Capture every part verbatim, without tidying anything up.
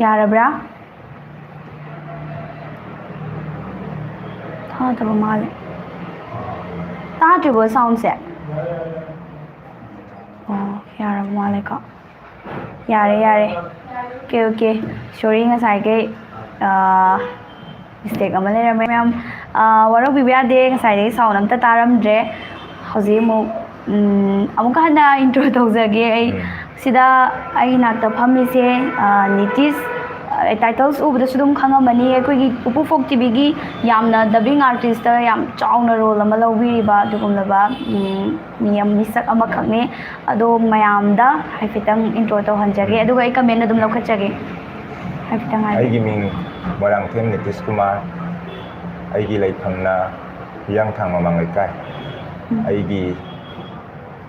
ꯌꯥꯔꯕ꯭ꯔꯥ? ꯇꯥꯗꯕ ꯃꯥꯜꯂꯦ꯫ ꯇꯥꯗ꯭ꯔꯤꯕꯣ soundꯁꯦ? ꯑꯣ, ꯌꯥꯔꯕ ꯃꯥꯜꯂꯦꯀꯣ꯫ ꯌꯥꯔꯦ, ꯌꯥꯔꯦ꯫ Okay, okay. Sorry, ꯉꯁꯥꯏꯈꯩ, ꯑꯥ, mistake ꯑꯃ ꯂꯩꯔꯝꯃꯦ, ꯃꯌꯥꯝ꯫ ꯑꯥ, ꯋꯥꯔꯧꯕꯤꯕ ꯌꯥꯗꯦ, ꯉꯁꯥꯏꯗꯒꯤ sound ꯑꯝꯇ ꯇꯥꯔꯝꯗ꯭ꯔꯦ꯫ ꯍꯧꯖꯤꯛ ꯑꯃꯨꯛ, ꯎꯝ, ꯑꯃꯨꯛꯀ ꯍꯟꯅ intro ꯇꯧꯖꯒꯦ ꯑꯩ꯫ ꯎꯝ꯫ ꯁꯤꯗ ꯑꯩ ꯅꯥꯛꯇ ꯐꯝꯃꯤꯁꯦ, ꯑꯥ, ꯅꯤꯇꯤꯁ, ꯑꯥ, titles ꯎꯕꯗꯁꯨ ꯑꯗꯨꯝ ꯈꯪꯉꯝꯃꯅꯤ, ꯑꯩꯈꯣꯏꯒꯤ ꯄꯨꯄꯨ ꯐꯣꯛ ꯇꯤꯚꯤꯒꯤ ꯌꯥꯝꯅ dubbing artistꯇ ꯌꯥꯝ ꯆꯥꯎꯅ role ꯑꯃ ꯂꯧꯕꯤꯔꯤꯕ ꯑꯗꯨꯒꯨꯝꯂꯕ, ꯎꯝ, ꯃꯤ ꯑꯃ, ꯃꯤꯁꯛ ꯑꯃꯈꯛꯅꯤ꯫ ꯑꯗꯣ ꯃꯌꯥꯝꯗ ꯍꯥꯏꯐꯦꯠꯇꯪ intro ꯇꯧꯍꯟꯖꯒꯦ, ꯎꯝ꯫ ꯑꯗꯨꯒ ꯑꯩ comment ꯑꯗꯨꯝ ꯂꯧꯈꯠꯆꯒꯦ꯫ ꯍꯥꯏꯐꯦꯠꯇꯪ ꯍꯥꯏꯕꯤꯌꯨ꯫ ꯑꯩꯒꯤ ꯃꯤꯡ ꯃꯣꯏꯔꯥꯡꯊꯦꯝ ꯅꯤꯇꯤꯁ ꯀꯨꯃꯥꯔ, ꯑꯩꯒꯤ ꯂꯩꯐꯝꯅ ꯍꯤꯌꯥꯡꯊꯥꯡ ꯃꯃꯥꯡ ꯂꯩꯀꯥꯏ꯫ ꯎꯝ꯫ ꯑꯩꯒꯤ,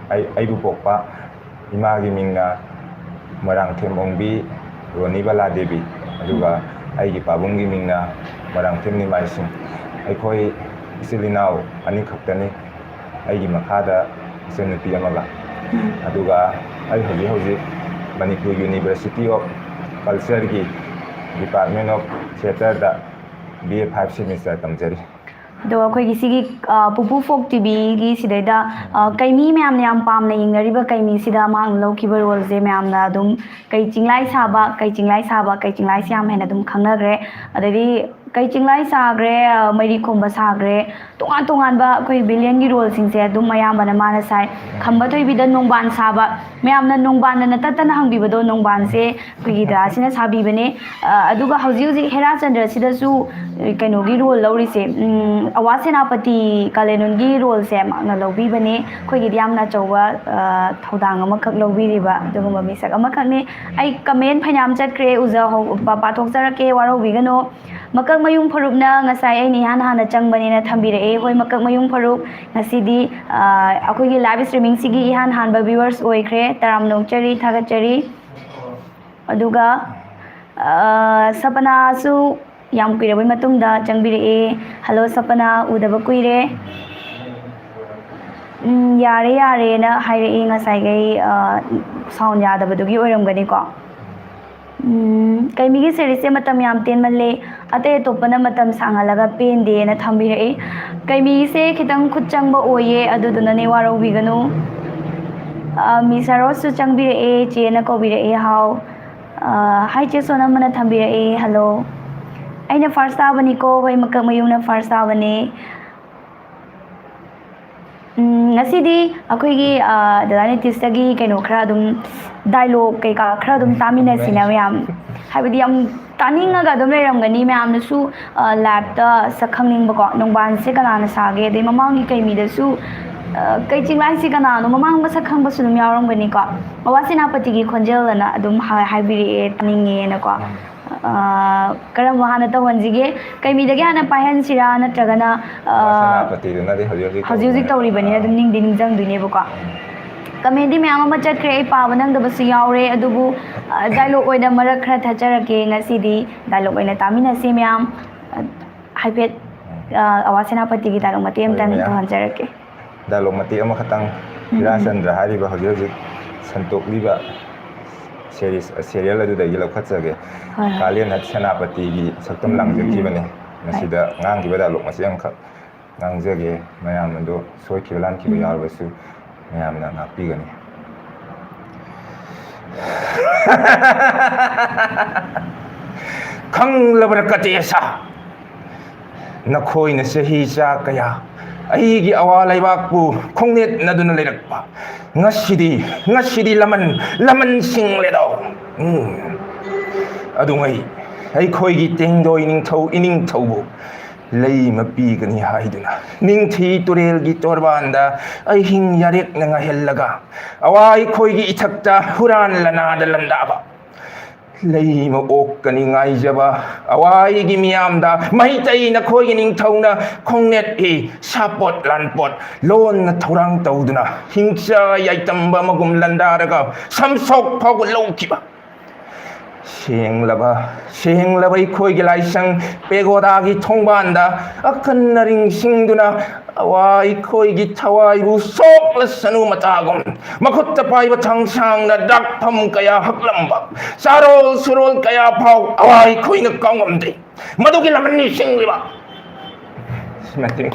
ꯑꯩ, ꯑꯩꯕꯨ ꯄꯣꯛꯄ ꯏꯃꯥꯒꯤ ꯃꯤꯡꯅ ꯃꯣꯏꯔꯥꯡꯊꯦꯝ ꯑꯣꯡꯕꯤ ꯔꯣꯅꯤꯕꯂꯥ ꯗꯦꯕꯤ, ꯑꯗꯨꯒ ꯑꯩꯒꯤ ꯄꯥꯕꯨꯡꯒꯤ ꯃꯤꯡꯅ ꯃꯣꯏꯔꯥꯡꯊꯦꯝ ꯅꯤꯃꯥꯏꯁꯤꯡ꯫ ꯑꯩꯈꯣꯏ ꯏꯆꯤꯜ ꯏꯅꯥꯎ ꯑꯅꯤꯈꯛꯇꯅꯤ, ꯑꯩꯒꯤ ꯃꯈꯥꯗ ꯏꯆꯟꯅꯨꯄꯤ ꯑꯃꯒ꯫ ꯎꯝ꯫ ꯑꯗꯨꯒ ꯑꯩ ꯍꯧꯖꯤꯛ ꯍꯧꯖꯤꯛ Manipur University of Cultureꯒꯤ Department of Theatreꯗ B A five semester ꯇꯝꯖꯔꯤ꯫ ꯑꯗꯣ ꯑꯩꯈꯣꯏꯒꯤ ꯁꯤꯒꯤ, ꯑ, ꯄꯨꯄꯨ ꯐꯣꯛ ꯇꯤꯚꯤꯒꯤ ꯁꯤꯗꯩꯗ, ꯑ, ꯀꯩꯃꯤ ꯃꯌꯥꯝꯅ ꯌꯥꯝ ꯄꯥꯝꯅ ꯌꯦꯡꯅꯔꯤꯕ ꯀꯩꯃꯤ ꯁꯤꯗ ꯃꯍꯥꯛꯅ ꯂꯧꯈꯤꯕ roleꯁꯦ ꯃꯌꯥꯝꯅ ꯑꯗꯨꯝ ꯀꯩ ꯆꯤꯡꯂꯥꯏ ꯁꯥꯕ, ꯀꯩ ꯆꯤꯡꯂꯥꯏ ꯁꯥꯕ, ꯀꯩ ꯆꯤꯡꯂꯥꯏꯁꯦ ꯌꯥꯝ ꯍꯦꯟꯅ ꯑꯗꯨꯝ ꯈꯪꯅꯈ꯭ꯔꯦ꯫ ꯑꯗꯩꯗꯤ ꯀꯩ ꯆꯤꯡꯂꯥꯏ ꯁꯥꯈ꯭ꯔꯦ, ꯑ, ꯃꯩꯔꯤ ꯈꯣꯝꯕ ꯁꯥꯈ꯭ꯔꯦ, ꯇꯣꯉꯥꯟ ꯇꯣꯉꯥꯟꯕ ꯑꯩꯈꯣꯏ villainꯒꯤ roleꯁꯤꯡꯁꯦ ꯑꯗꯨꯝ ꯑꯌꯥꯝꯕꯅ ꯃꯥꯅ ꯁꯥꯏ꯫ ꯈꯝꯕ ꯊꯣꯏꯕꯤꯗ ꯅꯣꯡꯕꯥꯟ ꯁꯥꯕ, ꯃꯌꯥꯝꯅ ꯅꯣꯡꯕꯥꯟꯗ ꯅꯠꯇꯠꯇꯅ ꯍꯪꯕꯤꯕꯗꯣ, ꯅꯣꯡꯕꯥꯟꯁꯦ ꯑꯩꯈꯣꯏꯒꯤ ꯗꯥꯁꯤꯅ ꯁꯥꯕꯤꯕꯅꯦ꯫ ꯑ, ꯑꯗꯨꯒ ꯍꯧꯖꯤꯛ ꯍꯧꯖꯤꯛ ꯍꯦꯔꯥꯆꯟꯗ꯭ꯔꯁꯤꯗꯁꯨ, ꯑ, ꯀꯩꯅꯣꯒꯤ role ꯂꯧꯔꯤꯁꯦ, ꯎꯝ, ꯑꯋꯥ ꯁꯦꯅꯥꯄꯇꯤ ꯀꯥꯂꯦꯅꯨꯟꯒꯤ roleꯁꯦ ꯃꯍꯥꯛꯅ ꯂꯧꯕꯤꯕꯅꯦ꯫ ꯑꯩꯈꯣꯏꯒꯤꯗꯤ ꯌꯥꯝꯅ ꯑꯆꯧꯕ, ꯑ, ꯊꯧꯗꯥꯡ ꯑꯃꯈꯛ ꯂꯧꯕꯤꯔꯤꯕ ꯑꯗꯨꯒꯨꯝꯕ ꯃꯤꯁꯛ ꯑꯃꯈꯛꯅꯤ꯫ ꯑꯩ comment ꯐꯅꯌꯥꯝ ꯆꯠꯈ꯭ꯔꯦ, ꯎꯖꯍꯧ-, ꯄꯥ-, ꯄꯥꯊꯣꯛꯆꯔꯛꯀꯦ, ꯋꯥꯔꯧꯕꯤꯒꯅꯣ꯫ ꯃꯀꯛꯃꯌꯨꯡ ꯐꯔꯨꯞꯅ ꯉꯁꯥꯏ ꯑꯩꯅ ꯏꯍꯥꯟ ꯍꯥꯟꯅ ꯆꯪꯕꯅꯦꯅ ꯊꯝꯕꯤꯔꯛꯑꯦ꯫ ꯍꯣꯏ, ꯃꯀꯛꯃꯌꯨꯡ ꯐꯔꯨꯞ, ꯉꯁꯤꯗꯤ, ꯑ, ꯑꯩꯈꯣꯏꯒꯤ live streamingꯁꯤꯒꯤ ꯏꯍꯥꯟ ꯍꯥꯟꯕ viewers ꯑꯣꯏꯈ꯭ꯔꯦ꯫ ꯇꯔꯥꯝꯅ ꯑꯣꯛꯆꯔꯤ, ꯊꯥꯒꯠꯆꯔꯤ꯫ ꯑꯗꯨꯒ, ꯑ, ꯁꯄꯅꯥꯁꯨ ꯌꯥꯝ ꯀꯨꯏꯔꯕꯩ ꯃꯇꯨꯡꯗ ꯆꯪꯕꯤꯔꯛꯑꯦ꯫ Hello ꯁꯄꯅꯥ, ꯎꯗꯕ ꯀꯨꯏꯔꯦ꯫ ꯎꯝ, ꯌꯥꯔꯦ ꯌꯥꯔꯦꯅ ꯍꯥꯏꯔꯛꯑꯦ ꯉꯁꯥꯏꯈꯩ, ꯑ, sound ꯌꯥꯗꯕꯗꯨꯒꯤ ꯑꯣꯏꯔꯝꯒꯅꯤꯀꯣ꯫ ꯎꯝ, ꯀꯩꯃꯤꯒꯤ ꯁꯦꯔꯤꯁꯁꯦ ꯃꯇꯝ ꯌꯥꯝ ꯇꯦꯟꯃꯜꯂꯦ, ꯑꯇꯩ ꯑꯇꯣꯞꯄꯅ ꯃꯇꯝ ꯁꯥꯡꯍꯜꯂꯒ ꯄꯦꯟꯗꯦꯅ ꯊꯝꯕꯤꯔꯛꯏ꯫ ꯀꯩꯃꯤꯁꯦ ꯈꯤꯇꯪ ꯈꯨꯠ ꯆꯪꯕ ꯑꯣꯏꯌꯦ, ꯑꯗꯨꯗꯨꯅꯅꯦ, ꯋꯥꯔꯧꯕꯤꯒꯅꯨ꯫ ꯑ, ꯃꯤꯁ ꯁꯔꯣꯁꯁꯨ ꯆꯪꯕꯤꯔꯛꯑꯦ, ꯆꯦꯅ ꯀꯧꯕꯤꯔꯛꯑꯦ꯫ ꯍꯥꯎ꯫ ꯑ, ꯍꯥꯏ ꯆꯦ ꯁꯣꯅꯝ ꯑꯃꯅ ꯊꯝꯕꯤꯔꯛꯑꯦ, ꯍꯜꯂꯣ꯫ ꯑꯩꯅ ꯐꯥꯔꯁ ꯇꯥꯕꯅꯤꯀꯣ, ꯍꯣꯏ, ꯃꯀꯛ ꯃꯌꯨꯝꯅ ꯐꯥꯔꯁ ꯇꯥꯕꯅꯦ꯫ ꯎꯝ, ꯉꯁꯤꯗꯤ ꯑꯩꯈꯣꯏꯒꯤ, ꯑ, ꯗꯗꯥ ꯅꯤꯇꯤꯁꯇꯒꯤ ꯀꯩꯅꯣ ꯈꯔ ꯑꯗꯨꯝ, ꯗꯥꯏꯂꯣꯛ ꯀꯩꯀꯥ ꯈꯔ ꯑꯗꯨꯝ ꯇꯥꯃꯤꯟꯅꯁꯤꯅ ꯃꯌꯥꯝ꯫ ꯍꯥꯏꯕꯗꯤ ꯌꯥꯝ ꯇꯥꯅꯤꯡꯉꯒ ꯑꯗꯨꯝ ꯂꯩꯔꯝꯒꯅꯤ ꯃꯌꯥꯝꯅꯁꯨ, ꯑ, ꯂꯥꯏꯞꯇ ꯁꯛ ꯈꯪꯅꯤꯡꯕꯀꯣ, ꯅꯣꯡꯕꯥꯟꯁꯦ ꯀꯅꯥꯅ ꯁꯥꯒꯦ, ꯑꯗꯩ ꯃꯃꯥꯡꯒꯤ ꯀꯩꯃꯤꯗꯁꯨ, ꯑ, ꯀꯩ ꯆꯤꯡꯂꯥꯏꯁꯤ ꯀꯅꯥꯅꯣ, ꯃꯃꯥꯡ ꯃꯁꯛ ꯈꯪꯕꯁꯨ ꯑꯗꯨꯝ ꯌꯥꯎꯔꯝꯒꯅꯤꯀꯣ꯫ ꯕꯕꯥ ꯁꯦꯅꯥꯄꯇꯤꯒꯤ ꯈꯣꯟꯖꯦꯜ ꯑꯅ ꯑꯗꯨꯝ ꯍꯥꯏ-, ꯍꯥꯏꯕꯤꯔꯛꯑꯦ, ꯇꯥꯅꯤꯡꯉꯦꯅꯀꯣ꯫ ꯎꯝ꯫ ꯑ, ꯀꯔꯝꯕ ꯍꯥꯟꯅ ꯇꯧꯍꯟꯁꯤꯒꯦ? ꯀꯩꯃꯤꯗꯒꯤ ꯍꯥꯟꯅ ꯄꯥꯏꯍꯟꯁꯤꯔꯥ, ꯅꯠꯇ꯭ꯔꯒꯅ, ꯑ, ꯕꯕꯥ ꯁꯦꯅꯥꯄꯇꯤꯗꯨꯅꯗꯤ ꯍꯧꯖꯤꯛ ꯍꯧꯖꯤꯛ ꯍꯧꯖꯤꯛ ꯍꯧꯖꯤꯛ ꯇꯧꯔꯤꯕꯅꯤ꯫ ꯇꯧꯔꯤꯕꯅꯤꯅ ꯑꯥ꯫ ꯑꯗꯨꯝ ꯅꯤꯡꯗꯤ ꯅꯤꯡꯁꯤꯡꯗꯣꯏꯅꯦꯕꯀꯣ꯫ ꯎꯝ꯫ ꯀꯃꯦꯟꯗꯤ ꯃꯌꯥꯝ ꯑꯃ ꯆꯠꯈ꯭ꯔꯦ, ꯑꯩ ꯄꯥꯕ ꯅꯪꯗꯕꯁꯨ ꯌꯥꯎꯔꯦ, ꯑꯗꯨꯕꯨ, ꯑ, ꯗꯥꯏꯂꯣꯛ ꯑꯣꯏꯅ ꯃꯔꯛ ꯈꯔ ꯊꯠꯆꯔꯛꯀꯦ ꯉꯁꯤꯗꯤ꯫ ꯗꯥꯏꯂꯣꯛ ꯑꯣꯏꯅ ꯇꯥꯃꯤꯟꯅꯁꯦ ꯃꯌꯥꯝ꯫ ꯑ, ꯍꯥꯏꯐꯦꯠ, ꯎꯝ꯫ ꯑ, ꯑꯋꯥ ꯁꯦꯅꯥꯄꯇꯤꯒꯤ ꯗꯥꯏꯂꯣꯛ ꯃꯇꯦꯛ ꯍꯣꯏ, ꯑꯃꯇꯪ ꯃꯌꯥꯝ꯫ ꯇꯧꯍꯟꯖꯔꯛꯀꯦ꯫ ꯗꯥꯏꯂꯣꯛ ꯃꯇꯦꯛ ꯑꯃꯈꯛꯇꯪ, ꯎꯝ, ꯎꯝ꯫ ꯍꯤꯔꯥꯆꯟꯗ꯭ꯔ ꯍꯥꯏꯔꯤꯕ ꯍꯧꯖꯤꯛ ꯍꯧꯖꯤꯛ ꯁꯟꯇꯣꯛꯂꯤꯕ ꯁꯦꯔꯤꯁ, ꯁꯦꯔꯤꯌꯦꯜ ꯑꯗꯨꯗꯒꯤ ꯂꯧꯈꯠꯆꯒꯦ꯫ ꯍꯣꯏ, ꯍꯣꯏ꯫ ꯀꯥꯂꯦꯟ ꯍꯠ ꯁꯦꯅꯥꯄꯇꯤꯒꯤ ꯁꯛꯇꯝ ꯎꯝ, ꯎꯝ, ꯎꯝ꯫ ꯂꯥꯡꯖꯈꯤꯕꯅꯦ꯫ ꯍꯣꯏ꯫ ꯃꯁꯤꯗ ꯉꯥꯡꯈꯤꯕ ꯗꯥꯏꯂꯣꯛ ꯃꯆꯦꯠ ꯑꯃꯈꯛ ꯉꯥꯡꯖꯒꯦ꯫ ꯃꯌꯥꯝ ꯑꯗꯣ ꯁꯣꯏꯈꯤꯕ ꯂꯥꯟꯈꯤꯕ ꯎꯝ꯫ ꯌꯥꯎꯔꯕꯁꯨ ꯃꯌꯥꯝꯅ ꯉꯥꯛꯄꯤꯒꯅꯤ꯫ ꯈꯪꯂꯕ꯭ꯔꯥ ꯀꯇꯦꯁꯥ? ꯅꯈꯣꯏꯅ ꯆꯍꯤ ꯆꯥ ꯀꯌꯥ ꯑꯩꯒꯤ ꯑꯋꯥ ꯂꯩꯕꯥꯛꯄꯨ ꯈꯣꯡꯅꯦꯠꯅꯗꯨꯅ ꯂꯩꯔꯛꯄ꯫ ꯉꯁꯤꯗꯤ, ꯉꯁꯤꯗꯤ ꯂꯃꯟ, ꯂꯃꯟ ꯁꯤꯡꯂꯦꯗꯣ꯫ ꯎꯝ꯫ ꯑꯗꯨꯉꯩ ꯑꯩꯈꯣꯏꯒꯤ ꯇꯦꯡꯗꯣꯏ ꯅꯤꯡꯊꯧ ꯏꯅꯤꯡꯊꯧꯕꯨ ꯂꯩꯃ ꯄꯤꯒꯅꯤ ꯍꯥꯏꯗꯨꯅ ꯅꯤꯡꯊꯤ ꯇꯨꯔꯦꯜꯒꯤ ꯇꯣꯔꯕꯥꯟꯗ ꯑꯍꯤꯡ ꯌꯥꯔꯦꯛꯅ ꯉꯥꯏꯍꯜꯂꯒ ꯑꯋꯥ ꯑꯩꯈꯣꯏꯒꯤ ꯏꯊꯛꯇ ꯍꯨꯔꯥꯟ ꯂꯅꯥꯗ ꯂꯟꯗꯥꯕ꯫ ꯂꯩꯃ ꯑꯣꯛꯀꯅꯤ ꯉꯥꯏꯖꯕ ꯑꯋꯥꯏꯒꯤ ꯃꯤꯌꯥꯝꯗ ꯃꯩꯇꯩ ꯅꯈꯣꯏꯒꯤ ꯅꯤꯡꯊꯧꯅ ꯈꯣꯡꯅꯦꯠ ꯍꯤ ꯁꯥꯄꯣꯠ ꯂꯥꯟꯄꯣꯠ ꯂꯣꯟꯅ ꯊꯧꯔꯥꯡ ꯇꯧꯗꯨꯅ ꯍꯤꯡꯆꯥ ꯌꯥꯏꯇꯝꯕ ꯑꯃꯒꯨꯝ ꯂꯟꯗꯥꯔꯒ ꯁꯝꯁꯣꯛ ꯐꯥꯎꯕ ꯂꯧꯈꯤꯕ꯫ ꯁꯦꯡꯂꯕ, ꯁꯦꯡꯂꯕ ꯑꯩꯈꯣꯏꯒꯤ ꯂꯥꯏꯁꯪ ꯄꯦꯒꯣꯗꯥꯒꯤ ꯊꯣꯡꯕꯥꯟꯗ ꯑꯀꯟ ꯑꯔꯤꯡꯁꯤꯡꯗꯨꯅ ꯑꯋꯥ ꯑꯩꯈꯣꯏꯒꯤ ꯊꯋꯥꯏꯕꯨ ꯁꯣꯛꯂꯁꯅꯨ ꯃꯇꯥꯒꯨꯝ, ꯃꯈꯨꯠꯇ ꯄꯥꯏꯕ ꯊꯥꯡꯁꯥꯡꯅ ꯗꯥꯛꯐꯝ ꯀꯌꯥ ꯍꯛꯂꯝꯕ, ꯆꯥꯔꯣꯜ ꯁꯨꯔꯣꯜ ꯀꯌꯥ ꯐꯥꯎ ꯑꯋꯥ ꯑꯩꯈꯣꯏꯅ ꯀꯥꯎꯉꯝꯗꯦ꯫ ꯃꯗꯨꯒꯤ ꯂꯃꯟ ꯅꯤꯡꯁꯤꯡꯂꯤꯕ ꯃꯇꯤꯛ꯫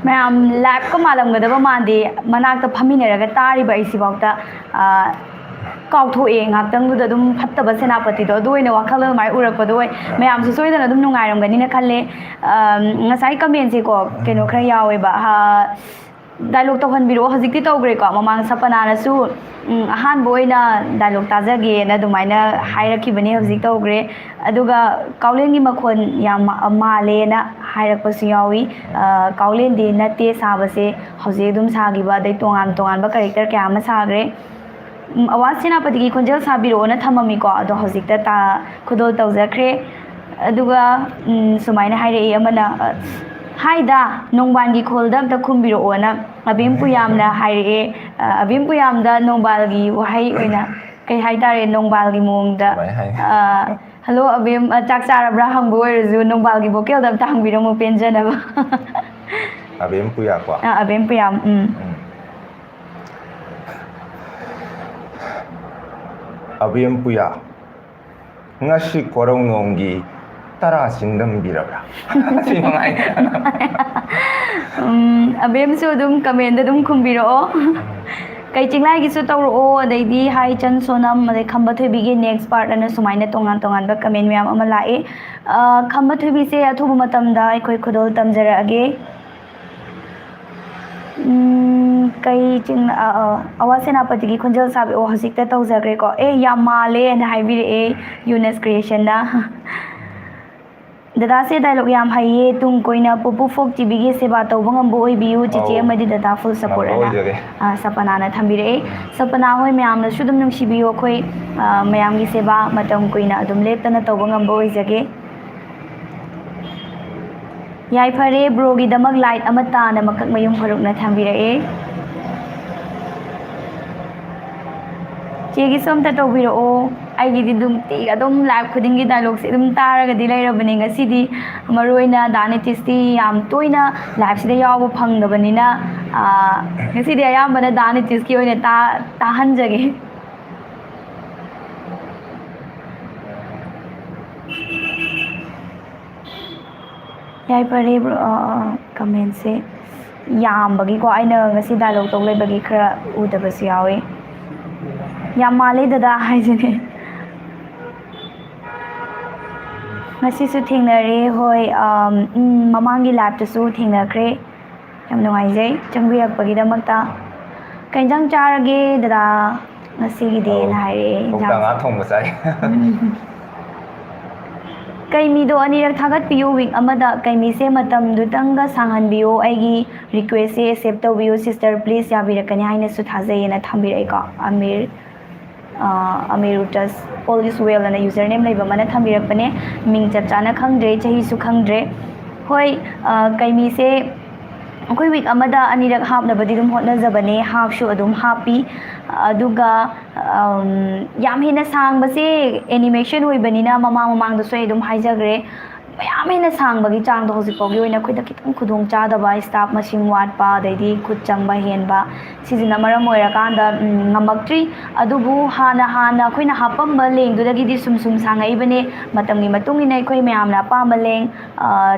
ꯃꯌꯥꯝ ꯂꯥꯏꯞꯀ ꯃꯥꯜꯂꯝꯒꯗꯕ ꯃꯥꯟꯗꯦ, ꯃꯅꯥꯛꯇ ꯐꯝꯃꯤꯟꯅꯔꯒ ꯇꯥꯔꯤꯕ ꯑꯩꯁꯤꯐꯥꯎꯗ ꯀꯥꯎꯊꯣꯛꯑꯦ꯫ ꯉꯥꯛꯇꯪꯗꯨꯗ ꯑꯗꯨꯝ ꯐꯠꯇꯕ ꯁꯦꯅꯥꯄꯇꯤꯗꯣ ꯑꯗꯨ ꯑꯣꯏꯅ ꯋꯥꯈꯜ ꯑꯗꯨꯃꯥꯏꯅ ꯎꯔꯛꯄꯗꯣ ꯑꯣꯏ꯫ ꯃꯌꯥꯝꯁꯨ ꯁꯣꯏꯗꯅ ꯑꯗꯨꯝ ꯅꯨꯡꯉꯥꯏꯔꯝꯒꯅꯤꯅ ꯈꯜꯂꯦ꯫ ꯉꯁꯥꯏ ꯀꯃꯦꯟꯁꯦꯀꯣ ꯀꯩꯅꯣ ꯈꯔ ꯌꯥꯎꯋꯦꯕ꯫ ꯗꯥꯏꯂꯣꯛ ꯇꯧꯍꯟꯕꯤꯔꯛꯑꯣ꯫ ꯍꯧꯖꯤꯛꯇꯤ ꯇꯧꯈ꯭ꯔꯦꯀꯣ꯫ ꯃꯃꯥꯡ ꯁꯄꯅꯥꯅꯁꯨ ꯑꯍꯥꯟꯕ ꯑꯣꯏꯅ ꯗꯥꯏꯂꯣꯛ ꯇꯥꯖꯒꯦꯅ ꯑꯗꯨꯃꯥꯏꯅ ꯍꯥꯏꯔꯛꯈꯤꯕꯅꯦ꯫ ꯍꯧꯖꯤꯛ ꯇꯧꯈ꯭ꯔꯦ꯫ ꯑꯗꯨꯒ ꯀꯥꯎꯂꯦꯟꯒꯤ ꯃꯈꯣꯟ ꯌꯥꯝ ꯃꯥꯜꯂꯦꯅ ꯍꯥꯏꯔꯛꯄꯁꯨ ꯌꯥꯎꯏ꯫ ꯀꯥꯎꯂꯦꯟꯗꯤ ꯅꯠꯇꯦ ꯁꯥꯕꯁꯦ, ꯍꯧꯖꯤꯛ ꯑꯗꯨꯝ ꯁꯥꯈꯤꯕ, ꯑꯗꯩ ꯇꯣꯉꯥꯟ ꯇꯣꯉꯥꯟꯕ ꯀꯦꯔꯦꯛꯇꯔ ꯀꯌꯥ ꯑꯃ ꯁꯥꯈ꯭ꯔꯦ꯫ ꯑꯋꯥ ꯁꯦꯅꯥꯄꯇꯤꯒꯤ ꯈꯣꯟꯖꯦꯜ ꯁꯥꯕꯤꯔꯛꯑꯣꯅ ꯊꯝꯃꯝꯃꯤꯀꯣ, ꯑꯗꯣ ꯍꯧꯖꯤꯛꯇ ꯈꯨꯗꯣꯜ ꯇꯧꯖꯈ꯭ꯔꯦ꯫ ꯑꯗꯨꯒ ꯁꯨꯃꯥꯏꯅ ꯍꯥꯏꯔꯛꯏ ꯑꯃꯅ, ꯍꯥꯏꯗ ꯅꯣꯡꯕꯥꯟꯒꯤ ꯈꯣꯜꯗ ꯑꯝꯇ ꯈꯨꯝꯕꯤꯔꯛꯑꯣꯅ ꯑꯕꯦꯝ ꯄꯨꯌꯥꯝꯅ ꯍꯥꯏꯔꯛꯑꯦ꯫ ꯑꯕꯦꯝ ꯄꯨꯌꯥꯝꯗ ꯅꯣꯡꯕꯥꯜꯒꯤ ꯋꯥꯍꯩ ꯑꯣꯏꯅ ꯀꯩ ꯍꯥꯏꯇꯥꯔꯦ, ꯅꯣꯡꯕꯥꯜꯒꯤ ꯃꯑꯣꯡꯗ, "ꯍꯜꯂꯣ ꯑꯕꯦꯝ, ꯆꯥꯛ ꯆꯥꯔꯕ꯭ꯔꯥ?" ꯍꯪꯕ ꯑꯣꯏꯔꯁꯨ ꯅꯣꯡꯕꯥꯜꯒꯤ ꯚꯣꯀꯦꯜꯗ ꯑꯝꯇ ꯍꯪꯕꯤꯔꯝꯃꯨ ꯄꯦꯟꯖꯅꯕ꯫ ꯑꯕꯦꯝ ꯄꯨꯌꯥꯀꯣ꯫ ꯑꯕꯦꯝ ꯄꯨꯌꯥꯝ꯫ ꯎꯝ꯫ ꯑꯕꯦꯝ ꯄꯨꯌꯥ, ꯉꯁꯤ ꯀꯣꯔꯧꯅꯣꯡꯒꯤ ꯇꯔꯥ ꯆꯤꯡꯗꯝꯕꯤꯔꯕ꯭ꯔꯥ? ꯁꯤ ꯃꯉꯥꯏ꯫ ꯎꯝ, ꯑꯕꯦꯝꯁꯨ ꯑꯗꯨꯝ ꯀꯃꯦꯟꯗ ꯑꯗꯨꯝ ꯈꯨꯝꯕꯤꯔꯛꯑꯣ꯫ ꯀꯩ ꯆꯤꯡꯂꯥꯏꯒꯤꯁꯨ ꯇꯧꯔꯛꯑꯣ, ꯑꯗꯩꯗꯤ ꯍꯥꯏ ꯆꯟ ꯁꯣꯅꯝ, ꯑꯗꯩ ꯈꯝꯕ ꯊꯣꯏꯕꯤꯒꯤ ꯅꯦꯛꯁ ꯄꯥꯔꯠ ꯑꯅ ꯁꯨꯃꯥꯏꯅ ꯇꯣꯉꯥꯟ ꯇꯣꯉꯥꯟꯕ ꯀꯃꯦꯟ ꯃꯌꯥꯝ ꯑꯃ ꯂꯥꯛꯑꯦ꯫ ꯈꯝꯕ ꯊꯣꯏꯕꯤꯁꯦ ꯑꯊꯨꯕ ꯃꯇꯝꯗ ꯑꯩꯈꯣꯏ ꯈꯨꯗꯣꯜ ꯇꯝꯖꯔꯛꯑꯒꯦ꯫ ꯀꯩ ꯆꯤꯡ ꯑꯋꯥ ꯁꯦꯅꯥꯄꯇꯤꯒꯤ ꯈꯣꯟꯖꯦꯜ ꯁꯥꯕꯤ ꯑꯣ ꯍꯧꯖꯤꯛꯇ ꯇꯧꯖꯈ꯭ꯔꯦꯀꯣ꯫ ꯑꯦ, ꯌꯥꯝ ꯃꯥꯜꯂꯦꯅ ꯍꯥꯏꯕꯤꯔꯛꯑꯦ ꯌꯨꯅꯁ ꯀ꯭ꯔꯤꯌꯦꯁꯟꯅ꯫ ꯗꯗꯥꯁꯦ ꯗꯥꯏꯂꯣꯛ ꯌꯥꯝ ꯍꯩꯌꯦ꯫ ꯇꯨꯡ ꯀꯣꯏꯅ ꯄꯨꯄꯨ ꯐꯣꯛ ꯇꯤꯚꯤꯒꯤ ꯁꯦꯕꯥ ꯇꯧꯕ ꯉꯝꯕ ꯑꯣꯏꯕꯤꯌꯨ ꯆꯤꯆꯦ ꯑꯃꯗꯤ ꯗꯗꯥ ꯐꯨꯜ ꯁꯄꯣꯔꯠ ꯑꯅ ꯁꯄꯅꯥꯅ ꯊꯝꯕꯤꯔꯛꯑꯦ꯫ ꯁꯄꯅꯥ ꯍꯣꯏ, ꯃꯌꯥꯝꯅꯁꯨ ꯑꯗꯨꯝ ꯅꯨꯡꯁꯤꯕꯤꯌꯨ꯫ ꯑꯩꯈꯣꯏ ꯃꯌꯥꯝꯒꯤ ꯁꯦꯕꯥ ꯃꯇꯝ ꯀꯨꯏꯅ ꯑꯗꯨꯝ ꯂꯦꯞꯇꯅ ꯇꯧꯕ ꯉꯝꯕ ꯑꯣꯏꯖꯒꯦ꯫ ꯌꯥꯏꯐꯔꯦ꯫ ꯕ꯭ꯔꯣꯒꯤꯗꯃꯛ ꯂꯥꯏꯠ ꯑꯃ ꯇꯥꯅ ꯃꯀꯛ ꯃꯌꯨꯝ ꯐꯔꯨꯛꯅ ꯊꯝꯕꯤꯔꯛꯑꯦ꯫ ꯆꯦꯒꯤꯁꯨ ꯑꯝꯇ ꯇꯧꯕꯤꯔꯛꯑꯣ꯫ ꯑꯩꯒꯤꯗꯤ ꯑꯗꯨꯝ ꯇꯤ-, ꯑꯗꯨꯝ ꯂꯥꯏꯞ ꯈꯨꯗꯤꯡꯒꯤ ꯗꯥꯏꯂꯣꯛꯁꯦ ꯑꯗꯨꯝ ꯇꯥꯔꯒꯗꯤ ꯂꯩꯔꯕꯅꯦ꯫ ꯉꯁꯤꯗꯤ ꯃꯔꯨ ꯑꯣꯏꯅ ꯗꯥ ꯅꯤꯇꯤꯁꯇꯤ ꯌꯥꯝ ꯇꯣꯏꯅ ꯂꯥꯏꯞꯁꯤꯗ ꯌꯥꯎꯕ ꯐꯪꯗꯕꯅꯤꯅ, ꯑꯥ, ꯉꯁꯤꯗꯤ ꯑꯌꯥꯝꯕꯅ ꯗꯥ ꯅꯤꯇꯤꯁꯀꯤ ꯑꯣꯏꯅ ꯇꯥ-, ꯇꯥꯍꯟꯖꯒꯦ꯫ ꯌꯥꯏꯐꯔꯦ ꯕ꯭ꯔꯣ꯫ ꯑ, ꯑ, ꯀꯃꯦꯟꯁꯦ ꯌꯥꯝꯕꯒꯤꯀꯣ, ꯑꯩꯅ ꯉꯁꯤ ꯗꯥꯏꯂꯣꯛ ꯇꯧ ꯂꯩꯕꯒꯤ ꯈꯔ ꯎꯗꯕꯁꯨ ꯌꯥꯎꯋꯤ꯫ ꯌꯥꯝ ꯃꯥꯜꯂꯦ ꯗꯗꯥ ꯍꯥꯏꯁꯤꯅꯦ꯫ ꯉꯁꯤꯁꯨ ꯊꯦꯡꯅꯔꯦ, ꯍꯣꯏ, ꯑꯝ, ꯎꯝ, ꯃꯃꯥꯡꯒꯤ ꯂꯥꯏꯞꯇꯁꯨ ꯊꯦꯡꯅꯈ꯭ꯔꯦ꯫ ꯌꯥꯝ ꯅꯨꯡꯉꯥꯏꯖꯩ ꯆꯪꯕꯤꯔꯛꯄꯒꯤꯗꯃꯛꯇ꯫ "ꯀꯩ ꯏꯟꯖꯥꯡ ꯆꯥꯔꯒꯦ ꯗꯗꯥ?" "ꯉꯁꯤꯒꯤꯗꯤ" ꯑꯧ, ꯅ ꯍꯥꯏꯔꯛꯑꯦ ꯀꯧꯇꯥ ꯏꯟꯖꯥꯡꯁꯦ꯫ ꯉꯥ ꯊꯣꯡꯕ ꯆꯥꯏ꯫ ꯎꯝ꯫ "ꯀꯩꯃꯤꯗꯣ ꯑꯅꯤꯔꯛ ꯊꯥꯒꯠꯄꯤꯌꯨ week ꯑꯃꯗ꯫ ꯀꯩꯃꯤꯁꯦ ꯃꯇꯝꯗꯨꯇꯪꯒ ꯁꯥꯡꯍꯟꯕꯤꯌꯨ꯫ ꯑꯩꯒꯤ request ꯁꯦ accept ꯇꯧꯕꯤꯌꯨ sister please, ꯌꯥꯕꯤꯔꯛꯀꯅꯤ" ꯍꯥꯏꯅꯁꯨ ꯊꯥꯖꯩꯌꯦꯅ ꯊꯝꯕꯤꯔꯛꯏꯀꯣ꯫ ꯑꯃꯤꯔ, ꯑ, ꯑꯃꯤꯔ ꯎꯇꯁ all is well ꯑꯅ user name ꯂꯩꯕ ꯑꯃꯅ ꯊꯝꯕꯤꯔꯛꯄꯅꯦ꯫ ꯃꯤꯡ ꯆꯞ ꯆꯥꯅ ꯈꯪꯗ꯭ꯔꯦ, ꯆꯍꯤꯁꯨ ꯈꯪꯗ꯭ꯔꯦ꯫ ꯍꯣꯏ, ꯑ, ꯀꯩꯃꯤꯁꯦ ꯑꯩꯈꯣꯏ week ꯑꯃꯗ ꯑꯅꯤꯔꯛ ꯍꯥꯞꯅꯕꯗꯤ ꯑꯗꯨꯝ ꯍꯣꯠꯅꯖꯕꯅꯦ, ꯍꯥꯞꯁꯨ ꯑꯗꯨꯝ ꯍꯥꯞꯄꯤ꯫ ꯑꯗꯨꯒ, ꯑꯝ, ꯌꯥꯝ ꯍꯦꯟꯅ ꯁꯥꯡꯕꯁꯦ animation ꯑꯣꯏꯕꯅꯤꯅ ꯃꯃꯥꯡ ꯃꯃꯥꯡꯗꯁꯨ ꯑꯩ ꯑꯗꯨꯝ ꯍꯥꯏꯖꯈ꯭ꯔꯦ, ꯃꯌꯥꯝ ꯍꯦꯟꯅ ꯁꯥꯡꯕꯒꯤ ꯆꯥꯡꯗꯣ ꯍꯧꯖꯤꯛ ꯐꯥꯎꯒꯤ ꯑꯣꯏꯅ ꯑꯩꯈꯣꯏꯗ ꯈꯤꯇꯪ ꯈꯨꯗꯣꯡ ꯆꯥꯗꯕ, staff ꯃꯁꯤꯡ ꯋꯥꯠꯄ, ꯑꯗꯩꯗꯤ ꯈꯨꯠ ꯆꯪꯕ ꯍꯦꯟꯕ, ꯁꯤꯁꯤꯅ ꯃꯔꯝ ꯑꯣꯏꯔꯀꯥꯟꯗ, ꯎꯝ, ꯉꯝꯃꯛꯇ꯭ꯔꯤ꯫ ꯑꯗꯨꯕꯨ ꯍꯥꯟꯅ, ꯍꯥꯟꯅ ꯑꯩꯈꯣꯏꯅ ꯍꯥꯞꯄꯝꯕ ꯂꯦꯡꯗꯨꯗꯒꯤꯗꯤ ꯁꯨꯝ ꯁꯨꯝ ꯁꯥꯡꯉꯛꯏꯕꯅꯦ꯫ ꯃꯇꯝꯒꯤ ꯃꯇꯨꯡ ꯏꯟꯅ ꯑꯩꯈꯣꯏ ꯃꯌꯥꯝꯅ ꯑꯄꯥꯝꯕ ꯂꯦꯡ, ꯑ,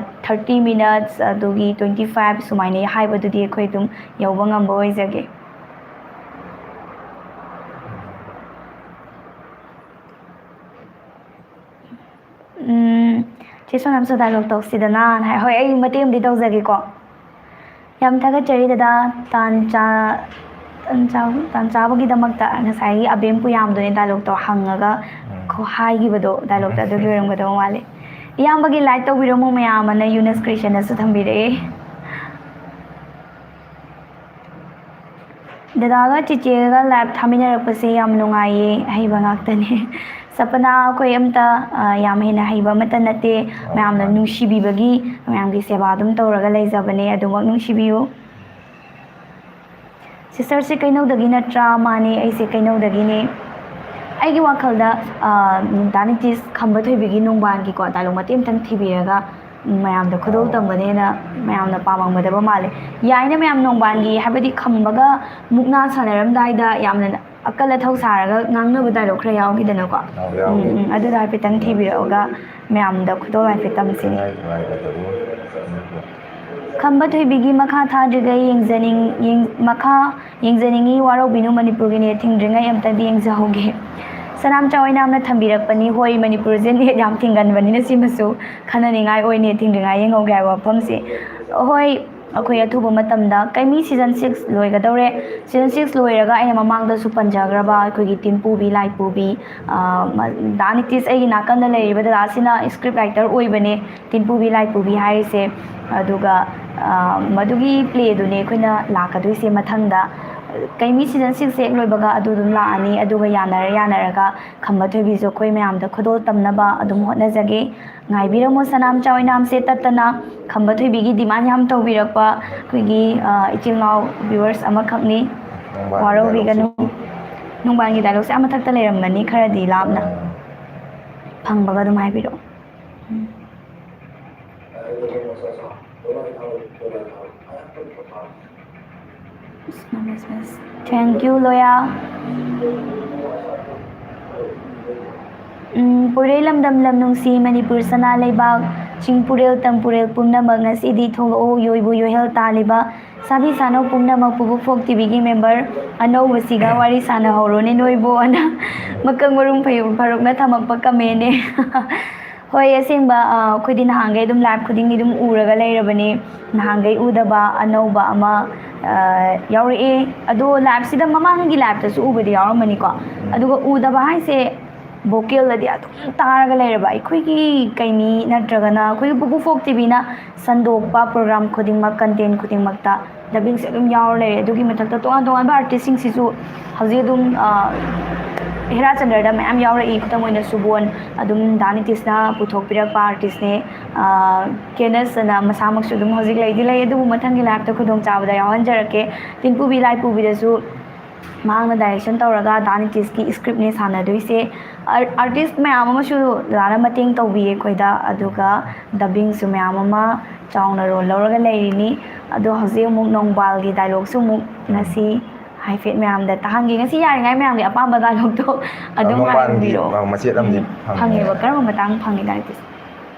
thirty minutes, ꯑꯗꯨꯒꯤ twenty five ꯁꯨꯃꯥꯏꯅ ꯍꯥꯏꯕꯗꯨꯗꯤ ꯑꯩꯈꯣꯏ ꯑꯗꯨꯝ ꯌꯧꯕ ꯉꯝꯕ ꯑꯣꯏꯖꯒꯦ꯫ ꯎꯝ, ꯆꯦ ꯁꯣꯅꯝꯁꯨ ꯗꯥꯏꯂꯣꯛ ꯇꯧꯁꯤꯗꯅ ꯍꯥꯏ꯫ ꯍꯣꯏ, ꯑꯩ ꯃꯇꯦꯛ ꯑꯃꯗꯤ ꯇꯧꯖꯒꯦꯀꯣ꯫ ꯌꯥꯝ ꯊꯥꯒꯠꯆꯔꯤ ꯗꯗꯥ, ꯇꯥꯟ ꯆꯥ-, ꯇꯥꯟ ꯆꯥ-, ꯇꯥꯟ ꯆꯥꯕꯒꯤꯗꯃꯛꯇ꯫ ꯉꯁꯥꯏꯒꯤ ꯑꯕꯦꯝ ꯄꯨꯌꯥꯝꯗꯨꯅꯦ ꯗꯥꯏꯂꯣꯛꯇꯣ ꯍꯪꯉꯒ ꯎꯝ꯫ ꯈꯣ-, ꯍꯥꯏꯈꯤꯕꯗꯣ, ꯗꯥꯏꯂꯣꯛꯇꯣ ꯑꯗꯨꯒꯤ ꯑꯣꯏꯔꯝꯒꯗꯧꯕ ꯃꯥꯜꯂꯦ꯫ ꯏꯌꯥꯝꯕꯒꯤ ꯂꯥꯏꯛ ꯇꯧꯕꯤꯔꯝꯃꯨ ꯃꯌꯥꯝ ꯑꯃꯅ ꯌꯨꯅꯁ ꯀ꯭ꯔꯤꯌꯦꯁꯟꯅꯁꯨ ꯊꯝꯕꯤꯔꯛꯑꯦ꯫ ꯗꯗꯥꯒ ꯆꯤꯆꯦꯒ ꯂꯥꯏꯞ ꯊꯥꯃꯤꯟꯅꯔꯛꯄꯁꯦ ꯌꯥꯝ ꯅꯨꯡꯉꯥꯏꯌꯦ, ꯑꯍꯩꯕ ꯉꯥꯛꯇꯅꯦ꯫ ꯁꯄꯅꯥ ꯑꯩꯈꯣꯏ ꯑꯝꯇ, ꯑ, ꯌꯥꯝ ꯍꯦꯟꯅ ꯍꯩꯕ ꯑꯃꯠꯇ ꯅꯠꯇꯦ, ꯑꯣ, ꯃꯌꯥꯝꯅ ꯃꯥꯅꯤ꯫ ꯅꯨꯡꯁꯤꯕꯤꯕꯒꯤ, ꯃꯌꯥꯝꯒꯤ ꯁꯦꯕꯥ ꯑꯗꯨꯝ ꯇꯧꯔꯒ ꯂꯩꯖꯕꯅꯦ, ꯑꯗꯨꯃꯛ ꯅꯨꯡꯁꯤꯕꯤꯌꯨ꯫ ꯁꯤꯁꯇꯔꯁꯦ ꯀꯩꯅꯧꯗꯒꯤ ꯅꯠꯇ꯭ꯔꯥ? ꯃꯥꯅꯦ, ꯑꯩꯁꯦ ꯀꯩꯅꯧꯗꯒꯤꯅꯦ꯫ ꯑꯩꯒꯤ ꯋꯥꯈꯜꯗ ꯗꯥ ꯅꯤꯇꯤꯁ ꯈꯝꯕ ꯊꯣꯏꯕꯤꯒꯤ ꯅꯣꯡꯕꯥꯟꯒꯤꯀꯣ ꯗꯥꯏꯂꯣꯛ ꯃꯇꯦꯛ ꯑꯃꯇꯪ ꯊꯤꯕꯤꯔꯒ ꯃꯌꯥꯝꯗ ꯈꯨꯗꯣꯜ ꯇꯝꯒꯅꯦꯅ ꯃꯌꯥꯝꯅ ꯄꯥꯝꯃꯝꯒꯗꯕ ꯃꯥꯜꯂꯦ꯫ ꯌꯥꯏꯅ ꯃꯌꯥꯝ, ꯅꯣꯡꯕꯥꯟꯒꯤ ꯍꯥꯏꯕꯗꯤ ꯈꯝꯕꯒ ꯃꯨꯛꯅꯥ ꯁꯥꯟꯅꯔꯝꯗꯥꯏꯗ ꯌꯥꯝꯅ ꯑꯀꯜ ꯑꯊꯧ ꯁꯥꯔꯒ ꯉꯥꯡꯅꯕ ꯗꯥꯏꯂꯣꯛ ꯈꯔ ꯌꯥꯎꯈꯤꯗꯅꯀꯣ꯫ ꯎꯝ, ꯎꯝ, ꯑꯗꯨꯗꯣ ꯍꯥꯏꯐꯦꯠꯇꯪ ꯊꯤꯕꯤꯔꯛꯑꯒ ꯃꯌꯥꯝꯗ ꯈꯨꯗꯣꯜ ꯍꯥꯏꯐꯦꯠ ꯇꯝꯁꯤꯅꯦ꯫ ꯈꯝꯕ ꯊꯣꯏꯕꯤꯒꯤ ꯃꯈꯥ ꯊꯥꯗ꯭ꯔꯤꯉꯩ ꯌꯦꯡꯖꯅꯤꯡ-, ꯌꯦꯡ-, ꯃꯈꯥ ꯌꯦꯡꯖꯅꯤꯡꯉꯤ, ꯋꯥꯔꯧꯕꯤꯅꯨ, ꯃꯅꯤꯄꯨꯔꯒꯤ ꯅꯦꯠ ꯊꯤꯡꯗ꯭ꯔꯤꯉꯩ ꯑꯝꯇꯗꯤ ꯌꯦꯡꯖꯍꯧꯒꯦ꯫ ꯁꯅꯥꯝꯆꯥ ꯑꯣꯏꯅꯥꯝꯅ ꯊꯝꯕꯤꯔꯛꯄꯅꯤ꯫ ꯍꯣꯏ, ꯃꯅꯤꯄꯨꯔꯁꯦ ꯅꯦꯠ ꯌꯥꯝ ꯊꯤꯡꯒꯟꯕꯅꯤꯅ ꯁꯤꯃꯁꯨ ꯈꯟꯅꯅꯤꯡꯉꯥꯏ ꯑꯣꯏ, ꯅꯦꯠ ꯊꯤꯡꯗ꯭ꯔꯤꯉꯩ ꯌꯦꯡꯍꯧꯒꯦ ꯍꯥꯏꯕ ꯋꯥꯐꯝꯁꯦ꯫ ꯍꯣꯏ, ꯑꯩꯈꯣꯏ ꯑꯊꯨꯕ ꯃꯇꯝꯗ ꯀꯩꯃꯤ season six ꯂꯣꯏꯒꯗꯧꯔꯦ꯫ Season six ꯂꯣꯏꯔꯒ ꯑꯩꯅ ꯃꯃꯥꯡꯗꯁꯨ ꯄꯟꯖꯈ꯭ꯔꯕ ꯑꯩꯈꯣꯏꯒꯤ ꯇꯤꯟꯄꯨꯕꯤ ꯂꯥꯏꯄꯨꯕꯤ, ꯑ, ꯃ-, ꯗꯥ ꯅꯤꯇꯤꯁ ꯑꯩꯒꯤ ꯅꯥꯀꯟꯗ ꯂꯩꯔꯤꯕ ꯗꯗꯥꯁꯤꯅ script writer ꯑꯣꯏꯕꯅꯦ꯫ ꯇꯤꯟꯄꯨꯕꯤ ꯂꯥꯏꯄꯨꯕꯤ ꯍꯥꯏꯔꯤꯁꯦ꯫ ꯑꯗꯨꯒ, ꯑ, ꯃꯗꯨꯒꯤ play ꯗꯨꯅꯦ ꯑꯩꯈꯣꯏꯅ ꯂꯥꯛꯀꯗꯣꯏꯁꯦ ꯃꯊꯪꯗ꯫ ꯀꯩꯃꯤ season six ꯍꯦꯛ ꯂꯣꯏꯕꯒ ꯑꯗꯨ ꯑꯗꯨꯝ ꯂꯥꯛꯑꯅꯤ꯫ ꯑꯗꯨꯒ ꯌꯥꯅꯔ ꯌꯥꯅꯔꯒ ꯈꯝꯕ ꯊꯣꯏꯕꯤꯁꯨ ꯑꯩꯈꯣꯏ ꯃꯌꯥꯝꯗ ꯈꯨꯗꯣꯜ ꯇꯝꯅꯕ ꯑꯗꯨꯝ ꯍꯣꯠꯅꯖꯒꯦ꯫ ꯉꯥꯏꯕꯤꯔꯝꯃꯣ ꯁꯅꯥꯝꯆꯥ ꯑꯣꯏꯅꯥꯝꯁꯦ ꯇꯠꯇꯅ꯫ ꯈꯝꯕ ꯊꯣꯏꯕꯤꯒꯤ demand ꯌꯥꯝ ꯇꯧꯕꯤꯔꯛꯄ ꯑꯩꯈꯣꯏꯒꯤ, ꯑ, ꯏꯆꯤꯜ ꯏꯅꯥꯎ viewers ꯑꯃꯈꯛꯅꯤ꯫ ꯅꯣꯡꯕꯥꯟꯒꯤ ꯋꯥꯔꯧꯕꯤꯒꯅꯨ꯫ Dialogue ꯁꯤ? ꯅꯣꯡꯕꯥꯟꯒꯤ dialogue ꯁꯦ ꯑꯃꯊꯛꯇ ꯂꯩꯔꯝꯒꯅꯤ, ꯈꯔꯗꯤ ꯂꯥꯞꯅ꯫ ꯑꯥ꯫ ꯐꯪꯕꯒ ꯑꯗꯨꯝ ꯍꯥꯏꯕꯤꯔꯛꯑꯣ꯫ ꯎꯝ꯫ Thank you, ꯂꯣꯌꯥ꯫ ꯎꯝ, ꯄꯣꯏꯔꯩ ꯂꯝꯗꯝ ꯂꯝ ꯅꯨꯡꯁꯤ ꯃꯅꯤꯄꯨꯔ ꯁꯅꯥ ꯂꯩꯕꯥꯛ, ꯆꯤꯡ ꯄꯨꯔꯦꯜ ꯇꯝ ꯄꯨꯔꯦꯜ ꯄꯨꯝꯅꯃꯛ ꯉꯁꯤꯗꯤ ꯊꯣꯛꯂꯛꯎ, ꯌꯣꯏꯕꯨ ꯌꯣꯏꯍꯦꯜ ꯇꯥꯜꯂꯤꯕ ꯁꯥꯕꯤ ꯁꯥꯅꯧ ꯄꯨꯝꯅꯃꯛ ꯄꯨꯕꯨ ꯐꯣꯛ ꯇꯤꯚꯤꯒꯤ member ꯑꯅꯧꯕꯁꯤꯒ ꯋꯥꯔꯤ ꯁꯥꯟꯅꯍꯧꯔꯣꯅꯦ ꯅꯣꯏꯕꯨ ꯑꯅ ꯃꯀꯪ ꯃꯔꯨꯝ ꯐꯩ-, ꯐꯥꯔꯨꯛꯅ ꯊꯝꯃꯛꯄ comment ꯅꯦ꯫ ꯍꯣꯏ, ꯑꯁꯦꯡꯕ, ꯑ, ꯑꯩꯈꯣꯏꯗꯤ ꯅꯍꯥꯟꯈꯩ ꯑꯗꯨꯝ live ꯈꯨꯗꯤꯡꯒꯤ ꯑꯗꯨꯝ ꯎꯔꯒ ꯂꯩꯔꯕꯅꯤ꯫ ꯅꯍꯥꯟꯈꯩ ꯎꯗꯕ ꯑꯅꯧꯕ ꯑꯃ, ꯑ, ꯌꯥꯎꯔꯛꯑꯦ꯫ ꯑꯗꯣ live ꯁꯤꯗ ꯃꯃꯥꯡꯒꯤ live ꯇꯁꯨ ꯎꯕꯗꯤ ꯌꯥꯎꯔꯝꯃꯅꯤꯀꯣ꯫ ꯑꯗꯨꯒ ꯎꯗꯕ ꯍꯥꯏꯁꯦ vocal ꯗꯗꯤ ꯑꯗꯨꯝ ꯇꯥꯔꯒ ꯂꯩꯔꯕ꯫ ꯑꯩꯈꯣꯏꯒꯤ ꯀꯩꯅꯤ ꯅꯠꯇ꯭ꯔꯒꯅ ꯑꯩꯈꯣꯏꯒꯤ ꯄꯨꯄꯨ ꯐꯣꯛ ꯇꯤꯚꯤꯅ ꯁꯟꯗꯣꯛꯄ program ꯈꯨꯗꯤꯡꯃꯛ, content ꯈꯨꯗꯤꯡꯃꯛꯇ dubbing ꯁꯦ ꯑꯗꯨꯝ ꯌꯥꯎꯔ ꯂꯩꯔꯦ꯫ ꯑꯗꯨꯒꯤ ꯃꯊꯛꯇ ꯇꯣꯉꯥꯟ ꯇꯣꯉꯥꯟꯕ artist ꯁꯤꯡꯁꯤꯁꯨ ꯍꯧꯖꯤꯛ ꯑꯗꯨꯝ, ꯑ, ꯍꯦꯔꯥꯆꯟꯗ꯭ꯔꯗ ꯃꯌꯥꯝ ꯌꯥꯎꯔꯛꯏ꯫ ꯈꯨꯗꯝ ꯑꯣꯏꯅ ꯁꯨꯕꯣꯟ, ꯑꯗꯨꯝ ꯗꯥ ꯅꯤꯇꯤꯁꯅ ꯄꯨꯊꯣꯛꯄꯤꯔꯛꯄ artist ꯅꯦ꯫ ꯑ, ꯀꯦꯅꯁ ꯑꯅ ꯃꯁꯥꯃꯛꯁꯨ ꯑꯗꯨꯝ ꯍꯧꯖꯤꯛ ꯂꯩꯗꯤ ꯂꯩ, ꯑꯗꯨꯕꯨ ꯃꯊꯪꯒꯤ live ꯇ ꯈꯨꯗꯣꯡꯆꯥꯕꯗ ꯌꯥꯎꯍꯟꯖꯔꯛꯀꯦ꯫ ꯇꯤꯟꯄꯨꯕꯤ ꯂꯥꯏꯄꯨꯕꯤꯗꯁꯨ ꯃꯍꯥꯛꯅ ꯗꯥꯏꯔꯦꯛꯁꯟ ꯇꯧꯔꯒ ꯗꯥ ꯅꯤꯇꯤꯁꯀꯤ ꯁ꯭ꯀ꯭ꯔꯤꯞꯅꯦ ꯁꯥꯟꯅꯗꯣꯏꯁꯦ꯫ ꯑꯥꯔ-, ꯑꯥꯔꯇꯤꯁ ꯃꯌꯥꯝ ꯑꯃꯁꯨ ꯗꯗꯥꯅ ꯃꯇꯦꯡ ꯇꯧꯕꯤꯌꯦ ꯑꯩꯈꯣꯏꯗ, ꯑꯗꯨꯒ ꯗꯕꯤꯡꯁꯨ ꯃꯌꯥꯝ ꯑꯃ ꯆꯥꯎꯅ ꯔꯣꯜ ꯂꯧꯔꯒ ꯂꯩꯔꯤꯅꯤ꯫ ꯑꯗꯣ ꯍꯧꯖꯤꯛ ꯑꯃꯨꯛ ꯅꯣꯡꯕꯥꯜꯒꯤ ꯗꯥꯏꯂꯣꯛꯁꯨ ꯑꯃꯨꯛ ꯎꯝ꯫ ꯉꯁꯤ ꯍꯥꯏꯐꯦꯠ ꯃꯌꯥꯝꯗ ꯇꯥꯍꯟꯒꯦ꯫ ꯉꯁꯤ ꯌꯥꯔꯤꯉꯩ ꯃꯌꯥꯝꯒꯤ ꯑꯄꯥꯝꯕ ꯗꯥꯏꯂꯣꯛꯇꯣ ꯑꯗꯨꯝ ꯅꯣꯡꯕꯥꯜꯒꯤ, ꯍꯥꯏꯕꯤꯔꯛꯑꯣ꯫ ꯑ, ꯃꯆꯦꯠ ꯑꯃꯗꯤ ꯎꯝ, ꯐꯪꯉꯦ꯫ ꯐꯪꯉꯦꯕ꯫ ꯀꯔꯝꯕ ꯃꯇꯥꯡ ꯐꯪꯉꯦ ꯗꯥꯏꯂꯣꯛꯁꯦ?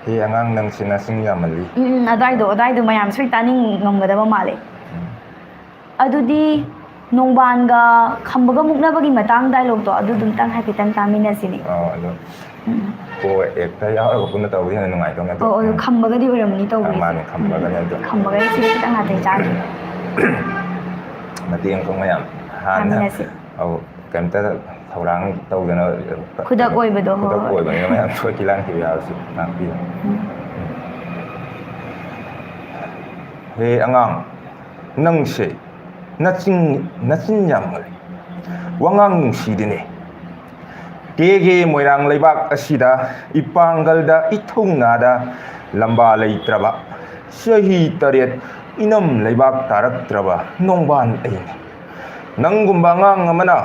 "ꯍꯦ ꯑꯉꯥꯡ, ꯅꯪꯁꯦ ꯅꯆꯤꯟ ꯌꯥꯝꯃꯜꯂꯤ"꯫ ꯎꯝ, ꯎꯝ, ꯑꯗꯨꯋꯥꯏꯗꯣ, ꯑꯗꯨꯋꯥꯏꯗꯣ ꯃꯌꯥꯝ ꯁꯣꯏ ꯇꯥꯅꯤꯡ ꯉꯝꯒꯗꯕ ꯃꯥꯜꯂꯦ꯫ ꯎꯝ꯫ ꯑꯗꯨꯗꯤ ꯅꯣꯡꯕꯥꯟꯒ ꯈꯝꯕꯒ ꯃꯨꯛꯅꯕꯒꯤ ꯃꯇꯥꯡ ꯗꯥꯏꯂꯣꯛꯇꯣ ꯑꯗꯨꯗꯨꯝꯇꯪ ꯍꯥꯏꯐꯦꯠꯇꯪ ꯇꯥꯃꯤꯟꯅꯁꯤꯅꯦ꯫ ꯑꯣ, ꯑꯗꯣ ꯎꯝ꯫ ꯀꯣ ꯑꯦꯛꯇꯔ ꯌꯥꯎꯔꯒ ꯄꯨꯟꯅ ꯇꯧꯕꯗꯤ ꯍꯦꯟꯅ ꯅꯨꯡꯉꯥꯏꯗꯧꯅꯦ ꯑꯗꯣ꯫ ꯑꯣ, ꯑꯗꯣ ꯎꯝ꯫ ꯈꯝꯕꯒꯗꯤ ꯑꯣꯏꯔꯝꯅꯤ ꯑꯥ, ꯇꯧꯕꯤꯁꯦ꯫ ꯃꯥꯅꯦ, ꯈꯝꯕꯒꯅꯦ ꯑꯗꯣ꯫ ꯎꯝ, ꯈꯝꯕꯒꯗꯤ ꯁꯤꯗꯤ ꯈꯤꯇꯪ ꯅꯥꯇꯩ ꯆꯥꯗ꯭ꯔꯦ꯫ ꯃꯇꯦꯡ ꯑꯃꯈꯛ ꯃꯌꯥꯝ ꯍꯥꯟꯅ ꯇꯥꯃꯤꯟꯅꯁꯤ꯫ ꯑꯧ, ꯀꯩꯝꯇ ꯊꯧꯔꯥꯡ ꯇꯧꯗꯅ ꯈꯨꯗꯛ ꯑꯣꯏꯕꯗꯣ, ꯈꯨꯗꯛ ꯍꯣꯏ, ꯍꯣꯏ꯫ ꯑꯣꯏꯕꯅꯤꯅ ꯃꯌꯥꯝ ꯁꯣꯏꯈꯤ ꯂꯥꯟꯈꯤꯕ ꯌꯥꯎꯔꯁꯨ ꯉꯥꯛꯄꯤꯌꯨ꯫ ꯎꯝ꯫ ꯍꯦ ꯑꯉꯥꯡ, ꯅꯪꯁꯦ ꯅꯆꯤꯟ, ꯅꯆꯤꯟ ꯌꯥꯝ ꯉꯜꯂꯤ, ꯋꯥꯉꯥꯡ ꯅꯨꯡꯁꯤꯗꯦꯅꯦ꯫ ꯀꯦꯒꯦ ꯃꯣꯏꯔꯥꯡ ꯂꯩꯕꯥꯛ ꯑꯁꯤꯗ ꯏꯄꯥꯡꯒꯜꯗ ꯏꯊꯧꯅꯥꯗ ꯂꯝꯕꯥ ꯂꯩꯇ꯭ꯔꯕ, ꯆꯍꯤ ꯇꯔꯦꯠ ꯏꯅꯝ ꯂꯩꯕꯥꯛ ꯇꯥꯔꯛꯇ꯭ꯔꯕ ꯅꯣꯡꯕꯥꯟ ꯑꯩꯅꯤ꯫ ꯅꯪꯒꯨꯝꯕ ꯑꯉꯥꯡ ꯑꯃꯅ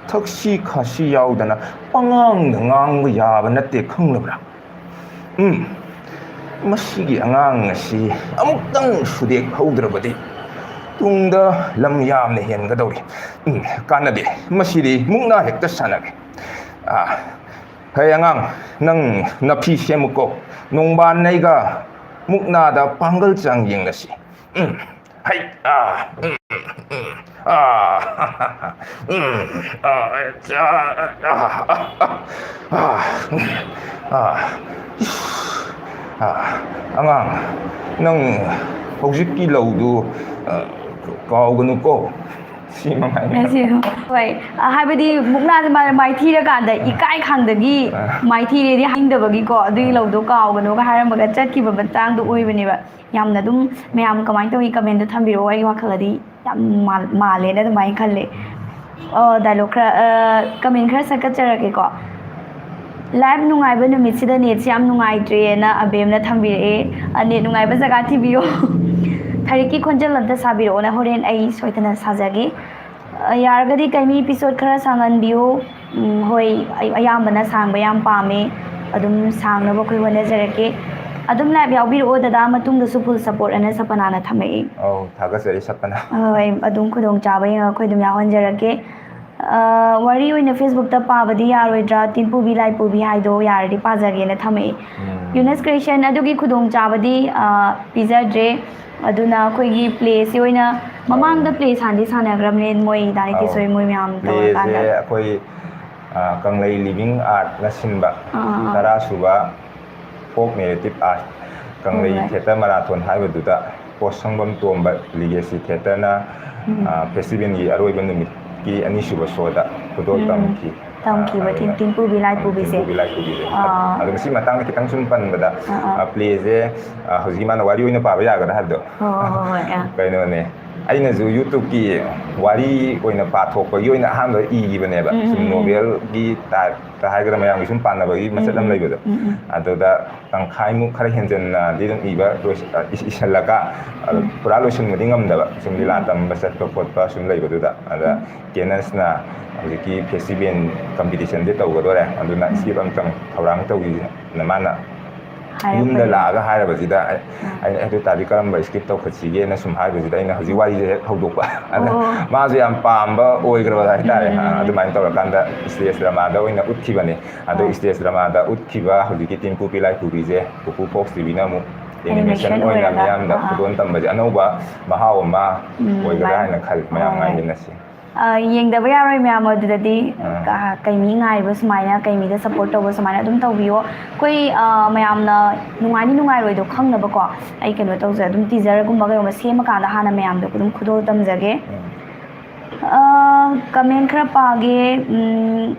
ꯊꯛꯁꯤ ꯈꯥꯁꯤ ꯌꯥꯎꯗꯅ ꯄꯉꯥꯡꯗ ꯉꯥꯡꯕ ꯌꯥꯕ ꯅꯠꯇꯦ, ꯈꯪꯂꯕ꯭ꯔꯥ? ꯎꯝ, ꯃꯁꯤꯒꯤ ꯑꯉꯥꯡ ꯑꯁꯤ ꯑꯃꯨꯛꯇꯪ ꯁꯨꯗꯦꯛ ꯍꯧꯗ꯭ꯔꯕꯗꯤ ꯇꯨꯡꯗ ꯂꯝ ꯌꯥꯝꯅ ꯍꯦꯟꯒꯗꯧꯔꯤ꯫ ꯎꯝ, ꯀꯥꯟꯅꯗꯦ꯫ ꯃꯁꯤꯗꯤ ꯃꯨꯛꯅꯥ ꯍꯦꯛꯇ ꯁꯥꯟꯅꯒꯦ꯫ ꯑꯥ, ꯍꯦ ꯑꯉꯥꯡ, ꯅꯪ ꯅꯐꯤ ꯁꯦꯝꯃꯨꯀꯣ꯫ ꯅꯣꯡꯕꯥꯟ ꯑꯩꯒ ꯃꯨꯛꯅꯥꯗ ꯄꯥꯡꯒꯜ ꯆꯥꯡ ꯌꯦꯡꯂꯁꯤ꯫ ꯎꯝ, ꯍꯩ, ꯑꯥ, ꯎꯝ, ꯎꯝ, ꯑꯥ, ꯎꯝ, ꯑꯥ, ꯑꯥ, ꯑꯥ, ꯑꯥ, ꯑꯥ, ꯑꯉꯥꯡ, ꯅꯪ ꯍꯧꯖꯤꯛꯀꯤ ꯂꯧꯗꯨ, ꯑ, ꯀꯥꯎꯒꯅꯨꯀꯣ꯫ ꯁꯤ ꯃꯉꯥꯏꯔꯦ꯫ ꯉꯁꯤ, ꯍꯣꯏ, ꯑ, ꯍꯥꯏꯕꯗꯤ ꯃꯨꯛꯅꯥꯁꯦ ꯃꯥ-, ꯃꯥꯏꯊꯤꯔꯀꯥꯟꯗ ꯏꯀꯥꯏ ꯈꯪꯗꯒꯤ ꯑ꯫ ꯃꯥꯏꯊꯤꯔꯦꯗꯤ ꯍꯥꯏꯅꯤꯡꯗꯕꯒꯤꯀꯣ, ꯑꯗꯨꯒꯤ ꯑ꯫ ꯂꯧꯗꯣ ꯀꯥꯎꯒꯅꯣꯒ ꯍꯥꯏꯔꯝꯃꯒ ꯆꯠꯈꯤꯕ ꯃꯇꯥꯡꯗꯣ ꯑꯣꯏꯕꯅꯦꯕ꯫ ꯌꯥꯝꯅ ꯑꯗꯨꯝ ꯃꯌꯥꯝ ꯀꯃꯥꯏꯅ ꯇꯧꯏ ꯀꯃꯦꯟꯗꯣ ꯊꯝꯕꯤꯔꯛꯑꯣ, ꯑꯩꯒꯤ ꯋꯥꯈꯜꯗꯗꯤ ꯌꯥꯝ ꯃꯥꯜ-, ꯃꯥꯜꯂꯦꯅ ꯑꯗꯨꯃꯥꯏꯅ ꯈꯜꯂꯦ꯫ ꯑ, ꯗꯥꯏꯂꯣꯛ ꯈꯔ, ꯑ, ꯀꯃꯦꯟ ꯈꯔ ꯁꯠꯀꯠꯆꯔꯛꯀꯦꯀꯣ꯫ "ꯂꯥꯏꯚ ꯅꯨꯡꯉꯥꯏꯕ ꯅꯨꯃꯤꯠꯁꯤꯗ ꯅꯦꯠꯁꯦ ꯌꯥꯝ ꯅꯨꯡꯉꯥꯏꯇ꯭ꯔꯦꯅ" ꯑꯕꯦꯝꯅ ꯊꯝꯕꯤꯔꯛꯑꯦ꯫ "ꯑ, ꯅꯦꯠ ꯅꯨꯡꯉꯥꯏꯕ ꯖꯒꯥ ꯊꯤꯕꯤꯌꯣ꯫ ꯊꯔꯤꯛꯀꯤ ꯈꯣꯟꯖꯦꯜ ꯑꯝꯇ ꯁꯥꯕꯤꯔꯛꯑꯣꯅ ꯍꯣꯔꯦꯟ ꯑꯩ ꯁꯣꯏꯗꯅ ꯁꯥꯖꯒꯦ"꯫ ꯑ, ꯌꯥꯔꯒꯗꯤ ꯀꯩꯃꯤ episode ꯈꯔ ꯁꯥꯡꯍꯟꯕꯤꯌꯨ꯫ ꯎꯝ, ꯍꯣꯏ, ꯑꯩ ꯑꯌꯥꯝꯕꯅ ꯁꯥꯡꯕ ꯌꯥꯝ ꯄꯥꯝꯃꯦ꯫ ꯑꯗꯨꯝ ꯁꯥꯡꯅꯕ ꯑꯩꯈꯣꯏ ꯍꯣꯠꯅꯖꯔꯛꯀꯦ꯫ ꯑꯗꯨꯝ live ꯌꯥꯎꯕꯤꯔꯛꯑꯣ ꯗꯗꯥ, ꯃꯇꯨꯡꯗꯁꯨ full support ꯑꯅ ꯁꯄꯅꯥꯅ ꯊꯝꯃꯛꯏ꯫ ꯑꯧ, ꯊꯥꯒꯠꯆꯔꯤ ꯁꯄꯅꯥ꯫ ꯍꯣꯏ, ꯑꯗꯨꯝ ꯈꯨꯗꯣꯡꯆꯥꯕ ꯌꯦꯡꯉꯒ ꯑꯩꯈꯣꯏ ꯑꯗꯨꯝ ꯌꯥꯎꯍꯟꯖꯔꯛꯀꯦ꯫ ꯑ, ꯋꯥꯔꯤ ꯑꯣꯏꯅ Facebook ꯇ ꯄꯥꯕꯗꯤ ꯌꯥꯔꯣꯏꯗ꯭ꯔꯥ, ꯇꯤꯟꯄꯨꯕꯤ ꯂꯥꯏꯄꯨꯕꯤ ꯍꯥꯏꯗꯣ ꯌꯥꯔꯗꯤ ꯄꯥꯖꯒꯦꯅ ꯊꯝꯃꯛꯏ꯫ ꯎꯝ꯫ Eunice Creation ꯑꯗꯨꯒꯤ ꯈꯨꯗꯣꯡꯆꯥꯕꯗꯤ, ꯑ, ꯄꯤꯖꯗ꯭ꯔꯦ꯫ ꯑꯗꯨꯅ ꯑꯩꯈꯣꯏꯒꯤ play ꯁꯤ ꯑꯣꯏꯅ ꯃꯃꯥꯡꯗ play ꯁꯥꯟꯗꯤ ꯁꯥꯟꯅꯈ꯭ꯔꯕꯅꯦ, ꯃꯣꯏ ꯗꯥ ꯅꯤꯇꯤꯁ ꯍꯣꯏ, ꯃꯣꯏ ꯃꯌꯥꯝ play ꯁꯦ ꯇꯧꯔꯀꯥꯟꯗ꯫ ꯑꯩꯈꯣꯏ, ꯑ, ꯀꯪꯂꯩ Living Art ꯅ ꯁꯤꯟꯕ ꯑꯥ, ꯑꯥ, ꯑꯥ꯫ ꯇꯔꯥ ꯁꯨꯕ Folk Narrative Art ꯀꯪꯂꯩ ꯍꯣꯏ, ꯍꯣꯏ꯫ Theatre Marathon ꯍꯥꯏꯕꯗꯨꯗ ꯄꯣꯠꯁꯪꯕꯝ ꯇꯣꯝꯕ Legacy Theatre ꯅ, ꯎꯝ꯫ ꯑ, festival ꯒꯤ ꯑꯔꯣꯏꯕ ꯅꯨꯃꯤꯠꯀꯤ ꯑꯅꯤꯁꯨꯕ show ꯗ ꯈꯨꯗꯣꯜ ꯎꯝ, ꯎꯝ꯫ ꯇꯝꯈꯤ꯫ ꯇꯝꯈꯤꯕ ꯑ, ꯇꯤꯟ-, ꯑꯗꯨꯅ, ꯇꯤꯟꯄꯨꯕꯤ ꯑ, ꯂꯥꯏꯄꯨꯕꯤꯁꯦ꯫ ꯇꯤꯟꯄꯨꯕꯤ ꯂꯥꯏꯄꯨꯕꯤꯁꯦ꯫ ꯑꯥ꯫ ꯑꯗꯣ ꯃꯁꯤ ꯃꯇꯥꯡꯗ ꯈꯤꯇꯪ ꯁꯨꯝ ꯄꯟꯕꯗ, ꯑꯥ, ꯑꯥ꯫ ꯑ, play ꯁꯦ, ꯑ, ꯍꯧꯖꯤꯛꯀꯤ ꯃꯥꯅ ꯋꯥꯔꯤ ꯑꯣꯏꯅ ꯄꯥꯕ ꯌꯥꯒꯗ꯭ꯔꯥ ꯍꯥꯏꯕꯗꯣ꯫ ꯍꯣꯏ, ꯍꯣꯏ, ꯍꯣꯏ, ꯍꯣꯏ, ꯑꯥ꯫ ꯀꯩꯅꯣꯅꯦ, ꯑꯩꯅꯁꯨ YouTube ꯀꯤ ꯋꯥꯔꯤ ꯑꯣꯏꯅ ꯄꯥꯊꯣꯛꯄꯒꯤ ꯑꯣꯏꯅ ꯑꯍꯥꯟꯕ ꯏꯈꯤꯕꯅꯦꯕ꯫ ꯎꯝ, ꯎꯝ, ꯁꯨꯝ ꯎꯝ, ꯎꯝ꯫ Novel ꯒꯤ type ꯇ ꯍꯥꯏꯒꯗ꯭ꯔꯥ, ꯃꯌꯥꯝꯒꯤ ꯁꯨꯝ ꯄꯥꯟꯅꯕꯒꯤ ꯃꯆꯠ ꯎꯝ, ꯑꯃ ꯎꯝ, ꯂꯩꯕꯗꯣ꯫ ꯎꯝ, ꯎꯝ꯫ ꯑꯗꯨꯗ ꯇꯪꯈꯥꯏꯃꯨꯛ ꯈꯔ ꯍꯦꯟꯖꯟꯅꯗꯤ ꯑꯗꯨꯝ ꯏꯕ ꯂꯣꯏꯁ-, ꯑ, ꯏꯁ-, ꯏꯁꯜꯂꯒ, ꯑ, ꯎꯝ꯫ ꯄꯨꯔꯥ ꯂꯣꯏꯁꯤꯟꯕꯗꯤ ꯉꯝꯗꯕ, ꯁꯨꯝ ꯂꯤꯂꯥ ꯎꯝ꯫ ꯇꯝꯕ ꯆꯠꯄ ꯈꯣꯠꯄ ꯁꯨꯝ ꯂꯩꯕꯗꯨꯗ꯫ ꯑꯗ ꯎꯝ꯫ ꯀꯦꯅꯁꯅ ꯍꯧꯖꯤꯛꯀꯤ festival competition ꯁꯦ ꯇꯧꯒꯗꯣꯔꯦ, ꯑꯗꯨꯅ ꯎꯝ꯫ skip ꯑꯝꯇꯪ ꯊꯧꯔꯥꯡ ꯇꯧꯁꯤꯅ ꯃꯥꯅ ꯍꯥꯏꯔꯛꯄꯅꯦ꯫ ꯌꯨꯝꯗ ꯂꯥꯛꯑꯒ ꯍꯥꯏꯔꯕꯁꯤꯗ ꯑꯩ, ꯑꯥ꯫ ꯑꯩꯅ ꯑꯗꯨ ꯇꯥꯔꯗꯤ ꯀꯔꯝꯕ skip ꯇꯧꯈꯠꯁꯤꯒꯦꯅ ꯁꯨꯝ ꯍꯥꯏꯕꯁꯤꯗ ꯑꯩꯅ ꯍꯧꯖꯤꯛ ꯎꯝ꯫ ꯋꯥꯔꯤꯁꯦ ꯍꯦꯛ ꯍꯧꯗꯣꯛꯄ꯫ ꯑꯗ ꯑꯣ꯫ ꯃꯥꯁꯨ ꯌꯥꯝ ꯄꯥꯝꯕ ꯑꯣꯏꯈ꯭ꯔꯕ ꯍꯥꯏꯇꯥꯔꯦ꯫ ꯎꯝ, ꯎꯝ, ꯑ, ꯎꯝ꯫ ꯑꯗꯨꯃꯥꯏꯅ ꯇꯧꯔꯀꯥꯟꯗ stage drama ꯗ ꯑꯣꯏꯅ ꯎꯠꯈꯤꯕꯅꯦ꯫ ꯑꯗꯣ ꯍꯣꯏ꯫ Stage drama ꯗ ꯎꯠꯈꯤꯕ ꯍꯧꯖꯤꯛꯀꯤ ꯇꯤꯟꯄꯨꯄꯤ ꯂꯥꯏꯄꯨꯕꯤꯁꯦ ꯄꯨꯄꯨ Fox T V ꯅ ꯑꯃꯨꯛ animation Animation ꯑꯣꯏꯅ ꯑꯣꯏꯔꯒ꯫ ꯃꯤꯌꯥꯝꯗ ꯑꯥ, ꯑꯥ꯫ ꯈꯨꯗꯣꯜ ꯇꯝꯕꯁꯦ ꯑꯅꯧꯕ ꯃꯍꯥꯎ ꯑꯃ ꯎꯝ, ꯑꯣꯏꯒꯗ꯭ꯔꯥ ꯃꯥꯅꯦ꯫ ꯍꯥꯏꯅ ꯈꯜꯂꯤ꯫ ꯃꯌꯥꯝ ꯍꯣꯏ, ꯍꯣꯏ꯫ ꯉꯥꯏꯃꯤꯟꯅꯁꯤ꯫ ꯑ, ꯌꯦꯡꯗꯕ ꯌꯥꯔꯣꯏ ꯃꯌꯥꯝ ꯑꯗꯨꯗꯗꯤ꯫ ꯑꯥ꯫ ꯀ-, ꯀꯩꯃꯤ ꯉꯥꯏꯕ ꯁꯨꯃꯥꯏꯅ, ꯀꯩꯃꯤꯗ support ꯇꯧꯕ ꯁꯨꯃꯥꯏꯅ ꯑꯗꯨꯝ ꯇꯧꯕꯤꯌꯣ꯫ ꯑꯩꯈꯣꯏ, ꯑ, ꯃꯌꯥꯝꯅ ꯅꯨꯡꯉꯥꯏꯅꯤ ꯅꯨꯡꯉꯥꯏꯔꯣꯏꯗꯣ ꯈꯪꯅꯕꯀꯣ, ꯑꯩ ꯀꯩꯅꯣ ꯇꯧꯖ-, ꯑꯗꯨꯝ teaser ꯒꯨꯝꯕ ꯀꯩꯒꯨꯝꯕ ꯁꯦꯝꯃꯀꯥꯟꯗ ꯍꯥꯟꯅ ꯃꯌꯥꯝꯗ ꯑꯗꯨꯝ ꯈꯨꯗꯣꯜ ꯇꯝꯖꯒꯦ꯫ ꯎꯝ꯫ ꯑ, comment ꯈꯔ ꯄꯥꯒꯦ꯫ ꯎꯝ,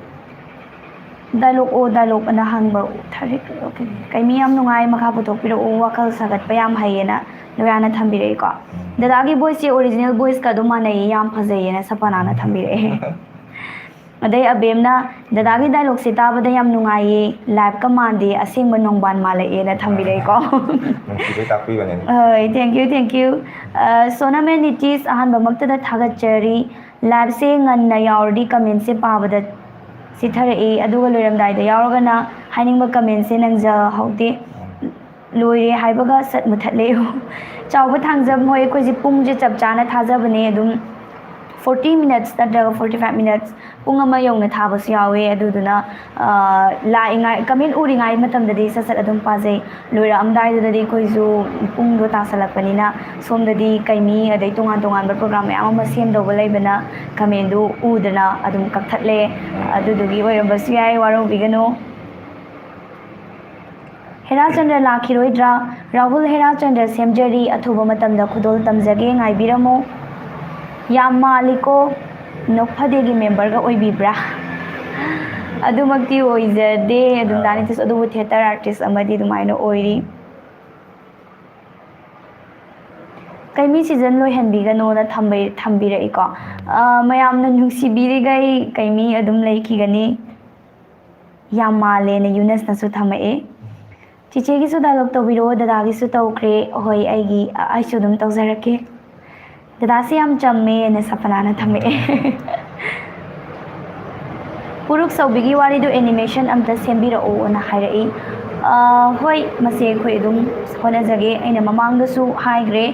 dialogue ꯑꯣ dialogue ꯑꯅ ꯍꯪꯕ ꯊꯥꯔꯛ-, okay꯫ ꯀꯩꯃꯤ ꯌꯥꯝ ꯅꯨꯡꯉꯥꯏ, ꯃꯈꯥ ꯄꯨꯊꯣꯛꯄꯤꯔꯛꯎ, ꯋꯥꯈꯜ ꯁꯥꯒꯠꯄ ꯌꯥꯝ ꯍꯩꯌꯦꯅ ꯂꯣꯌꯥꯅ ꯊꯝꯕꯤꯔꯛꯏꯀꯣ꯫ ꯗꯗꯥꯒꯤ voice ꯁꯦ original voice ꯀ ꯑꯗꯨꯝ ꯃꯥꯟꯅꯩꯌꯦ, ꯌꯥꯝ ꯐꯖꯩꯌꯦꯅ ꯁꯄꯅꯥꯅ ꯊꯝꯕꯤꯔꯛꯑꯦ꯫ ꯑꯗꯩ ꯑꯕꯦꯝꯅ, "ꯗꯗꯥꯒꯤ dialogue ꯁꯦ ꯇꯥꯕꯗ ꯌꯥꯝ ꯅꯨꯡꯉꯥꯏꯌꯦ, live ꯀ ꯃꯥꯟꯗꯦ, ꯑꯁꯦꯡꯕ ꯅꯣꯡꯕꯥꯟ ꯃꯥꯜꯂꯛꯑꯦꯅ" ꯊꯝꯕꯤꯔꯛꯏꯀꯣ꯫ ꯅꯨꯡꯁꯤꯕꯩ ꯇꯥꯛꯄꯤꯕꯅꯦ꯫ ꯍꯣꯏ, thank you, thank you꯫ ꯑ, ꯁꯣꯅꯝ and ꯅꯤꯇꯤꯁ, ꯑꯍꯥꯟꯕꯃꯛꯇꯗ ꯊꯥꯒꯠꯆꯔꯤ꯫ ꯂꯥꯏꯞꯁꯦ ꯉꯟꯅ ꯌꯥꯎꯔꯗꯤ ꯀꯃꯦꯟꯁꯦ ꯄꯥꯕꯗ ꯆꯤꯊꯔꯛꯏ, ꯑꯗꯨꯒ ꯂꯣꯏꯔꯝꯗꯥꯏꯗ ꯌꯥꯎꯔꯒꯅ ꯍꯥꯏꯅꯤꯡꯕ ꯀꯃꯦꯟꯁꯦ ꯅꯪꯖꯍꯧꯗꯦ꯫ ꯂꯣꯏꯔꯦ ꯍꯥꯏꯕꯒ ꯁꯠ ꯃꯨꯊꯠꯂꯦ꯫ ꯆꯥꯎꯕ ꯊꯥꯡꯖꯝ ꯍꯣꯏ, ꯑꯩꯈꯣꯏꯁꯦ ꯄꯨꯡꯁꯦ ꯆꯞ ꯆꯥꯅ ꯊꯥꯖꯕꯅꯦ, ꯑꯗꯨꯝ forty minutes ꯅꯠꯇ꯭ꯔꯒ forty five minutes, ꯄꯨꯡ ꯑꯃ ꯌꯧꯅ ꯊꯥꯕꯁꯨ ꯌꯥꯎꯋꯦ꯫ ꯑꯗꯨꯗꯨꯅ ꯂꯥꯛꯏꯉꯥꯏ, ꯀꯃꯦꯟ ꯎꯔꯤꯉꯥꯏ ꯃꯇꯝꯗꯗꯤ ꯁꯠ ꯁꯠ ꯑꯗꯨꯝ ꯄꯥꯖꯩ꯫ ꯂꯣꯏꯔꯛꯑꯝꯗꯥꯏꯗꯨꯗꯗꯤ ꯑꯩꯈꯣꯏꯁꯨ ꯄꯨꯡꯗꯣ ꯇꯥꯁꯜꯂꯛꯄꯅꯤꯅ, ꯁꯣꯝꯗꯗꯤ ꯀꯩꯃꯤ ꯑꯗꯩ ꯇꯣꯉꯥꯟ ꯇꯣꯉꯥꯟꯕ ꯄ꯭ꯔꯣꯒ꯭ꯔꯥꯝ ꯃꯌꯥꯝ ꯑꯃ ꯁꯦꯝꯗꯧꯕ ꯂꯩꯕꯅ ꯀꯃꯦꯟꯗꯨ ꯎꯗꯅ ꯑꯗꯨꯝ ꯀꯛꯊꯠꯂꯦ꯫ ꯑꯗꯨꯗꯨꯒꯤ ꯑꯣꯏꯔꯝꯕꯁꯨ ꯌꯥꯏ, ꯋꯥꯔꯧꯕꯤꯒꯅꯨ꯫ ꯍꯦꯔꯥꯆꯟꯗ꯭ꯔ ꯂꯥꯛꯈꯤꯔꯣꯏꯗ꯭ꯔꯥ? ꯔꯥꯍꯨꯜ ꯍꯦꯔꯥꯆꯟꯗ꯭ꯔ ꯁꯦꯝꯖꯔꯤ, ꯑꯊꯨꯕ ꯃꯇꯝꯗ ꯈꯨꯗꯣꯜ ꯇꯝꯖꯒꯦ, ꯉꯥꯏꯕꯤꯔꯝꯃꯨ꯫ ꯌꯥꯝ ꯃꯥꯜꯂꯤꯀꯣ, ꯅꯣꯛꯐꯗꯦꯒꯤ ꯃꯦꯝꯕꯔꯒ ꯑꯣꯏꯕꯤꯕ꯭ꯔꯥ? ꯑꯗꯨꯃꯛꯇꯤ ꯑꯣꯏꯖꯗꯦ, ꯑꯗꯨꯝ ꯗꯥ ꯅꯤꯇꯤꯁ, ꯑꯗꯨꯕꯨ ꯊꯤꯌꯦꯇꯔ ꯑꯥꯔꯇꯤꯁ ꯑꯃꯗꯤ ꯑꯗꯨꯃꯥꯏꯅ ꯑꯣꯏꯔꯤ꯫ ꯀꯩꯃꯤ ꯁꯤꯖꯟ ꯂꯣꯏꯍꯟꯕꯤꯒꯅꯣꯅ ꯊꯝꯕꯩ-, ꯊꯝꯕꯤꯔꯛꯏꯀꯣ꯫ ꯑ, ꯃꯌꯥꯝꯅ ꯅꯨꯡꯁꯤꯕꯤꯔꯤꯈꯩ ꯀꯩꯃꯤ ꯑꯗꯨꯝ ꯂꯩꯈꯤꯒꯅꯤ꯫ ꯌꯥꯝ ꯃꯥꯜꯂꯦꯅ ꯌꯨꯅꯁꯅꯁꯨ ꯊꯝꯃꯛꯑꯦ꯫ ꯆꯤꯆꯦꯒꯤꯁꯨ ꯗꯥꯏꯂꯣꯛ ꯇꯧꯕꯤꯔꯛꯑꯣ, ꯗꯗꯥꯒꯤꯁꯨ ꯇꯧꯈ꯭ꯔꯦ꯫ ꯍꯣꯏ, ꯑꯩꯒꯤ, ꯑ-, ꯑꯩꯁꯨ ꯑꯗꯨꯝ ꯇꯧꯖꯔꯛꯀꯦ꯫ ꯗꯗꯥꯁꯦ ꯌꯥꯝ ꯆꯝꯃꯦꯅ ꯁꯄꯅꯥꯅ ꯊꯝꯃꯛꯑꯦ꯫ ꯄꯨꯔꯨꯛ ꯁꯧꯕꯤꯒꯤ ꯋꯥꯔꯤꯗꯨ ꯑꯦꯅꯤꯃꯦꯁꯟ ꯑꯝꯇ ꯁꯦꯝꯕꯤꯔꯛꯑꯣꯅ ꯍꯥꯏꯔꯛꯏ꯫ ꯑ, ꯍꯣꯏ, ꯃꯁꯦ ꯑꯩꯈꯣꯏ ꯑꯗꯨꯝ ꯍꯣꯠꯅꯖꯒꯦ꯫ ꯑꯩꯅ ꯃꯃꯥꯡꯗꯁꯨ ꯍꯥꯏꯈ꯭ꯔꯦ,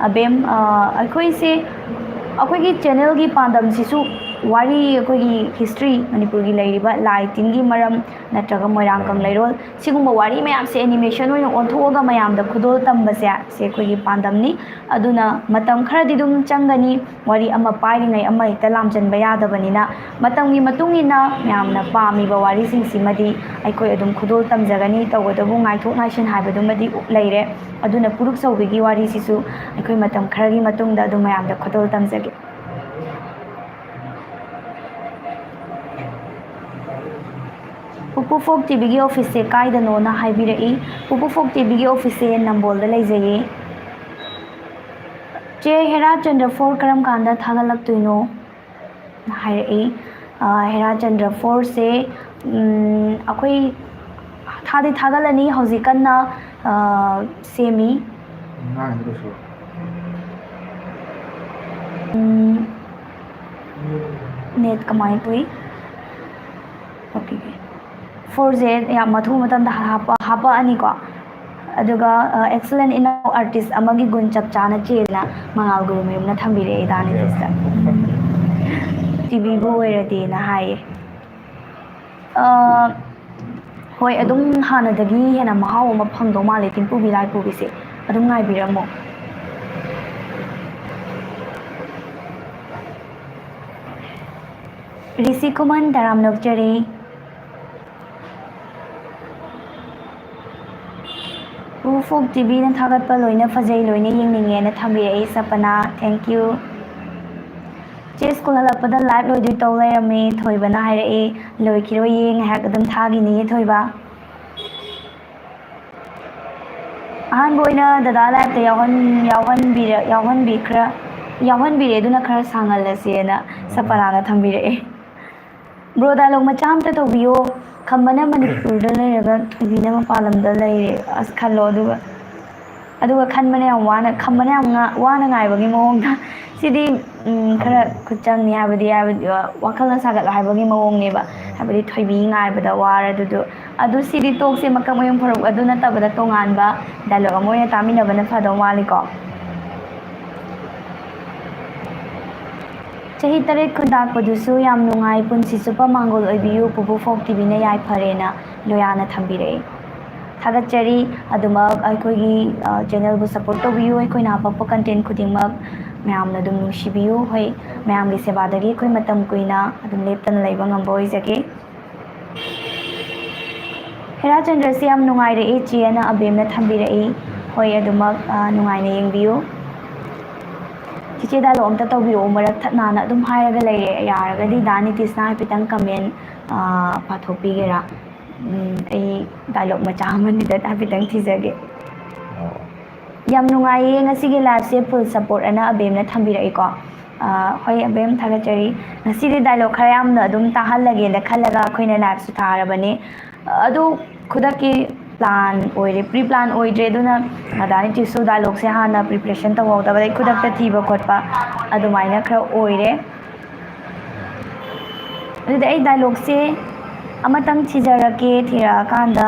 ꯑꯕꯦꯝ, ꯑ, ꯑꯩꯈꯣꯏꯁꯦ, ꯑꯩꯈꯣꯏꯒꯤ ꯆꯦꯅꯦꯜꯒꯤ ꯄꯥꯟꯗꯝꯁꯤꯁꯨ ꯋꯥꯔꯤ, ꯑꯩꯈꯣꯏꯒꯤ ꯍꯤꯁꯇ꯭ꯔꯤ, ꯃꯅꯤꯄꯨꯔꯒꯤ ꯂꯩꯔꯤꯕ ꯂꯥꯏ ꯇꯤꯟꯒꯤ ꯃꯔꯝ ꯅꯠꯇ꯭ꯔꯒ ꯃꯣꯏꯔꯥꯡ ꯀꯪꯂꯩꯔꯣꯜ, ꯁꯤꯒꯨꯝꯕ ꯋꯥꯔꯤ ꯃꯌꯥꯝꯁꯦ ꯑꯦꯅꯤꯃꯦꯁꯟ ꯑꯣꯏꯅ ꯑꯣꯟꯊꯣꯛꯑꯒ ꯃꯌꯥꯝꯗ ꯈꯨꯗꯣꯜ ꯇꯝꯕꯁꯦ, ꯁꯤ ꯑꯩꯈꯣꯏꯒꯤ ꯄꯥꯟꯗꯝꯅꯤ꯫ ꯑꯗꯨꯅ ꯃꯇꯝ ꯈꯔꯗꯤ ꯑꯗꯨꯝ ꯆꯪꯒꯅꯤ, ꯋꯥꯔꯤ ꯑꯃ ꯄꯥꯏꯔꯤꯉꯩ ꯑꯃ ꯍꯦꯛꯇ ꯂꯥꯝꯖꯟꯕ ꯌꯥꯗꯕꯅꯤꯅ, ꯃꯇꯝꯒꯤ ꯃꯇꯨꯡ ꯏꯟꯅ ꯃꯌꯥꯝꯅ ꯄꯥꯝꯃꯤꯕ ꯋꯥꯔꯤꯁꯤꯡꯁꯤꯃꯗꯤ ꯑꯩꯈꯣꯏ ꯑꯗꯨꯝ ꯈꯨꯗꯣꯜ ꯇꯝꯖꯒꯅꯤ꯫ ꯇꯧꯕꯇꯕꯨ ꯉꯥꯏꯊꯣꯛ ꯉꯥꯏꯁꯤꯟ ꯍꯥꯏꯕꯗꯨꯃꯗꯤ ꯂꯩꯔꯦ꯫ ꯑꯗꯨꯅ ꯄꯨꯔꯨꯛ ꯁꯧꯕꯤꯒꯤ ꯋꯥꯔꯤꯁꯤꯁꯨ ꯑꯩꯈꯣꯏ ꯃꯇꯝ ꯈꯔꯒꯤ ꯃꯇꯨꯡꯗ ꯑꯗꯨꯝ ꯃꯌꯥꯝꯗ ꯈꯨꯗꯣꯜ ꯇꯝꯖꯒꯦ꯫ ꯄꯨꯄꯨ ꯐꯣꯛ ꯇꯤꯚꯤꯒꯤ ꯑꯣꯐꯤꯁꯁꯦ ꯀꯥꯏꯗꯅꯣꯅ ꯍꯥꯏꯕꯤꯔꯛꯏ꯫ ꯄꯨꯄꯨ ꯐꯣꯛ ꯇꯤꯚꯤꯒꯤ ꯑꯣꯐꯤꯁꯁꯦ ꯅꯝꯕꯣꯜꯗ ꯂꯩꯖꯩꯌꯦ꯫ ꯆꯦ, ꯍꯦꯔꯥꯆꯟꯗ꯭ꯔ ꯐꯣꯔ ꯀꯔꯝ ꯀꯥꯟꯗ ꯊꯥꯒꯠꯂꯛꯇꯣꯏꯅꯣ? ꯍꯥꯏꯔꯛꯏ꯫ ꯑ, ꯍꯦꯔꯥꯆꯟꯗ꯭ꯔ ꯐꯣꯔꯁꯦ, ꯎꯝ, ꯑꯩꯈꯣꯏ ꯊꯥꯗꯤ ꯊꯥꯒꯠꯂꯅꯤ, ꯍꯧꯖꯤꯛ ꯀꯟꯅ, ꯑ, ꯁꯦꯝꯃꯤ꯫ ꯉꯥꯡꯉꯤꯗꯨꯁꯨ꯫ ꯎꯝ, ꯅꯦꯠ ꯀꯃꯥꯏꯅ ꯇꯧꯏ? ꯑꯣꯀꯦ, ꯐꯣꯔꯁꯦ ꯌꯥꯝ ꯃꯊꯧ ꯃꯇꯝꯗ ꯍꯥꯞꯄ ꯍꯥꯞꯄꯛꯑꯅꯤꯀꯣ꯫ ꯑꯗꯨꯒ ꯑꯦꯛꯁꯂꯦꯟ ꯏꯅꯥꯎ ꯑꯥꯔꯇꯤꯁ ꯑꯃꯒꯤ ꯒꯨꯟ ꯆꯞ ꯆꯥꯅ ꯆꯦꯜꯂꯦꯅ ꯃꯉꯥꯜ ꯒꯨꯔꯨꯃꯌꯨꯝꯅ ꯊꯝꯕꯤꯔꯛꯑꯦ ꯏꯗꯥꯅꯤꯇꯤꯁꯇ꯫ ꯇꯤꯚꯤꯕꯨ ꯑꯣꯏꯔꯗꯤꯅ ꯍꯥꯏꯌꯦ꯫ ꯑ, ꯍꯣꯏ, ꯑꯗꯨꯝ ꯍꯥꯟꯅꯗꯒꯤ ꯍꯦꯟꯅ ꯃꯍꯥꯎ ꯑꯃ ꯐꯪꯗꯧ ꯃꯥꯜꯂꯦ ꯇꯤꯡꯄꯨꯕꯤ ꯂꯥꯏꯄꯨꯕꯤꯁꯦ꯫ ꯑꯗꯨꯝ ꯉꯥꯏꯕꯤꯔꯝꯃꯣ꯫ ꯔꯤꯁꯤ ꯈꯨꯃꯟ, ꯇꯔꯥꯝꯅ ꯑꯣꯛꯆꯔꯤ꯫ ꯎꯐꯣꯛ ꯇꯤꯚꯤꯅ ꯊꯥꯒꯠꯄ ꯂꯣꯏꯅ ꯐꯖꯩ, ꯂꯣꯏꯅ ꯌꯦꯡꯅꯤꯡꯉꯦꯅ ꯊꯝꯕꯤꯔꯛꯏ ꯁꯄꯅꯥ, thank you꯫ ꯆꯦ, ꯁ꯭ꯀꯨꯜ ꯍꯜꯂꯛꯄꯗ ꯂꯥꯏꯚ ꯂꯣꯏꯗꯣꯏ ꯇꯧ ꯂꯩꯔꯝꯃꯦ, ꯊꯣꯏꯕꯅ ꯍꯥꯏꯔꯛꯏ꯫ ꯂꯣꯏꯈꯤꯔꯣꯏꯌꯦ, ꯉꯥꯏꯍꯥꯛ ꯑꯗꯨꯝ ꯊꯥꯈꯤꯅꯤꯌꯦ ꯊꯣꯏꯕ꯫ ꯑꯍꯥꯟꯕ ꯑꯣꯏꯅ ꯗꯗꯥ ꯂꯥꯏꯚꯇ ꯌꯥꯎꯍꯟ-, ꯌꯥꯎꯍꯟꯕꯤꯔ-, ꯌꯥꯎꯍꯟꯕꯤꯈ꯭ꯔ-, ꯌꯥꯎꯍꯟꯕꯤꯔꯦ, ꯑꯗꯨꯅ ꯈꯔ ꯁꯥꯡꯍꯜꯂꯁꯦꯅ ꯁꯄꯅꯥꯅ ꯊꯝꯕꯤꯔꯛꯑꯦ꯫ ꯕ꯭ꯔꯣ, ꯗꯥꯏꯂꯣꯛ ꯃꯆꯥ ꯑꯝꯇ ꯇꯧꯕꯤꯌꯣ꯫ ꯈꯝꯕꯅ ꯃꯅꯤꯄꯨꯔꯗ ꯂꯩꯔꯒ ꯊꯣꯏꯕꯤꯅ ꯃꯄꯥꯟ ꯂꯝꯗ ꯂꯩꯔꯦ꯫ ꯑꯁ, ꯈꯜꯂꯣ ꯑꯗꯨꯒ꯫ ꯑꯗꯨꯒ ꯈꯟꯕꯅ ꯌꯥꯝ ꯋꯥꯅ, ꯈꯝꯕꯅ ꯌꯥꯝ ꯉꯥ-, ꯋꯥꯅ ꯉꯥꯏꯕꯒꯤ ꯃꯑꯣꯡꯗ꯫ ꯁꯤꯗꯤ, ꯎꯝ, ꯈꯔ ꯈꯨꯠ ꯆꯪꯅꯤ ꯍꯥꯏꯕꯗꯤ, ꯍꯥꯏꯕꯗꯤ, ꯑ, ꯋꯥꯈꯜꯅ ꯁꯥꯒꯠꯂꯣ ꯍꯥꯏꯕꯒꯤ ꯃꯑꯣꯡꯅꯦꯕ꯫ ꯍꯥꯏꯕꯗꯤ ꯊꯣꯏꯕꯤ ꯉꯥꯏꯕꯗ ꯋꯥꯔꯦ ꯑꯗꯨꯗꯨ꯫ ꯑꯗꯨ ꯁꯤꯗꯤ ꯇꯣꯛꯁꯦ, ꯃꯀꯛ ꯃꯌꯨꯝ ꯐꯔꯨꯛ ꯑꯗꯨ ꯅꯠꯇꯕꯗ ꯇꯣꯉꯥꯟꯕ ꯗꯥꯏꯂꯣꯛ ꯑꯃ ꯑꯣꯏꯅ ꯇꯥꯃꯤꯟꯅꯕꯅ ꯐꯗꯧ ꯃꯥꯜꯂꯤꯀꯣ꯫ ꯆꯍꯤ ꯇꯔꯦꯠ ꯈꯨꯟꯇꯥꯛꯄꯗꯨꯁꯨ ꯌꯥꯝ ꯅꯨꯡꯉꯥꯏ, ꯄꯨꯟꯁꯤ ꯆꯨꯞꯄ ꯃꯥꯡꯒꯣꯜ ꯑꯣꯏꯕꯤꯌꯨ, ꯄꯨꯄꯨ ꯐꯣꯛ ꯇꯤꯚꯤꯅ ꯌꯥꯏꯐꯔꯦꯅ ꯂꯣꯌꯥꯅ ꯊꯝꯕꯤꯔꯛꯏ꯫ ꯊꯥꯒꯠꯆꯔꯤ꯫ ꯑꯗꯨꯃꯛ ꯑꯩꯈꯣꯏꯒꯤ, ꯑ, ꯆꯦꯅꯦꯜꯕꯨ ꯁꯞꯄꯣꯔꯠ ꯇꯧꯕꯤꯌꯨ, ꯑꯩꯈꯣꯏꯅ ꯍꯥꯄꯛꯄ ꯀꯟꯇꯦꯟ ꯈꯨꯗꯤꯡꯃꯛ ꯃꯌꯥꯝꯅ ꯑꯗꯨꯝ ꯅꯨꯡꯁꯤꯕꯤꯌꯨ꯫ ꯍꯣꯏ, ꯃꯌꯥꯝꯒꯤ ꯁꯦꯕꯥꯗꯒꯤ ꯑꯩꯈꯣꯏ ꯃꯇꯝ ꯀꯨꯏꯅ ꯑꯗꯨꯝ ꯂꯦꯞꯇꯅ ꯂꯩꯕ ꯉꯝꯕ ꯑꯣꯏꯖꯒꯦ꯫ ꯍꯦꯔꯥꯆꯟꯗ꯭ꯔꯁꯤ ꯌꯥꯝ ꯅꯨꯡꯉꯥꯏꯔꯛꯏ ꯆꯦ ꯑꯅ ꯑꯕꯦꯝꯅ ꯊꯝꯕꯤꯔꯛꯏ꯫ ꯍꯣꯏ, ꯑꯗꯨꯃꯛ, ꯑ, ꯅꯨꯡꯉꯥꯏꯅ ꯌꯦꯡꯕꯤꯌꯨ꯫ ꯆꯤꯆꯦ, ꯗꯥꯏꯂꯣꯛ ꯑꯝꯇ ꯇꯧꯕꯤꯔꯛꯑꯣ, ꯃꯔꯛ ꯊꯠꯅꯥꯅ ꯑꯗꯨꯝ ꯍꯥꯏꯔꯒ ꯂꯩꯔꯦ꯫ ꯌꯥꯔꯒꯗꯤ ꯗꯥ ꯅꯤꯇꯤꯁꯅ ꯍꯥꯏꯐꯦꯠꯇꯪ ꯀꯃꯦꯟ, ꯑ, ꯄꯥꯊꯣꯛꯄꯤꯒꯦꯔꯥ? ꯎꯝ, ꯑꯩ ꯗꯥꯏꯂꯣꯛ ꯃꯆꯥ ꯑꯃꯅꯤꯗ ꯍꯥꯏꯐꯦꯠꯇꯪ ꯊꯤꯖꯒꯦ꯫ ꯑꯣ꯫ ꯌꯥꯝ ꯅꯨꯡꯉꯥꯏꯌꯦ ꯉꯁꯤꯒꯤ ꯂꯥꯏꯐꯁꯦ, ꯐꯨꯜ ꯁꯞꯄꯣꯔꯠ ꯑꯅ ꯑꯕꯦꯝꯅ ꯊꯝꯕꯤꯔꯛꯏꯀꯣ꯫ ꯑ, ꯍꯣꯏ, ꯑꯕꯦꯝ, ꯊꯥꯒꯠꯆꯔꯤ꯫ ꯉꯁꯤꯗꯤ ꯗꯥꯏꯂꯣꯛ ꯈꯔ ꯌꯥꯝꯅ ꯑꯗꯨꯝ ꯇꯥꯍꯜꯂꯒꯦꯅ ꯈꯜꯂꯒ ꯑꯩꯈꯣꯏꯅ ꯂꯥꯏꯐꯁꯨ ꯊꯥꯔꯕꯅꯦ꯫ ꯑꯗꯨ ꯈꯨꯗꯛꯀꯤ ꯄ꯭ꯂꯥꯟ ꯑꯣꯏꯔꯦ, ꯄ꯭ꯔꯤ ꯄ꯭ꯂꯥꯟ ꯑꯣꯏꯗ꯭ꯔꯦ꯫ ꯑꯗꯨꯅ ꯃꯗꯥꯅꯤ ꯇꯤꯁꯨ ꯗꯥꯏꯂꯣꯛꯁꯦ ꯍꯥꯟꯅ ꯄ꯭ꯔꯤꯄꯦꯔꯦꯁꯟ ꯇꯧꯍꯧꯗꯕꯗꯒꯤ ꯈꯨꯗꯛꯇ ꯊꯤꯕ ꯈꯣꯠꯄ ꯑꯗꯨꯃꯥꯏꯅ ꯈꯔ ꯑꯣꯏꯔꯦ꯫ ꯑꯗꯨꯗꯤ ꯑꯩ ꯗꯥꯏꯂꯣꯛꯁꯦ ꯑꯃꯇꯪ ꯊꯤꯖꯔꯛꯀꯦ, ꯊꯤꯔꯛꯑꯀꯥꯟꯗ,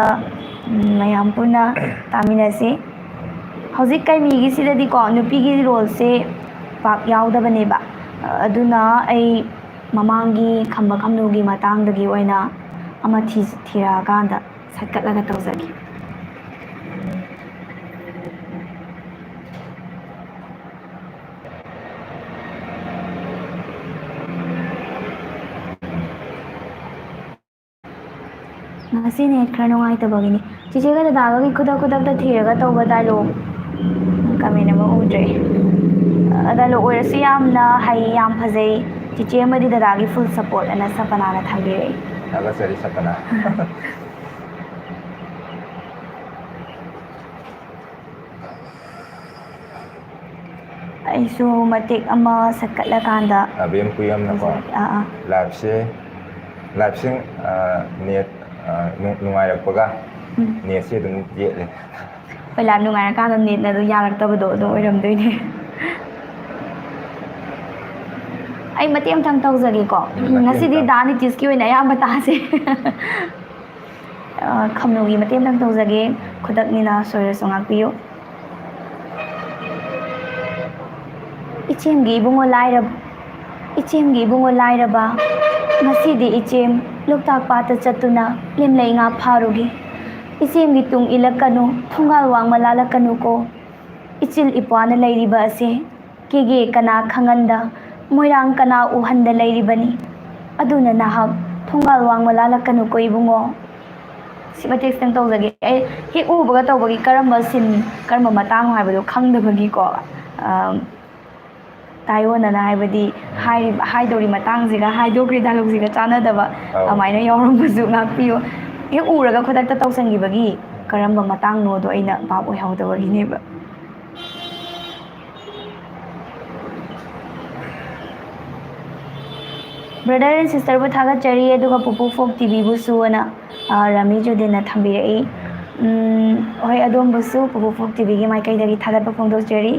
ꯎꯝ, ꯃꯌꯥꯝ ꯄꯨꯟꯅ ꯇꯥꯃꯤꯟꯅꯁꯤ꯫ ꯍꯧꯖꯤꯛ ꯀꯩꯃꯤꯒꯤꯁꯤꯗꯗꯤꯀꯣ, ꯅꯨꯄꯤꯒꯤ ꯔꯣꯜꯁꯦ ꯄꯥꯛ ꯌꯥꯎꯗꯕꯅꯦꯕ꯫ ꯑꯗꯨꯅ ꯑꯩ ꯃꯃꯥꯡꯒꯤ ꯈꯝꯕ ꯈꯝꯅꯨꯒꯤ ꯃꯇꯥꯡꯗꯒꯤ ꯑꯣꯏꯅ ꯑꯃ ꯊꯤ-, ꯊꯤꯔꯛꯑꯀꯥꯟꯗ ꯁꯠꯀꯠꯂꯒ ꯇꯧꯖꯒꯦ꯫ ꯉꯁꯤ ꯅꯦꯠ ꯈꯔ ꯅꯨꯡꯉꯥꯏꯇꯕꯒꯤꯅꯤ꯫ ꯆꯤꯆꯦꯒ ꯗꯗꯥꯒꯒꯤ ꯈꯨꯗꯛ ꯈꯨꯗꯛꯇ ꯊꯤꯔꯒ ꯇꯧꯕ ꯗꯥꯏꯂꯣꯛ ꯀꯃꯦꯟ ꯑꯃ ꯎꯗ꯭ꯔꯦ꯫ ꯑ, ꯗꯥꯏꯂꯣꯛ ꯑꯣꯏꯔꯁꯨ ꯌꯥꯝꯅ ꯍꯩ, ꯌꯥꯝ ꯐꯖꯩ꯫ ꯆꯤꯆꯦ ꯑꯃꯗꯤ ꯗꯗꯥꯒꯤ ꯐꯨꯜ ꯁꯄꯣꯔꯠ ꯑꯅ ꯁꯄꯅꯥꯅ ꯊꯝꯕꯤꯔꯛꯏ꯫ ꯊꯥꯒꯠꯆꯔꯤ, ꯁꯄꯅꯥ꯫ ꯑꯩꯁꯨ ꯃꯇꯦꯛ ꯑꯃ ꯁꯠꯀꯠꯂꯀꯥꯟꯗ ꯑꯕꯦꯝ ꯀꯨꯌꯝꯅꯀꯣ, ꯑꯥ, ꯑꯥ꯫ ꯂꯥꯏꯐꯁꯦ, ꯂꯥꯏꯐꯁꯦ, ꯑꯥ, ꯅꯦꯠ, ꯑꯥ, ꯅꯨꯡ-, ꯅꯨꯡꯉꯥꯏꯔꯛꯄꯒ ꯎꯝ꯫ ꯅꯦꯠꯁꯦ ꯑꯗꯨꯝ ꯌꯦꯠꯂꯦ꯫ ꯍꯣꯏ, ꯂꯥꯏꯐ ꯅꯨꯡꯉꯥꯏꯔꯀꯥꯟꯗ ꯅꯦꯠꯅ ꯑꯗꯨꯝ ꯌꯥꯔꯛꯇꯕꯗꯣ ꯑꯗꯨ ꯑꯣꯏꯔꯝꯗꯣꯏꯅꯦ꯫ ꯑꯩ ꯃꯇꯦꯛ ꯑꯃꯇꯪ ꯇꯧꯖꯒꯦꯀꯣ꯫ ꯎꯝ, ꯃꯇꯦꯛ ꯉꯁꯤꯗꯤ ꯑꯃꯇꯪ꯫ ꯗꯥ ꯅꯤꯇꯤꯁꯀꯤ ꯑꯣꯏꯅ ꯑꯌꯥꯝꯕ ꯇꯥꯁꯦ꯫ ꯑ, ꯈꯝꯅꯨꯒꯤ ꯃꯇꯦꯛ ꯑꯃꯇꯪ ꯇꯧꯖꯒꯦ꯫ ꯈꯨꯗꯛꯅꯤꯅ ꯁꯣꯏꯔꯁꯨ ꯉꯥꯛꯄꯤꯌꯨ꯫ ꯏꯆꯦꯝꯒꯤ ꯏꯕꯨꯡꯉꯣ ꯂꯥꯏꯔꯕ, ꯏꯆꯦꯝꯒꯤ ꯏꯕꯨꯡꯉꯣ ꯂꯥꯏꯔꯕ, ꯉꯁꯤꯗꯤ ꯏꯆꯦꯝ ꯂꯣꯛꯇꯥꯛ ꯄꯥꯠꯇ ꯆꯠꯇꯨꯅ ꯂꯦꯝꯂꯩ ꯉꯥ ꯐꯥꯔꯨꯒꯦ꯫ ꯏꯆꯦꯝꯒꯤ ꯇꯨꯡ ꯏꯜꯂꯛꯀꯅꯨ, ꯊꯣꯡꯒꯥꯜ ꯋꯥꯡꯃ ꯂꯥꯜꯂꯛꯀꯅꯨꯀꯣ꯫ ꯏꯆꯤꯜ ꯏꯄ꯭ꯋꯥꯅ ꯂꯩꯔꯤꯕ ꯑꯁꯦ ꯀꯦꯒꯦ ꯀꯅꯥ ꯈꯪꯍꯟꯗ, ꯃꯣꯏꯔꯥꯡ ꯀꯅꯥ ꯎꯍꯟꯗ ꯂꯩꯔꯤꯕꯅꯤ꯫ ꯑꯗꯨꯅ ꯅꯍꯥꯛ ꯊꯣꯡꯒꯥꯜ ꯋꯥꯡꯃ ꯂꯥꯜꯂꯛꯀꯅꯨꯀꯣ ꯏꯕꯨꯡꯉꯣ꯫ ꯁꯤ ꯃꯇꯦꯛꯁꯤꯇꯪ ꯇꯧꯖꯒꯦ꯫ ꯑꯩ ꯍꯦꯛ ꯎꯕꯒ ꯇꯧꯕꯒꯤ ꯀꯔꯝꯕ ꯁꯤꯟ, ꯀꯔꯝꯕ ꯃꯇꯥꯡꯅꯣ ꯍꯥꯏꯕꯗꯣ ꯈꯪꯗꯕꯒꯤꯀꯣ, ꯑ, ꯇꯥꯏꯑꯣꯟꯅꯅ, ꯍꯥꯏꯕꯗꯤ ꯍꯥꯏꯔꯤꯕ, ꯍꯥꯏꯗꯧꯔꯤ ꯃꯇꯥꯡꯁꯤꯒ ꯍꯥꯏꯗꯣꯛꯈ꯭ꯔꯤ ꯗꯥꯏꯂꯣꯛꯁꯤꯒ ꯆꯥꯟꯅꯗꯕ ꯑꯧ꯫ ꯑꯗꯨꯃꯥꯏꯅ ꯌꯥꯎꯔꯝꯕꯁꯨ ꯉꯥꯛꯄꯤꯌꯨ꯫ ꯍꯦꯛ ꯎꯔꯒ ꯈꯨꯗꯛꯇ ꯇꯧꯁꯟꯈꯤꯕꯒꯤ ꯀꯔꯝꯕ ꯃꯇꯥꯡꯅꯣꯗꯣ ꯑꯩꯅ ꯚꯥꯞ ꯑꯣꯏꯍꯧꯗꯕꯒꯤꯅꯦꯕ꯫ Brother and sisterꯕꯨ ꯊꯥꯒꯠꯆꯔꯤ, ꯑꯗꯨꯒ ꯄꯨꯄꯨ ꯐꯣꯛ ꯇꯤꯚꯤꯕꯨꯁꯨ ꯑꯅ, ꯑ, ꯔꯥꯃꯤ ꯖꯨꯗꯤꯟꯅ ꯊꯝꯕꯤꯔꯛꯏ꯫ ꯎꯝ, ꯍꯣꯏ, ꯑꯗꯣꯝꯕꯨꯁꯨ ꯄꯨꯄꯨ ꯐꯣꯛ ꯇꯤꯚꯤꯒꯤ ꯃꯥꯏꯀꯩꯗꯒꯤ ꯊꯥꯒꯠꯄ ꯐꯣꯡꯗꯣꯛꯆꯔꯤ꯫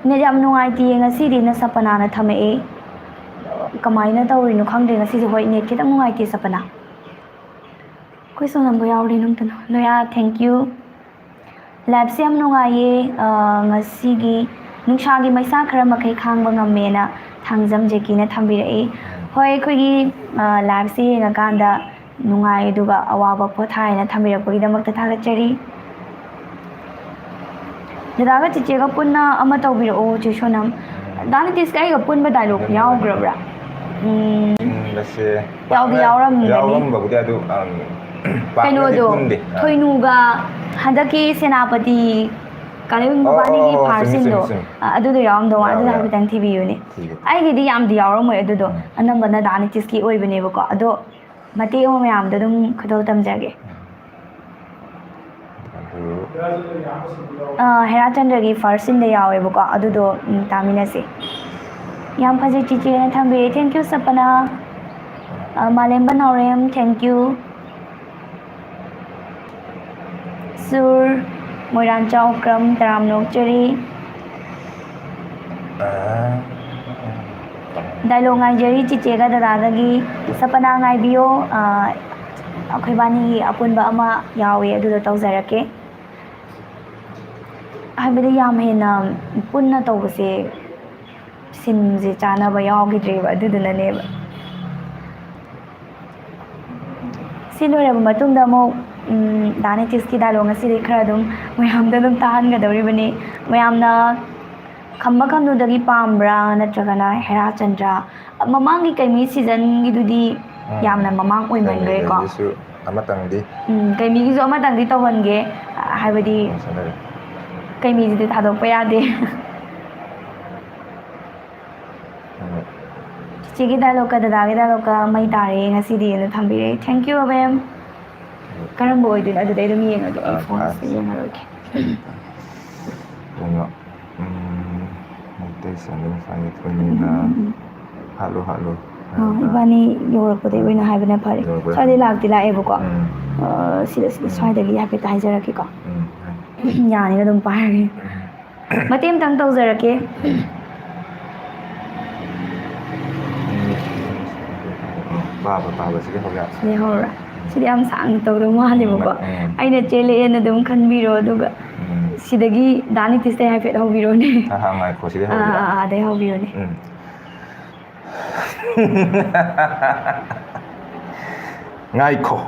ꯅꯦꯠ ꯌꯥꯝ ꯅꯨꯡꯉꯥꯏꯇꯦꯌꯦ ꯉꯁꯤꯗꯤ, ꯅ ꯁꯄꯅꯥꯅ ꯊꯝꯃꯛꯏ꯫ ꯀꯃꯥꯏꯅ ꯇꯧꯔꯤꯅꯣ ꯈꯪꯗ꯭ꯔꯦ ꯉꯁꯤꯁꯦ꯫ ꯍꯣꯏ, net ꯈꯤꯇꯪ ꯅꯨꯡꯉꯥꯏꯇꯦ, ꯁꯄꯅꯥ꯫ ꯑꯩꯈꯣꯏ ꯁꯣꯅꯝꯕꯨ ꯌꯥꯎꯔꯤ ꯅꯨꯡꯇꯅ꯫ ꯂꯣꯌꯥ, thank you꯫ Liveꯁꯦ ꯌꯥꯝ ꯅꯨꯡꯉꯥꯏꯌꯦ꯫ ꯑ, ꯉꯁꯤꯒꯤ ꯅꯨꯡꯁꯥꯒꯤ ꯃꯩꯁꯥ ꯈꯔ ꯃꯈꯩ ꯈꯥꯡꯕ ꯉꯝꯃꯦꯅ ꯊꯥꯡꯖꯝ ꯖꯦꯀꯤꯅ ꯊꯝꯕꯤꯔꯛꯏ꯫ ꯍꯣꯏ, ꯑꯩꯈꯣꯏꯒꯤ, ꯑ, liveꯁꯦ ꯌꯦꯡꯉꯀꯥꯟꯗ ꯅꯨꯡꯉꯥꯏ, ꯑꯗꯨꯒ ꯑꯋꯥꯕ ꯄꯣꯊꯥꯏꯅ ꯊꯝꯕꯤꯔꯛꯄꯒꯤꯗꯃꯛꯇ ꯊꯥꯒꯠꯆꯔꯤ꯫ ꯗꯗꯥꯒ ꯆꯤꯆꯦꯒ ꯄꯨꯟꯅ ꯑꯃ ꯇꯧꯕꯤꯔꯛꯑꯣ, ꯆꯦ ꯁꯣꯅꯝ꯫ ꯗꯥ ꯅꯤꯇꯤꯁꯀ ꯑꯩꯒ ꯄꯨꯟꯕ dialogue ꯌꯥꯎꯈ꯭ꯔꯕ꯭ꯔꯥ? ꯎꯝ꯫ ꯄꯨꯟꯕꯁꯦ ꯌꯥꯎꯗꯤ ꯄꯥꯛꯅ ꯌꯥꯎꯔꯝꯒꯅꯤ꯫ ꯌꯥꯎꯔꯝꯕꯕꯨꯗꯤ ꯑꯗꯨ, ꯑꯝ, ꯄꯥꯛꯅꯗꯤ ꯀꯩꯅꯣꯗꯣ, ꯄꯨꯟꯗꯦ꯫ ꯑꯥ꯫ ꯊꯣꯏꯅꯨꯒ ꯍꯟꯗꯛꯀꯤ ꯁꯦꯅꯥꯄꯇꯤ ꯀꯥꯂꯦꯕꯝ ꯑꯣ, ꯑꯣ, ꯃꯕꯥꯅꯤꯒꯤ ꯑꯣ, ꯑꯣ, fight ꯆꯨꯝꯃꯤ, ꯆꯨꯝꯃꯤ, sceneꯗꯣ, ꯆꯨꯝꯃꯤ꯫ ꯑ, ꯑꯗꯨꯗꯣ ꯌꯥꯎꯔꯝꯗꯧ ꯃꯥꯜꯂꯦ꯫ ꯌꯥꯎꯋꯦ, ꯑꯗꯨꯗꯣ ꯌꯥꯎꯋꯦ꯫ ꯍꯥꯏꯐꯦꯠꯇꯪ ꯊꯤꯕꯤꯌꯨꯅꯦ꯫ ꯊꯤꯒꯦ꯫ ꯑꯩꯒꯤꯗꯤ ꯌꯥꯝꯗꯤ ꯌꯥꯎꯔꯝꯃꯣꯏ ꯑꯗꯨꯗꯣ꯫ ꯎꯝ꯫ ꯑꯅꯝꯕꯅ ꯗꯥ ꯅꯤꯇꯤꯁꯀꯤ ꯑꯣꯏꯕꯅꯦꯕꯀꯣ꯫ ꯑꯗꯣ ꯃꯇꯦꯛ ꯑꯃ ꯃꯌꯥꯝꯗ ꯑꯗꯨꯝ ꯈꯨꯗꯣꯜ ꯇꯝꯖꯒꯦ꯫ ꯑꯗꯨ ꯑꯥ, ꯍꯦꯔꯥꯆꯟꯗ꯭ꯔꯒꯤ first sceneꯗ ꯌꯥꯎꯋꯦꯕꯀꯣ, ꯑꯗꯨꯗꯣ, ꯎꯝ, ꯇꯥꯃꯤꯟꯅꯁꯦ꯫ ꯌꯥꯝ ꯐꯖꯩ ꯆꯤꯆꯦꯅ ꯊꯝꯕꯤꯔꯦ, thank you Sapna. Ah, ꯃꯥꯂꯦꯝꯕ Naorem, thank you꯫ ꯁꯨꯔ, ꯃꯣꯏꯔꯥꯡ ꯆꯥꯎꯈ꯭ꯔꯝ, ꯇꯔꯥꯝꯅ ꯑꯣꯛꯆꯔꯤ꯫ ꯑꯥ꯫ Dialogue ꯉꯥꯏꯖꯔꯤ ꯆꯤꯆꯦꯒ ꯗꯗꯥꯒꯒꯤ꯫ ꯁꯄꯅꯥ ꯉꯥꯏꯕꯤꯌꯣ꯫ ꯑꯥ, ꯑꯩꯈꯣꯏꯕꯥꯅꯤꯒꯤ ꯑꯄꯨꯟꯕ ꯑꯃ ꯌꯥꯎꯋꯦ, ꯑꯗꯨꯗꯣ ꯇꯧꯖꯔꯛꯀꯦ꯫ ꯍꯥꯏꯕꯗꯤ ꯌꯥꯝ ꯍꯦꯟꯅ ꯄꯨꯟꯅ ꯇꯧꯕꯁꯦ sceneꯁꯦ ꯆꯥꯟꯅꯕ ꯌꯥꯎꯈꯤꯗ꯭ꯔꯦꯕ, ꯑꯗꯨꯗꯨꯅꯅꯦꯕ꯫ ꯁꯤ ꯂꯣꯏꯔꯕ ꯃꯇꯨꯡꯗ ꯑꯃꯨꯛ, ꯎꯝ, ꯗꯥ ꯅꯤꯇꯤꯁꯀꯤ dialogue ꯉꯁꯤꯗꯤ ꯈꯔ ꯑꯗꯨꯝ ꯃꯌꯥꯝꯗ ꯑꯗꯨꯝ ꯇꯥꯍꯟꯒꯗꯧꯔꯤꯕꯅꯤ꯫ ꯃꯌꯥꯝꯅ ꯈꯝꯕ ꯈꯝꯅꯨꯗꯒꯤ ꯄꯥꯝꯕ꯭ꯔꯥ ꯅꯠꯇ꯭ꯔꯒꯅ ꯍꯦꯔꯥꯆꯟꯗ꯭ꯔ? ꯃꯃꯥꯡꯒꯤ ꯀꯩꯃꯤ seasonꯒꯤꯗꯨꯗꯤ ꯎꯝ꯫ ꯌꯥꯝꯅ ꯃꯃꯥꯡ ꯑꯣꯏꯃꯟꯈ꯭ꯔꯦꯀꯣ꯫ ꯀꯩꯃꯤꯗꯒꯤꯁꯨ ꯑꯃꯇꯪꯗꯤ꯫ ꯎꯝ, ꯀꯩꯃꯤꯒꯤꯁꯨ ꯑꯃꯇꯪꯗꯤ ꯇꯧꯍꯟꯒꯦ, ꯍꯥꯏꯕꯗꯤ ꯎꯝ, ꯁꯥꯟꯅꯔꯦ꯫ ꯀꯩꯃꯤꯁꯤꯗꯤ ꯊꯥꯗꯣꯛꯄ ꯌꯥꯗꯦ꯫ ꯎꯝ꯫ ꯆꯤꯆꯦꯒꯤ dialogueꯀ ꯗꯗꯥꯒꯤ dialogueꯀ ꯃꯩ ꯇꯥꯔꯦ ꯉꯁꯤꯗꯤ ꯑꯅ ꯊꯝꯕꯤꯔꯦ꯫ Thank you, ꯑꯕꯦꯝ꯫ ꯀꯔꯝꯕ ꯑꯣꯏꯗꯣꯏꯅꯣ? ꯑꯗꯨꯗꯤ ꯑꯩ ꯑꯗꯨꯝ ꯌꯦꯡꯉꯒꯦ꯫ ꯑꯩ ꯑꯥ, phoneꯁꯦ ꯑꯥ꯫ ꯌꯦꯡꯉꯔꯣꯏꯒꯦ꯫ ꯀꯩꯅꯣ, ꯎꯝ, ꯃꯩꯇꯩ ꯆꯥꯅꯤꯡ ꯐꯥꯏꯅꯤ ꯊꯣꯏꯅꯤꯅ ꯎꯝ, ꯎꯝ, ꯎꯝ꯫ ꯍꯥꯠꯂꯨ, ꯍꯥꯠꯂꯨ ꯑꯥ, ꯍꯥꯏꯕꯗ ꯏꯕꯥꯅꯤ ꯌꯧꯔꯛꯄꯗ ꯑꯣꯏꯅ ꯍꯥꯏꯕꯅ ꯐꯔꯦ꯫ ꯌꯧꯔꯛꯄꯗ ꯁ꯭ꯋꯥꯏꯗꯩ ꯂꯥꯛꯇꯤ ꯂꯥꯛꯑꯦꯕꯀꯣ꯫ ꯎꯝ꯫ ꯑꯥ, ꯁꯤꯗ, ꯁꯤꯗ ꯎꯝ꯫ ꯁ꯭ꯋꯥꯏꯗꯒꯤ ꯍꯥꯏꯐꯦꯠꯇ ꯍꯥꯏꯖꯔꯛꯀꯦꯀꯣ꯫ ꯎꯝ, ꯍꯥꯏ꯫ ꯌꯥꯅꯤꯅ ꯑꯗꯨꯝ ꯄꯥꯏꯔꯒꯦ꯫ ꯎꯝ꯫ ꯃꯇꯦꯛ ꯑꯃꯇꯪ ꯇꯧꯖꯔꯛꯀꯦ꯫ ꯎꯝ꯫ ꯄꯥꯕ ꯄꯥꯕꯁꯤꯗꯤ ꯍꯧ ꯌꯥꯔꯦ꯫ ꯁꯤꯗꯩ ꯍꯧꯔ ꯁꯤꯗꯤ ꯌꯥꯝ ꯁꯥꯡꯅ ꯇꯧꯗꯧ ꯃꯥꯜꯂꯦꯕꯀꯣ꯫ ꯎꯝ. ꯑꯩꯅ ꯆꯦꯜꯂꯛꯑꯦꯅ ꯑꯗꯨꯝ ꯈꯟꯕꯤꯔꯣ, ꯑꯗꯨꯒ ꯎꯝ. ꯁꯤꯗꯒꯤ ꯗꯥ ꯅꯤꯇꯤꯁꯇꯩ ꯍꯥꯏꯐꯦꯠ ꯍꯧꯕꯤꯔꯣꯅꯦ꯫ ꯑꯍꯥ, ꯉꯥꯏꯈꯣ, ꯁꯤꯗꯩ ꯑꯥ, ꯍꯧꯕꯤꯔꯣ. ꯑꯥ, ꯑꯥ, ꯑꯗꯩ ꯍꯧꯕꯤꯔꯣꯅꯦ꯫ ꯎꯝ. ꯉꯥꯏꯈꯣ,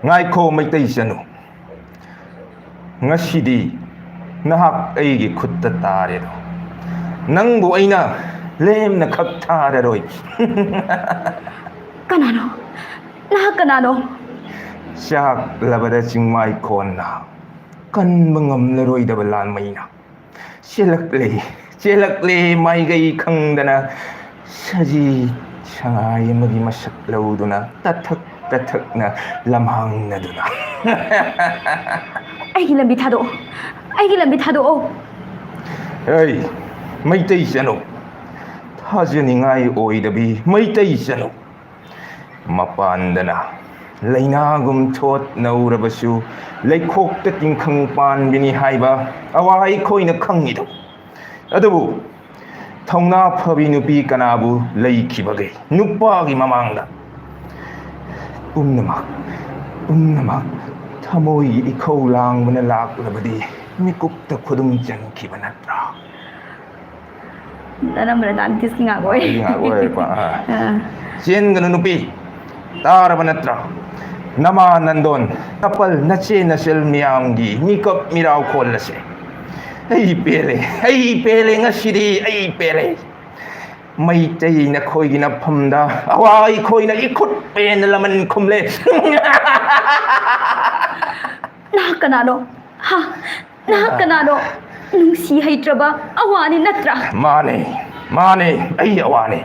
ꯉꯥꯏꯈꯣ, ꯃꯩꯇꯩ ꯆꯅꯨ, ꯉꯁꯤꯗꯤ ꯅꯍꯥꯛ ꯑꯩꯒꯤ ꯈꯨꯠꯇ ꯇꯥꯔꯦꯗꯣ, ꯅꯪꯕꯨ ꯑꯩꯅ ꯂꯦꯝꯅ ꯈꯛ ꯊꯥꯔꯔꯣꯏ꯫ ꯀꯅꯥꯅꯣ? ꯅꯍꯥꯛ ꯀꯅꯥꯅꯣ? ꯆꯥꯛꯂꯕꯗ ꯆꯤꯡꯃꯥꯏ ꯈꯣꯟꯅ, ꯀꯟꯕ ꯉꯝꯂꯔꯣꯏꯗꯕ ꯂꯥꯟꯃꯩꯅ ꯆꯦꯜꯂꯛꯂꯦ, ꯆꯦꯜꯂꯛꯂꯦ ꯃꯥꯏꯀꯩ ꯈꯪꯗꯅ, ꯁꯖꯤ ꯁꯉꯥꯏ ꯑꯃꯒꯤ ꯃꯁꯛ ꯂꯧꯗꯨꯅ, ꯇꯊꯛ ꯇꯊꯛꯅ ꯂꯝꯍꯥꯡꯅꯗꯨꯅ꯫ ꯑꯩꯒꯤ ꯂꯝꯕꯤ ꯊꯥꯗꯣꯛꯑꯣ, ꯑꯩꯒꯤ ꯂꯝꯕꯤ ꯊꯥꯗꯣꯛꯑꯣ꯫ ꯑꯩ ꯃꯩꯇꯩ ꯆꯅꯨ, ꯊꯥꯖꯅꯤꯡꯉꯥꯏ ꯑꯣꯏꯗꯕꯤ ꯃꯩꯇꯩ ꯆꯅꯨ, ꯃꯄꯥꯟꯗꯅ ꯂꯩꯅꯥꯒꯨꯝ ꯊꯣꯠ ꯅꯧꯔꯕꯁꯨ, ꯂꯩꯈꯣꯛꯇ ꯇꯤꯡꯈꯪ ꯄꯥꯟꯕꯤꯅꯤ ꯍꯥꯏꯕ ꯑꯋꯥ ꯑꯩꯈꯣꯏꯅ ꯈꯪꯉꯤꯗꯣ꯫ ꯑꯗꯨꯕꯨ ꯊꯧꯅꯥ ꯐꯕꯤ ꯅꯨꯄꯤ ꯀꯅꯥꯕꯨ ꯂꯩꯈꯤꯕꯒꯦ ꯅꯨꯄꯥꯒꯤ ꯃꯃꯥꯡꯗ? ꯄꯨꯝꯅꯃꯛ, ꯄꯨꯝꯅꯃꯛ ꯊꯃꯣꯏꯒꯤ ꯏꯈꯧ ꯂꯥꯡꯕꯅ ꯂꯥꯛꯂꯕꯗꯤ ꯃꯤꯀꯨꯞꯇ ꯈꯨꯗꯨꯝ ꯆꯟꯈꯤꯕ ꯅꯠꯇ꯭ꯔꯥ? ꯑꯅꯝꯕꯅ ꯗꯥ ꯅꯤꯇꯤꯁꯀꯤ ꯉꯥꯛ ꯑꯣꯏ꯫ ꯑꯩꯒꯤ ꯉꯥꯛ ꯑꯣꯏꯔꯦꯀꯣ, ꯑꯥ. ꯑꯥ. ꯆꯦꯟꯒꯅꯨ ꯅꯨꯄꯤ, ꯇꯥꯔꯕ ꯅꯠꯇ꯭ꯔꯥ? ꯅꯃꯥ ꯅꯟꯗꯣꯟ, ꯅꯄꯜ, ꯅꯆꯦ ꯅꯆꯜ ꯃꯤꯌꯥꯝꯒꯤ ꯃꯤꯀꯞ ꯃꯤꯔꯥꯎ ꯈꯣꯜꯂꯁꯦ꯫ ꯑꯩ ꯄꯦꯜꯂꯦ, ꯑꯩ ꯄꯦꯜꯂꯦ, ꯉꯁꯤꯗꯤ ꯑꯩ ꯄꯦꯜꯂꯦ꯫ ꯃꯩꯇꯩ ꯅꯈꯣꯏꯒꯤ ꯅꯐꯝꯗ ꯑꯋꯥ ꯑꯩꯈꯣꯏꯅ ꯏꯈꯨꯠ ꯄꯦꯟꯅ ꯂꯃꯟ ꯈꯨꯝꯂꯦ꯫ ꯅꯍꯥꯛ ꯀꯅꯥꯅꯣ? ꯍꯥ? ꯅꯍꯥꯛ ꯀꯅꯥꯅꯣ? ꯅꯨꯡꯁꯤ ꯍꯩꯇ꯭ꯔꯕ ꯑꯋꯥꯅꯤ ꯅꯠꯇ꯭ꯔꯥ? ꯃꯥꯅꯦ, ꯃꯥꯅꯦ, ꯑꯩ ꯑꯋꯥꯅꯦ꯫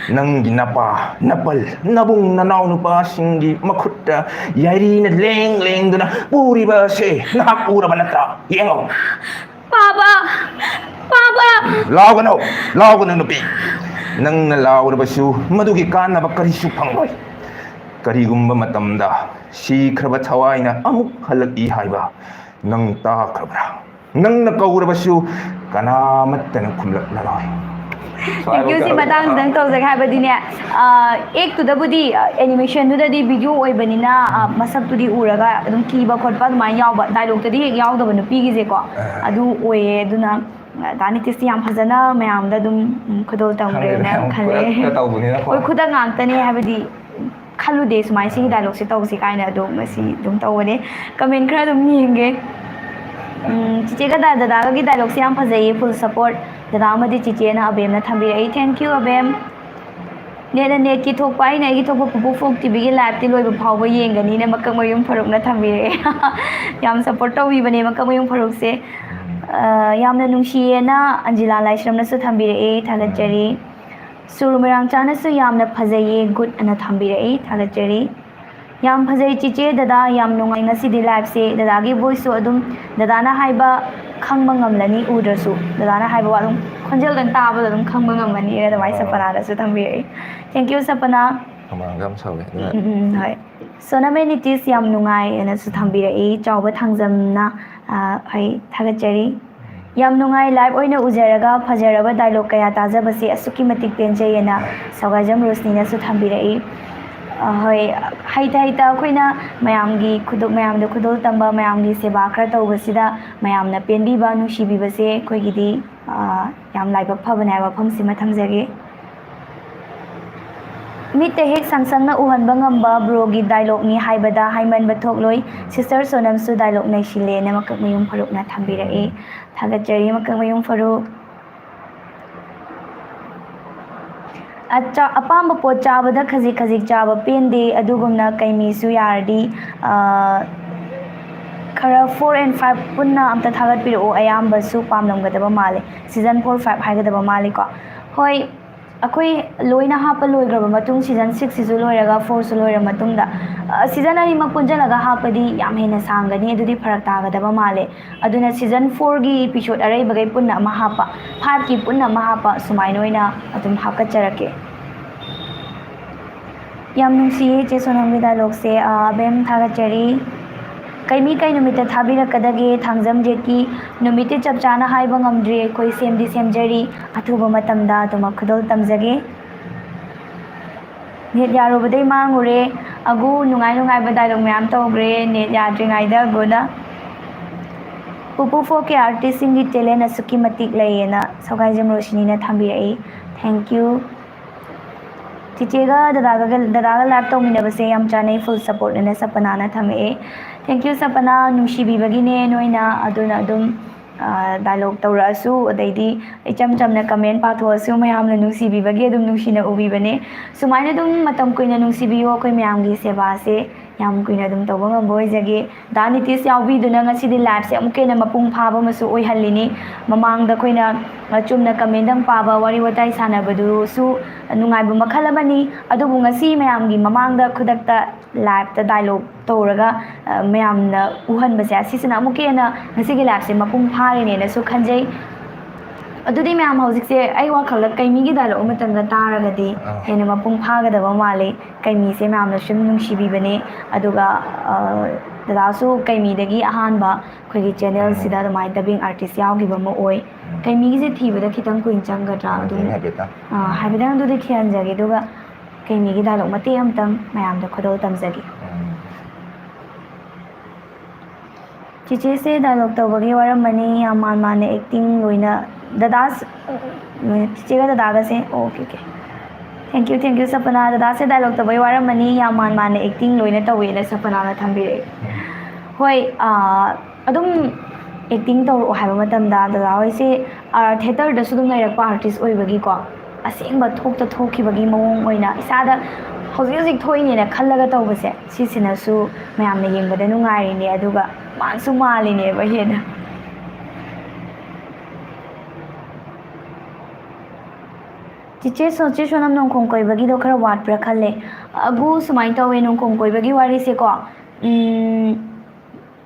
ꯅꯪꯒꯤ ꯅꯄꯥ, ꯅꯄꯜ, ꯅꯕꯨꯡ, ꯅꯅꯥꯎ ꯅꯨꯄꯥꯁꯤꯡꯒꯤ ꯃꯈꯨꯠꯇ ꯌꯥꯏꯔꯤꯅ ꯂꯦꯡ ꯂꯦꯡꯗꯨꯅ ꯄꯨꯔꯤꯕ ꯑꯁꯦ ꯅꯍꯥꯛ ꯎꯔꯕ ꯅꯠꯇ꯭ꯔꯥ? ꯌꯦꯡꯉꯣ꯫ ꯄꯥꯕ! ꯄꯥꯕ! ꯂꯥꯎꯒꯅꯨ, ꯂꯥꯎꯒꯅꯨ ꯅꯨꯄꯤ꯫ ꯅꯪꯅ ꯂꯥꯎꯔꯕꯁꯨ ꯃꯗꯨꯒꯤ ꯀꯥꯟꯅꯕ ꯀꯔꯤꯁꯨ ꯐꯪꯂꯣꯏ꯫ ꯀꯔꯤꯒꯨꯝꯕ ꯃꯇꯝꯗ ꯁꯤꯈ꯭ꯔꯕ ꯊꯋꯥꯏꯅ ꯑꯃꯨꯛ ꯍꯜꯂꯛꯏ ꯍꯥꯏꯕ ꯅꯪ ꯇꯥꯈ꯭ꯔꯕ꯭ꯔꯥ? ꯅꯪꯅ ꯀꯧꯔꯕꯁꯨ ꯀꯅꯥꯃꯠꯇꯅ ꯈꯨꯝꯂꯛꯂꯔꯣꯏ꯫ ꯊꯦꯡ ꯌꯨ꯫ ꯁꯤ ꯃꯇꯥꯡꯁꯤꯗꯪ ꯇꯧꯖꯒꯦ ꯍꯥꯏꯕꯗꯤꯅꯦ, ꯑꯦꯛꯇꯨꯗꯕꯨꯗꯤ, ꯑꯦꯅꯤꯃꯦꯁꯟꯗꯨꯗꯗꯤ ꯚꯤꯗꯤꯑꯣ ꯑꯣꯏꯕꯅꯤꯅ, ꯑ, ꯃꯁꯛꯇꯨꯗꯤ ꯎꯔꯒ ꯑꯗꯨꯝ ꯀꯤꯕ ꯈꯣꯠꯄ ꯑꯗꯨꯃꯥꯏꯅ ꯌꯥꯎꯕ, ꯗꯥꯏꯂꯣꯛꯇꯗꯤ ꯍꯦꯛ ꯌꯥꯎꯗꯕ ꯅꯨꯄꯤꯒꯤꯁꯦꯀꯣ, ꯑꯗꯨ ꯑꯣꯏꯌꯦ꯫ ꯑꯗꯨꯅ, ꯑ, ꯗꯥ ꯅꯤꯇꯤꯁꯇꯤ ꯌꯥꯝ ꯐꯖꯅ ꯃꯌꯥꯝꯗ ꯑꯗꯨꯝ, ꯎꯝ, ꯈꯨꯗꯣꯜ ꯇꯝꯈ꯭ꯔꯦꯅ ꯈꯪꯉꯦ, ꯈꯜꯂꯦ꯫ ꯈꯨꯗꯛꯇ ꯇꯧꯕꯅꯤꯅꯀꯣ꯫ ꯍꯣꯏ, ꯈꯨꯗꯛ ꯉꯥꯛꯇꯅꯦ ꯍꯥꯏꯕꯗꯤ, ꯈꯜꯂꯨꯗꯦ ꯁꯨꯃꯥꯏꯅ ꯁꯤꯒꯤ ꯗꯥꯏꯂꯣꯛꯁꯦ ꯇꯧꯁꯤ ꯀꯥꯏꯅ꯫ ꯑꯗꯣ ꯉꯁꯤ ꯑꯗꯨꯝ ꯇꯧꯕꯅꯦ꯫ ꯀꯃꯦꯟ ꯈꯔ ꯑꯗꯨꯝ ꯌꯦꯡꯒꯦ꯫ ꯎꯝ, ꯆꯤꯆꯦꯒ ꯗꯥ-, ꯗꯗꯥꯒꯒꯤ ꯗꯥꯏꯂꯣꯛꯁꯦ ꯌꯥꯝ ꯐꯖꯩꯌꯦ, full support꯫ ꯗꯗꯥ ꯑꯃꯗꯤ ꯆꯤꯆꯦꯅ ꯑꯕꯦꯝꯅ ꯊꯝꯕꯤꯔꯛꯏ꯫ Thank you, ꯑꯕꯦꯝ꯫ ꯅꯦꯠꯅ ꯅꯦꯠꯀꯤ ꯊꯣꯛꯄ, ꯑꯩꯅ ꯑꯩꯒꯤ ꯊꯣꯛꯄ ꯄꯨꯄꯨ ꯐꯣꯛ ꯇꯤꯚꯤꯒꯤ ꯂꯥꯏꯞꯇꯤ ꯂꯣꯏꯕ ꯐꯥꯎꯕ ꯌꯦꯡꯒꯅꯤꯅ ꯃꯀꯛ ꯃꯌꯨꯝ ꯐꯔꯨꯛꯅ ꯊꯝꯕꯤꯔꯛꯑꯦ꯫ ꯌꯥꯝ ꯁꯞꯄꯣꯔꯠ ꯇꯧꯕꯤꯕꯅꯦ ꯃꯀꯛ ꯃꯌꯨꯝ ꯐꯔꯨꯛꯁꯦ꯫ ꯑ, ꯌꯥꯝꯅ ꯅꯨꯡꯁꯤꯌꯦꯅ ꯑꯟꯖꯤꯂꯥ ꯂꯥꯏꯁ꯭ꯔꯝꯅꯁꯨ ꯊꯝꯕꯤꯔꯛꯑꯦ, ꯊꯥꯒꯠꯆꯔꯤ꯫ ꯁꯨꯔꯨ ꯃꯣꯏꯔꯥꯡꯆꯥꯅꯁꯨ ꯌꯥꯝꯅ ꯐꯖꯩꯌꯦ, ꯒꯨꯗ ꯑꯅ ꯊꯝꯕꯤꯔꯛꯏ, ꯊꯥꯒꯠꯆꯔꯤ꯫ ꯌꯥꯝ ꯐꯖꯩ ꯆꯤꯆꯦ, ꯗꯗꯥ, ꯌꯥꯝ ꯅꯨꯡꯉꯥꯏ ꯉꯁꯤꯗꯤ ꯂꯥꯏꯞꯁꯦ꯫ ꯗꯗꯥꯒꯤ ꯚꯣꯏꯁꯁꯨ ꯑꯗꯨꯝ ꯗꯗꯥꯅ ꯍꯥꯏꯕ ꯈꯪꯕ ꯉꯝꯂꯅꯤ, ꯎꯗ꯭ꯔꯁꯨ꯫ ꯗꯗꯥꯅ ꯍꯥꯏꯕ ꯋꯥ ꯑꯗꯨꯝ ꯈꯣꯟꯖꯦꯜꯗꯪ ꯇꯥꯕꯗ ꯑꯗꯨꯝ ꯈꯪꯕ ꯉꯝꯃꯅꯤ ꯑꯗꯨꯃꯥꯏꯅ ꯑꯥ꯫ ꯁꯄꯅꯥꯗꯁꯨ ꯊꯝꯕꯤꯔꯛꯏ꯫ Thank you, ꯁꯄꯅꯥ꯫ ꯈꯧꯅꯥꯡꯒ ꯌꯥꯝ ꯁꯧꯋꯦ, ꯑꯗꯨꯅ ꯎꯝ, ꯎꯝ, ꯎꯝ, ꯍꯣꯏ꯫ ꯁꯣꯅꯝ ꯑꯦꯟ ꯅꯤꯇꯤꯁ ꯌꯥꯝ ꯅꯨꯡꯉꯥꯏ ꯑꯅꯁꯨ ꯊꯝꯕꯤꯔꯛꯏ, ꯆꯥꯎꯕ ꯊꯥꯡꯖꯝꯅ꯫ ꯑ, ꯍꯣꯏ, ꯊꯥꯒꯠꯆꯔꯤ꯫ ꯌꯥꯝ ꯅꯨꯡꯉꯥꯏ, ꯂꯥꯏꯚ ꯑꯣꯏꯅ ꯎꯖꯔꯒ ꯐꯖꯔꯕ ꯗꯥꯏꯂꯣꯛ ꯀꯌꯥ ꯇꯥꯖꯕꯁꯦ ꯑꯁꯨꯛꯀꯤ ꯃꯇꯤꯛ ꯄꯦꯟꯖꯩ ꯑꯅ ꯁꯧꯒꯥꯏꯖꯝ ꯔꯣꯁꯅꯤꯅꯁꯨ ꯊꯝꯕꯤꯔꯛꯏ꯫ ꯑ, ꯍꯣꯏ, ꯍꯩꯇ ꯍꯩꯇ ꯑꯩꯈꯣꯏꯅ ꯃꯌꯥꯝꯒꯤ ꯈꯨꯗꯣ-, ꯃꯌꯥꯝꯗ ꯈꯨꯗꯣꯜ ꯇꯝꯕ, ꯃꯌꯥꯝꯒꯤ ꯁꯦꯕꯥ ꯈꯔ ꯇꯧꯕꯁꯤꯗ ꯃꯌꯥꯝꯅ ꯄꯦꯟꯕꯤꯕ, ꯅꯨꯡꯁꯤꯕꯤꯕꯁꯦ ꯑꯩꯈꯣꯏꯒꯤꯗꯤ, ꯑ, ꯌꯥꯝ ꯂꯥꯏꯕꯛ ꯐꯕꯅꯦ ꯍꯥꯏꯕ ꯋꯥꯐꯝꯁꯤꯃ ꯊꯝꯖꯒꯦ꯫ ꯃꯤꯠꯇ ꯍꯦꯛ ꯁꯪ ꯁꯪꯅ ꯎꯍꯟꯕ ꯉꯝꯕ ꯕ꯭ꯔꯣꯒꯤ ꯗꯥꯏꯂꯣꯛꯅꯤ ꯍꯥꯏꯕꯗ ꯍꯥꯏꯃꯟꯕ ꯊꯣꯛꯂꯣꯏ꯫ ꯁꯤꯁꯇꯔ ꯁꯣꯅꯝꯁꯨ ꯗꯥꯏꯂꯣꯛ ꯅꯩꯁꯤꯜꯂꯦꯅ ꯃꯀꯛ ꯃꯌꯨꯝ ꯐꯔꯨꯛꯅ ꯊꯝꯕꯤꯔꯛꯏ꯫ ꯊꯥꯒꯠꯆꯔꯤ, ꯃꯀꯛ ꯃꯌꯨꯝ ꯐꯔꯨꯛ꯫ ꯑꯆꯥ-, ꯑꯄꯥꯝꯕ ꯄꯣꯠ ꯆꯥꯕꯗ ꯈꯖꯤꯛ ꯈꯖꯤꯛ ꯆꯥꯕ ꯄꯦꯟꯗꯦ, ꯑꯗꯨꯒꯨꯝꯅ ꯀꯩꯃꯤꯁꯨ ꯌꯥꯔꯗꯤ, ꯑ, ꯈꯔ four and five ꯄꯨꯟꯅ ꯑꯝꯇ ꯊꯥꯒꯠꯄꯤꯔꯛꯑꯣ, ꯑꯌꯥꯝꯕꯁꯨ ꯄꯥꯝꯂꯝꯒꯗꯕ ꯃꯥꯜꯂꯦ꯫ Season four, five ꯍꯥꯏꯒꯗꯕ ꯃꯥꯜꯂꯦꯀꯣ꯫ ꯍꯣꯏ, ꯑꯩꯈꯣꯏ ꯂꯣꯏꯅ ꯍꯥꯞꯄ ꯂꯣꯏꯈ꯭ꯔꯕ ꯃꯇꯨꯡ, season six ꯁꯤꯁꯨ ꯂꯣꯏꯔꯒ four ꯁꯨ ꯂꯣꯏꯔ ꯃꯇꯨꯡꯗ, ꯑ, season ꯑꯅꯤꯃꯛ ꯄꯨꯟꯁꯤꯜꯂꯒ ꯍꯥꯞꯄꯗꯤ ꯌꯥꯝ ꯍꯦꯟꯅ ꯁꯥꯡꯒꯅꯤ, ꯑꯗꯨꯗꯤ ꯐꯔꯛ ꯇꯥꯒꯗꯕ ꯃꯥꯜꯂꯦ꯫ ꯑꯗꯨꯅ season four ꯒꯤ episode ꯑꯔꯩꯕꯈꯩ ꯄꯨꯟꯅ ꯑꯃ ꯍꯥꯞꯄ, five ꯀꯤ ꯄꯨꯟꯅ ꯑꯃ ꯍꯥꯞꯄ, ꯁꯨꯃꯥꯏꯅ ꯑꯣꯏꯅ ꯑꯗꯨꯝ ꯍꯥꯞꯀꯠꯆꯔꯛꯀꯦ꯫ ꯌꯥꯝ ꯅꯨꯡꯁꯤꯌꯦ ꯆꯦ ꯁꯣꯅꯝꯒꯤ dialogue ꯁꯦ, ꯑ, ꯑꯕꯦꯝ, ꯊꯥꯒꯠꯆꯔꯤ꯫ ꯀꯩꯃꯤ ꯀꯩ ꯅꯨꯃꯤꯠꯇ ꯊꯥꯕꯤꯔꯛꯀꯗꯒꯦ? ꯊꯥꯡꯖꯝ ꯖꯦꯠꯀꯤ ꯅꯨꯃꯤꯠꯇꯤ ꯆꯞ ꯆꯥꯅ ꯍꯥꯏꯕ ꯉꯝꯗ꯭ꯔꯤ, ꯑꯩꯈꯣꯏ ꯁꯦꯝꯗꯤ ꯁꯦꯝꯖꯔꯤ꯫ ꯑꯊꯨꯕ ꯃꯇꯝꯗ ꯑꯗꯨꯃꯛ ꯈꯨꯗꯣꯜ ꯇꯝꯖꯒꯦ꯫ ꯅꯦꯠ ꯌꯥꯔꯨꯕꯗꯩ ꯃꯥꯡꯉꯨꯔꯦ꯫ ꯑꯒꯨ ꯅꯨꯡꯉꯥꯏ ꯅꯨꯡꯉꯥꯏꯕ ꯗꯥꯏꯂꯣꯛ ꯃꯌꯥꯝ ꯇꯧꯈ꯭ꯔꯦ ꯅꯦꯠ ꯌꯥꯗ꯭ꯔꯤꯉꯩꯗ ꯑꯒꯨꯅ꯫ ꯄꯨꯄꯨ ꯐꯣꯔ ꯀꯦ ꯑꯥꯔꯇꯤꯁꯁꯤꯡꯒꯤ ꯇꯦꯂꯦꯟ ꯑꯁꯨꯛꯀꯤ ꯃꯇꯤꯛ ꯂꯩꯌꯦꯅ ꯁꯧꯒꯥꯏꯖꯝ ꯔꯣꯁꯤꯅꯤꯅ ꯊꯝꯕꯤꯔꯛꯏ꯫ Thank you꯫ ꯆꯤꯆꯦꯒ ꯗꯗꯥꯒ ꯗꯗꯥꯒ ꯂꯥꯏꯞ ꯇꯧꯃꯤꯟꯅꯕꯁꯦ ꯌꯥꯝ ꯆꯥꯅꯩ, ꯐꯨꯜ ꯁꯞꯄꯣꯔꯠꯅꯦꯅ ꯁꯄꯅꯥꯅ ꯊꯝꯃꯛꯑꯦ꯫ Thank you ꯁꯄꯅꯥ, ꯅꯨꯡꯁꯤꯕꯤꯕꯒꯤꯅꯦ ꯅꯣꯏꯅ꯫ ꯑꯗꯨꯅ ꯑꯗꯨꯝ ꯗꯥꯏꯂꯣꯛ ꯇꯧꯔꯛꯑꯁꯨ, ꯑꯗꯩꯗꯤ ꯏꯆꯝ ꯆꯝꯅ ꯀꯃꯦꯟ ꯄꯥꯊꯣꯛꯑꯁꯨ, ꯃꯌꯥꯝꯅ ꯅꯨꯡꯁꯤꯕꯤꯕꯒꯤ ꯑꯗꯨꯝ ꯅꯨꯡꯁꯤꯅ ꯎꯕꯤꯕꯅꯦ꯫ ꯁꯨꯃꯥꯏꯅ ꯑꯗꯨꯝ ꯃꯇꯝ ꯀꯨꯏꯅ ꯅꯨꯡꯁꯤꯕꯤꯌꯣ, ꯑꯩꯈꯣꯏ ꯃꯌꯥꯝꯒꯤ ꯁꯦꯕꯥꯁꯦ ꯌꯥꯝ ꯀꯨꯏꯅ ꯑꯗꯨꯝ ꯇꯧꯕ ꯉꯝꯕ ꯑꯣꯏꯖꯒꯦ꯫ ꯗꯥ ꯅꯤꯇꯤꯁ ꯌꯥꯎꯕꯤꯗꯨꯅ ꯉꯁꯤꯗꯤ ꯂꯥꯏꯐꯁꯦ ꯑꯃꯨꯛꯀ ꯍꯦꯟꯅ ꯃꯄꯨꯡ ꯐꯥꯕ ꯑꯃꯁꯨ ꯑꯣꯏꯍꯜꯂꯤꯅꯤ꯫ ꯃꯃꯥꯡꯗ ꯑꯩꯈꯣꯏꯅ, ꯑ, ꯆꯨꯝꯅ ꯀꯃꯦꯟꯗꯪ ꯄꯥꯕ, ꯋꯥꯔꯤ ꯋꯥꯇꯥꯏ ꯁꯥꯟꯅꯕꯗꯨꯁꯨ ꯅꯨꯡꯉꯥꯏꯕ ꯃꯈꯜ ꯑꯃꯅꯤ꯫ ꯑꯗꯨꯕꯨ ꯉꯁꯤ ꯃꯌꯥꯝꯒꯤ ꯃꯃꯥꯡꯗ ꯈꯨꯗꯛꯇ ꯂꯥꯏꯐꯇ ꯗꯥꯏꯂꯣꯛ ꯇꯧꯔꯒ, ꯑ, ꯃꯌꯥꯝꯅ ꯎꯍꯟꯕꯁꯦ, ꯑꯁꯤꯁꯤꯅ ꯑꯃꯨꯛꯀ ꯍꯦꯟꯅ ꯉꯁꯤꯒꯤ ꯂꯥꯏꯐꯁꯦ ꯃꯄꯨꯡ ꯐꯥꯔꯤꯅꯦꯅꯁꯨ ꯈꯟꯖꯩ꯫ ꯑꯗꯨꯗꯤ ꯃꯌꯥꯝ ꯍꯧꯖꯤꯛꯁꯦ ꯑꯩ ꯋꯥꯈꯜꯗ ꯀꯩꯃꯤꯒꯤ ꯗꯥꯏꯂꯣꯛ ꯑꯃꯇꯪꯒ ꯇꯥꯔꯒꯗꯤ ꯑꯥ꯫ ꯍꯦꯟꯅ ꯃꯄꯨꯡ ꯐꯥꯒꯗꯕ ꯃꯥꯜꯂꯤ꯫ ꯀꯩꯃꯤꯁꯦ ꯃꯌꯥꯝꯅ ꯁꯨꯝ ꯅꯨꯡꯁꯤꯕꯤꯕꯅꯦ꯫ ꯑꯗꯨꯒ, ꯑ, ꯗꯗꯥꯁꯨ ꯀꯩꯃꯤꯗꯒꯤ ꯑꯍꯥꯟꯕ ꯑꯩꯈꯣꯏꯒꯤ ꯆꯦꯅꯦꯜꯁꯤꯗ ꯎꯝ꯫ ꯑꯗꯨꯃꯥꯏꯅ dubbing artist ꯌꯥꯎꯈꯤꯕ ꯑꯃ ꯑꯣꯏ꯫ ꯎꯝ꯫ ꯀꯩꯃꯤꯒꯤꯁꯦ ꯊꯤꯕꯗ ꯈꯤꯇꯪ ꯀꯨꯏꯅ ꯆꯪꯒꯗ꯭ꯔꯥ? ꯑꯗꯨꯝ, ꯍꯥꯏꯐꯦꯠꯇꯪ꯫ ꯑ, ꯍꯥꯏꯐꯦꯠꯇꯪ ꯑꯗꯨꯗꯤ ꯊꯤꯍꯟꯖꯒꯦ꯫ ꯑꯗꯨꯒ ꯀꯩꯃꯤꯒꯤ ꯗꯥꯏꯂꯣꯛ ꯃꯇꯦꯛ ꯑꯃꯇꯪ ꯃꯌꯥꯝꯗ ꯈꯨꯗꯣꯜ ꯇꯝꯖꯒꯦ꯫ ꯎꯝ꯫ ꯆꯤꯆꯦꯁꯦ ꯗꯥꯏꯂꯣꯛ ꯇꯧꯕꯒꯤ ꯋꯥꯔꯝꯃꯅꯤ, ꯌꯥꯝ ꯃꯥꯟ ꯃꯥꯟꯅ ꯑꯦꯛꯇꯤꯡ ꯂꯣꯏꯅ꯫ ꯗꯗꯥꯁ-, ꯆꯤꯆꯦꯒ ꯗꯗꯥꯒꯁꯦ, okay, okay. Thank you, thank you, ꯁꯄꯅꯥ꯫ ꯗꯗꯥꯁꯦ ꯗꯥꯏꯂꯣꯛ ꯇꯧꯕꯒꯤ ꯋꯥꯔꯝꯃꯅꯤ, ꯌꯥꯝ ꯃꯥꯟ ꯃꯥꯟꯅ ꯑꯦꯛꯇꯤꯡ ꯂꯣꯏꯅ ꯇꯧꯋꯦꯅ ꯁꯄꯅꯥꯅ ꯊꯝꯕꯤꯔꯛꯑꯦ꯫ ꯍꯣꯏ, ꯑꯥ, ꯑꯗꯨꯝ ꯑꯦꯛꯇꯤꯡ ꯇꯧꯔꯛꯑꯣ ꯍꯥꯏꯕ ꯃꯇꯝꯗ ꯗꯗꯥ ꯍꯣꯏꯁꯦ, ꯑꯥ, ꯊꯤꯌꯦꯇꯔꯗꯁꯨ ꯑꯗꯨꯝ ꯂꯩꯔꯛꯄ ꯑꯥꯔꯇꯤꯁ ꯑꯣꯏꯕꯒꯤꯀꯣ, ꯑꯁꯦꯡꯕ ꯊꯣꯛꯇ ꯊꯣꯛꯈꯤꯕꯒꯤ ꯃꯑꯣꯡ ꯑꯣꯏꯅ ꯏꯁꯥꯗ ꯍꯧꯖꯤꯛ ꯍꯧꯖꯤꯛ ꯊꯣꯛꯏꯅꯦꯅ ꯈꯜꯂꯒ ꯇꯧꯕꯁꯦ, ꯁꯤꯁꯤꯅꯁꯨ ꯃꯌꯥꯝꯅ ꯌꯦꯡꯕꯗ ꯅꯨꯡꯉꯥꯏꯔꯤꯅꯦ, ꯑꯗꯨꯒ ꯃꯥꯟꯁꯨ ꯃꯥꯜꯂꯤꯅꯦꯕ ꯍꯦꯟꯅ꯫ ꯆꯤꯆꯦ ꯁꯣ-, ꯆꯦ ꯁꯣꯅꯝ ꯅꯣꯡꯈꯣꯡ ꯀꯣꯏꯕꯒꯤꯗꯣ ꯈꯔ ꯋꯥꯠꯄ꯭ꯔꯥ ꯈꯜꯂꯦ꯫ ꯑꯒꯨ ꯁꯨꯃꯥꯏꯅ ꯇꯧꯋꯦ, ꯅꯣꯡꯈꯣꯡ ꯀꯣꯏꯕꯒꯤ ꯋꯥꯔꯤꯁꯦꯀꯣ, ꯎꯝ,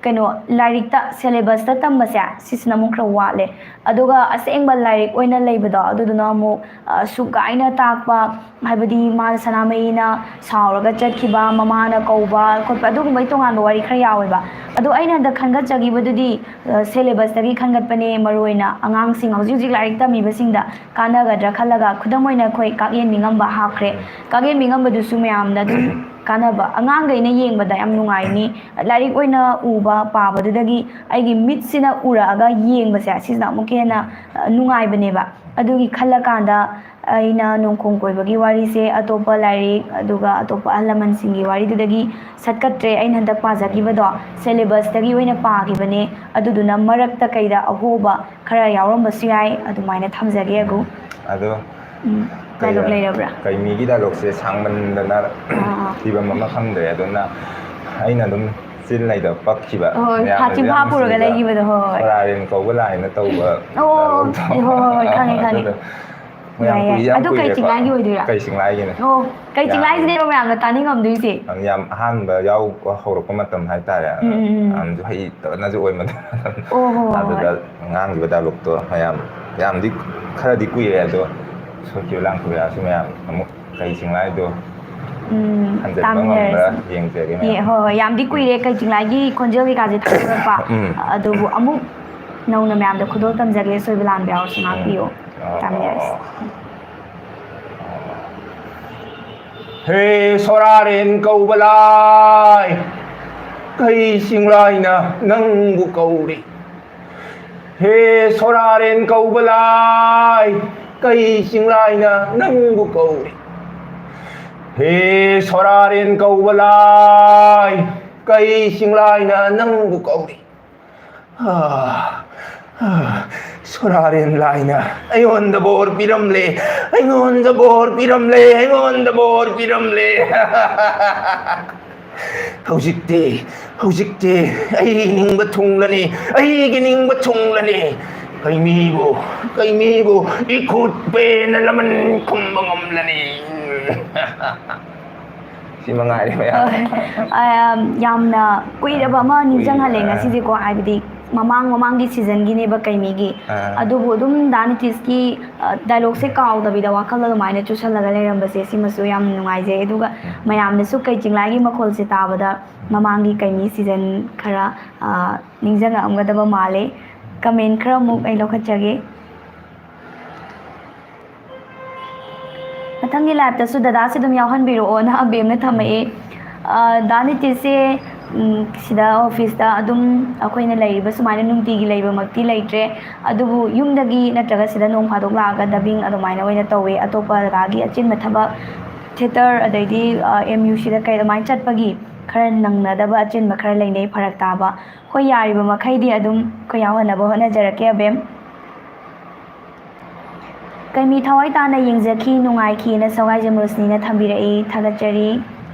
ꯀꯩꯅꯣ, ꯂꯥꯏꯔꯤꯛꯇ, syllabusꯇ ꯇꯝꯕꯁꯦ, ꯁꯤꯁꯤꯅ ꯑꯃꯨꯛ ꯈꯔ ꯋꯥꯠꯂꯦ꯫ ꯑꯗꯨꯒ ꯑꯁꯦꯡꯕ ꯂꯥꯏꯔꯤꯛ ꯑꯣꯏꯅ ꯂꯩꯕꯗꯣ, ꯑꯗꯨꯗꯨꯅ ꯑꯃꯨꯛ, ꯑ, ꯁꯨꯒꯥꯏꯅ ꯇꯥꯛꯄ, ꯍꯥꯏꯕꯗꯤ ꯃꯥꯅ ꯁꯅꯥꯃꯍꯤꯅ ꯁꯥꯎꯔꯒ ꯆꯠꯈꯤꯕ, ꯃꯃꯥꯅ ꯀꯧꯕ ꯈꯣꯠꯄ, ꯑꯗꯨꯒꯨꯝꯕꯒꯤ ꯇꯣꯉꯥꯟꯕ ꯋꯥꯔꯤ ꯈꯔ ꯌꯥꯎꯋꯦꯕ꯫ ꯑꯗꯣ ꯑꯩꯅ ꯍꯟꯗꯛ ꯈꯟꯒꯠꯆꯈꯤꯕꯗꯨꯗꯤ, ꯑ, syllabusꯇꯒꯤ ꯈꯟꯒꯠꯄꯅꯦ, ꯃꯔꯨꯑꯣꯏꯅ ꯑꯉꯥꯡꯁꯤꯡ, ꯍꯧꯖꯤꯛ ꯍꯧꯖꯤꯛ ꯂꯥꯏꯔꯤꯛ ꯇꯝꯃꯤꯕꯁꯤꯡꯗ ꯀꯥꯟꯅꯒꯗ꯭ꯔꯥ ꯈꯜꯂꯒ, ꯈꯨꯗꯝ ꯑꯣꯏꯅ ꯑꯩꯈꯣꯏ ꯀꯥꯛꯌꯦꯟ ꯃꯤꯉꯝꯕ ꯍꯥꯞꯈ꯭ꯔꯦ꯫ ꯀꯥꯛꯌꯦꯟ ꯃꯤꯉꯝꯕꯗꯨꯁꯨ ꯃꯌꯥꯝꯅ ꯑꯗꯨꯝ ꯀꯥꯟꯅꯕ, ꯑꯉꯥꯡꯈꯩꯅ ꯌꯦꯡꯕꯗ ꯌꯥꯝ ꯅꯨꯡꯉꯥꯏꯅꯤ꯫ ꯂꯥꯏꯔꯤꯛ ꯑꯣꯏꯅ ꯎꯕ, ꯄꯥꯕꯗꯨꯗꯒꯤ ꯑꯩꯒꯤ ꯃꯤꯠꯁꯤꯅ ꯎꯔꯛꯑꯒ ꯌꯦꯡꯕꯁꯦ, ꯁꯤꯁꯤꯅ ꯑꯃꯨꯛꯀ ꯍꯦꯟꯅ, ꯑ, ꯅꯨꯡꯉꯥꯏꯕꯅꯦꯕ꯫ ꯑꯗꯨꯒꯤ ꯈꯜꯂꯀꯥꯟꯗ ꯑꯩꯅ ꯅꯣꯡꯈꯣꯡ ꯀꯣꯏꯕꯒꯤ ꯋꯥꯔꯤꯁꯦ ꯑꯇꯣꯞꯄ ꯂꯥꯏꯔꯤꯛ, ꯑꯗꯨꯒ ꯑꯇꯣꯞꯄ ꯑꯍꯜ ꯂꯃꯟꯁꯤꯡꯒꯤ ꯋꯥꯔꯤꯗꯨꯗꯒꯤ ꯁꯠꯀꯠꯇ꯭ꯔꯦ꯫ ꯑꯩꯅ ꯍꯟꯗꯛ ꯄꯥꯖꯈꯤꯕꯗꯣ syllabusꯇꯒꯤ ꯑꯣꯏꯅ ꯄꯥꯈꯤꯕꯅꯦ꯫ ꯑꯗꯨꯗꯨꯅ ꯃꯔꯛꯇ ꯀꯩꯗ ꯑꯍꯣꯕ ꯈꯔ ꯌꯥꯎꯔꯝꯕꯁꯨ ꯌꯥꯏ꯫ ꯑꯗꯨꯃꯥꯏꯅ ꯊꯝꯖꯒꯦ, ꯑꯒꯨ꯫ ꯑꯗꯣ ꯎꯝ, ꯀꯩ-, dialogue ꯂꯩꯔꯕ꯭ꯔꯥ? ꯀꯩꯃꯤꯒꯤ dialogueꯁꯦ ꯁꯥꯡꯃꯟꯗꯅ ꯑꯥ, ꯑꯥ꯫ ꯊꯤꯕꯝ ꯑꯃ ꯈꯪꯗ꯭ꯔꯦ꯫ ꯑꯗꯨꯅ ꯑꯩꯅ ꯑꯗꯨꯝ ꯆꯤꯟ ꯂꯩꯗ ꯄꯛꯈꯤꯕ ꯍꯣꯏ, ꯃꯌꯥꯝꯅꯁꯨ ꯍꯥ-, ꯆꯤꯟꯐꯥ ꯌꯥꯝ ꯄꯨꯔꯒ ꯅꯨꯡꯁꯤꯕ ꯂꯩꯈꯤꯕꯗꯣ, ꯍꯣꯏ꯫ ꯁꯣꯔꯥꯔꯦꯟ ꯀꯧꯕ ꯂꯥꯏꯅ ꯇꯧꯕ ꯑꯣ, ꯑꯣ, dialogueꯗꯣ꯫ ꯍꯣꯏ, ꯍꯣꯏ, ꯍꯣꯏ, ꯈꯪꯉꯦ, ꯈꯪꯉꯦ꯫ ꯑꯗꯨꯗꯣ ꯃꯌꯥꯝ ꯌꯥꯏ, ꯌꯥꯏ꯫ ꯀꯨꯏ-, ꯌꯥꯝ ꯑꯗꯨ ꯀꯩ ꯀꯨꯏꯔꯦꯀꯣ꯫ ꯆꯤꯡꯂꯥꯏꯒꯤ ꯑꯣꯏꯗꯣꯏꯔꯥ? ꯀꯩ ꯆꯤꯡꯂꯥꯏꯒꯤꯅꯣ? ꯑꯣ, ꯀꯩ ꯌꯥꯝ ꯆꯤꯡꯂꯥꯏꯁꯤꯅꯦꯕ ꯃꯌꯥꯝꯅ ꯇꯥꯅꯤꯡꯉꯝꯗꯣꯏꯁꯦ? ꯌꯥꯝ ꯑꯍꯥꯟꯕ ꯌꯥꯎꯕ ꯍꯧꯔꯛꯄ ꯃꯇꯝ ꯍꯥꯏꯇꯥꯔꯦ꯫ ꯎꯝ, ꯎꯝ, ꯎꯝ꯫ ꯌꯥꯝꯁꯨ ꯍꯩꯇꯕꯅꯁꯨ ꯑꯣꯏꯃꯟꯗꯅ꯫ ꯑꯣ, ꯍꯣꯏ, ꯍꯣꯏ, ꯑꯗꯨꯗ ꯍꯣꯏ꯫ ꯉꯥꯡꯈꯤꯕ dialogueꯇꯣ ꯃꯌꯥꯝ ꯌꯥꯝꯗꯤ ꯈꯔꯗꯤ ꯀꯨꯏꯔꯦ, ꯑꯗꯣ ꯁꯣꯏꯈꯤꯕ ꯂꯥꯟꯈꯤꯕ ꯌꯥꯎꯔꯁꯨ ꯃꯌꯥꯝ ꯑꯃꯨꯛ ꯀꯩ ꯆꯤꯡꯂꯥꯏꯗꯣ ꯎꯝ, ꯍꯟꯖꯤꯟꯕ ꯉꯝꯕ꯭ꯔꯥ ꯇꯥꯃꯤꯟꯅꯔꯁꯤ꯫ ꯌꯦꯡꯖꯒꯦ ꯌꯦ-, ꯃꯌꯥꯝ꯫ ꯍꯣꯏ, ꯍꯣꯏ, ꯌꯥꯝꯗꯤ ꯀꯨꯏꯔꯦ ꯀꯩ ꯆꯤꯡꯂꯥꯏꯒꯤ ꯈꯣꯟꯖꯦꯜ ꯀꯩꯀꯥꯁꯦ ꯊꯥꯗꯣꯔꯛꯄ꯫ ꯎꯝ꯫ ꯑꯗꯨꯕꯨ ꯑꯃꯨꯛ ꯅꯧꯅ ꯃꯌꯥꯝꯗ ꯈꯨꯗꯣꯜ ꯇꯝꯖꯒꯦ, ꯁꯣꯏꯕ ꯂꯥꯟꯕ ꯌꯥꯎꯔꯁꯨ ꯎꯝ꯫ ꯉꯥꯛꯄꯤꯌꯣ꯫ ꯑꯣ, ꯑꯣ, ꯇꯥꯃꯤꯟꯅꯔꯁꯤ꯫ ꯑꯣ꯫ ꯍꯦ ꯁꯣꯔꯥꯔꯦꯟ ꯀꯧꯕ ꯂꯥꯏ, ꯀꯩ ꯆꯤꯡꯂꯥꯏꯅ ꯅꯪꯕꯨ ꯀꯧꯔꯤ? ꯍꯦ ꯁꯣꯔꯥꯔꯦꯟ ꯀꯧꯕ ꯂꯥꯏ, ꯀꯩ ꯆꯤꯡꯂꯥꯏꯅ ꯅꯪꯕꯨ ꯀꯧꯔꯤ? ꯍꯦ ꯁꯣꯔꯥꯔꯦꯟ ꯀꯧꯕ ꯂꯥꯏ, ꯀꯩ ꯆꯤꯡꯂꯥꯏꯅ ꯅꯪꯕꯨ ꯀꯧꯔꯤ? ꯑꯥ, ꯑꯥ, ꯁꯣꯔꯥꯔꯦꯟ ꯂꯥꯏꯅ ꯑꯩꯉꯣꯟꯗ ꯕꯣꯔ ꯄꯤꯔꯝꯂꯦ, ꯑꯩꯉꯣꯟꯗ ꯕꯣꯔ ꯄꯤꯔꯝꯂꯦ, ꯑꯩꯉꯣꯟꯗ ꯕꯣꯔ ꯄꯤꯔꯝꯂꯦ꯫ ꯍꯧꯖꯤꯛꯇꯤ, ꯍꯧꯖꯤꯛꯇꯤ ꯑꯩ ꯅꯤꯡꯕ ꯊꯨꯡꯂꯅꯤ, ꯑꯩꯒꯤ ꯅꯤꯡꯕ ꯊꯨꯡꯂꯅꯤ꯫ ꯀꯩꯃꯤꯕꯨ, ꯀꯩꯃꯤꯕꯨ ꯏꯈꯨꯠ ꯄꯦꯟꯅ ꯂꯃꯟ ꯈꯨꯝꯕ ꯉꯝꯂꯅꯤ꯫ ꯁꯤ ꯃꯉꯥꯏꯔꯦ ꯃꯌꯥꯝ꯫ ꯑ, ꯌꯥꯝꯅ ꯀꯨꯏꯔꯕ ꯑꯃ ꯅꯤꯡꯁꯤꯡꯍꯜꯂꯦ ꯀꯨꯏꯔꯕ꯫ ꯉꯁꯤꯁꯦꯀꯣ, ꯍꯥꯏꯕꯗꯤ ꯃꯃꯥꯡ ꯃꯃꯥꯡꯒꯤ ꯁꯤꯖꯟꯒꯤꯅꯦꯕ ꯀꯩꯃꯤꯒꯤ꯫ ꯑꯥ꯫ ꯑꯗꯨꯕꯨ ꯑꯗꯨꯝ ꯗꯥ ꯅꯤꯇꯤꯁꯀꯤ ꯗꯥꯏꯂꯣꯛꯁꯦ ꯀꯥꯎꯗꯕꯤꯗ ꯋꯥꯈꯜꯗ ꯑꯗꯨꯃꯥꯏꯅ ꯆꯨꯁꯜꯂꯒ ꯂꯩꯔꯝꯕꯁꯦ, ꯁꯤꯃꯁꯨ ꯌꯥꯝ ꯅꯨꯡꯉꯥꯏꯖꯩ꯫ ꯑꯗꯨꯒ ꯃꯌꯥꯝꯅꯁꯨ ꯀꯩ ꯆꯤꯡꯂꯥꯏꯒꯤ ꯃꯈꯣꯜꯁꯦ ꯇꯥꯕꯗ ꯃꯃꯥꯡꯒꯤ ꯀꯩꯃꯤ ꯁꯤꯖꯟ ꯈꯔ, ꯑ, ꯅꯤꯡꯁꯤꯡꯉꯛꯑꯝꯒꯗꯕ ꯃꯥꯜꯂꯦ꯫ ꯀꯃꯦꯟ ꯈꯔ ꯑꯃꯨꯛ ꯑꯩ ꯂꯧꯈꯠꯆꯒꯦ꯫ ꯃꯊꯪꯒꯤ ꯂꯥꯏꯞꯇꯁꯨ ꯗꯗꯥꯁꯦ ꯑꯗꯨꯝ ꯌꯥꯎꯍꯟꯕꯤꯔꯛꯑꯣꯅ ꯑꯕꯦꯝꯅ ꯊꯝꯃꯛꯑꯦ꯫ ꯑ, ꯗꯥ ꯅꯤꯇꯤꯁꯁꯦ, ꯎꯝ, ꯁꯤꯗ ꯑꯣꯐꯤꯁꯇ ꯑꯗꯨꯝ ꯑꯩꯈꯣꯏꯅ ꯂꯩꯔꯤꯕ ꯁꯨꯃꯥꯏꯅ ꯅꯨꯡꯇꯤꯒꯤ ꯂꯩꯕꯃꯛꯇꯤ ꯂꯩꯇ꯭ꯔꯦ, ꯑꯗꯨꯕꯨ ꯌꯨꯝꯗꯒꯤ ꯅꯠꯇ꯭ꯔꯒ ꯁꯤꯗ ꯅꯣꯡ ꯐꯥꯗꯣꯛ ꯂꯥꯛꯑꯒ ꯗꯕꯤꯡ ꯑꯗꯨꯃꯥꯏꯅ ꯑꯣꯏꯅ ꯇꯧꯋꯦ꯫ ꯑꯇꯣꯞꯄ ꯗꯗꯥꯒꯤ ꯑꯆꯤꯟꯕ ꯊꯕꯛ, ꯊꯤꯌꯦꯇꯔ, ꯑꯗꯩꯗꯤ, ꯑ, ꯑꯦꯝ ꯌꯨ ꯁꯤꯗ ꯀꯩ ꯑꯗꯨꯃꯥꯏꯅ ꯆꯠꯄꯒꯤ ꯈꯔ ꯅꯪꯅꯗꯕ ꯑꯆꯤꯟꯕ ꯈꯔ ꯂꯩꯅꯩ, ꯐꯔꯛ ꯇꯥꯕ꯫ ꯍꯣꯏ, ꯌꯥꯔꯤꯕ ꯃꯈꯩꯗꯤ ꯑꯗꯨꯝ ꯑꯩꯈꯣꯏ ꯌꯥꯎꯍꯟꯅꯕ ꯍꯣꯠꯅꯖꯔꯛꯀꯦ ꯑꯕꯦꯝ꯫ ꯀꯩꯃꯤ ꯊꯋꯥꯏ ꯇꯥꯅ ꯌꯦꯡꯖꯈꯤ, ꯅꯨꯡꯉꯥꯏꯈꯤꯅ ꯁꯒꯥꯏꯖꯝ ꯔꯣꯁꯅꯤꯅ ꯊꯝꯕꯤꯔꯛꯏ, ꯊꯥꯒꯠꯆꯔꯤ꯫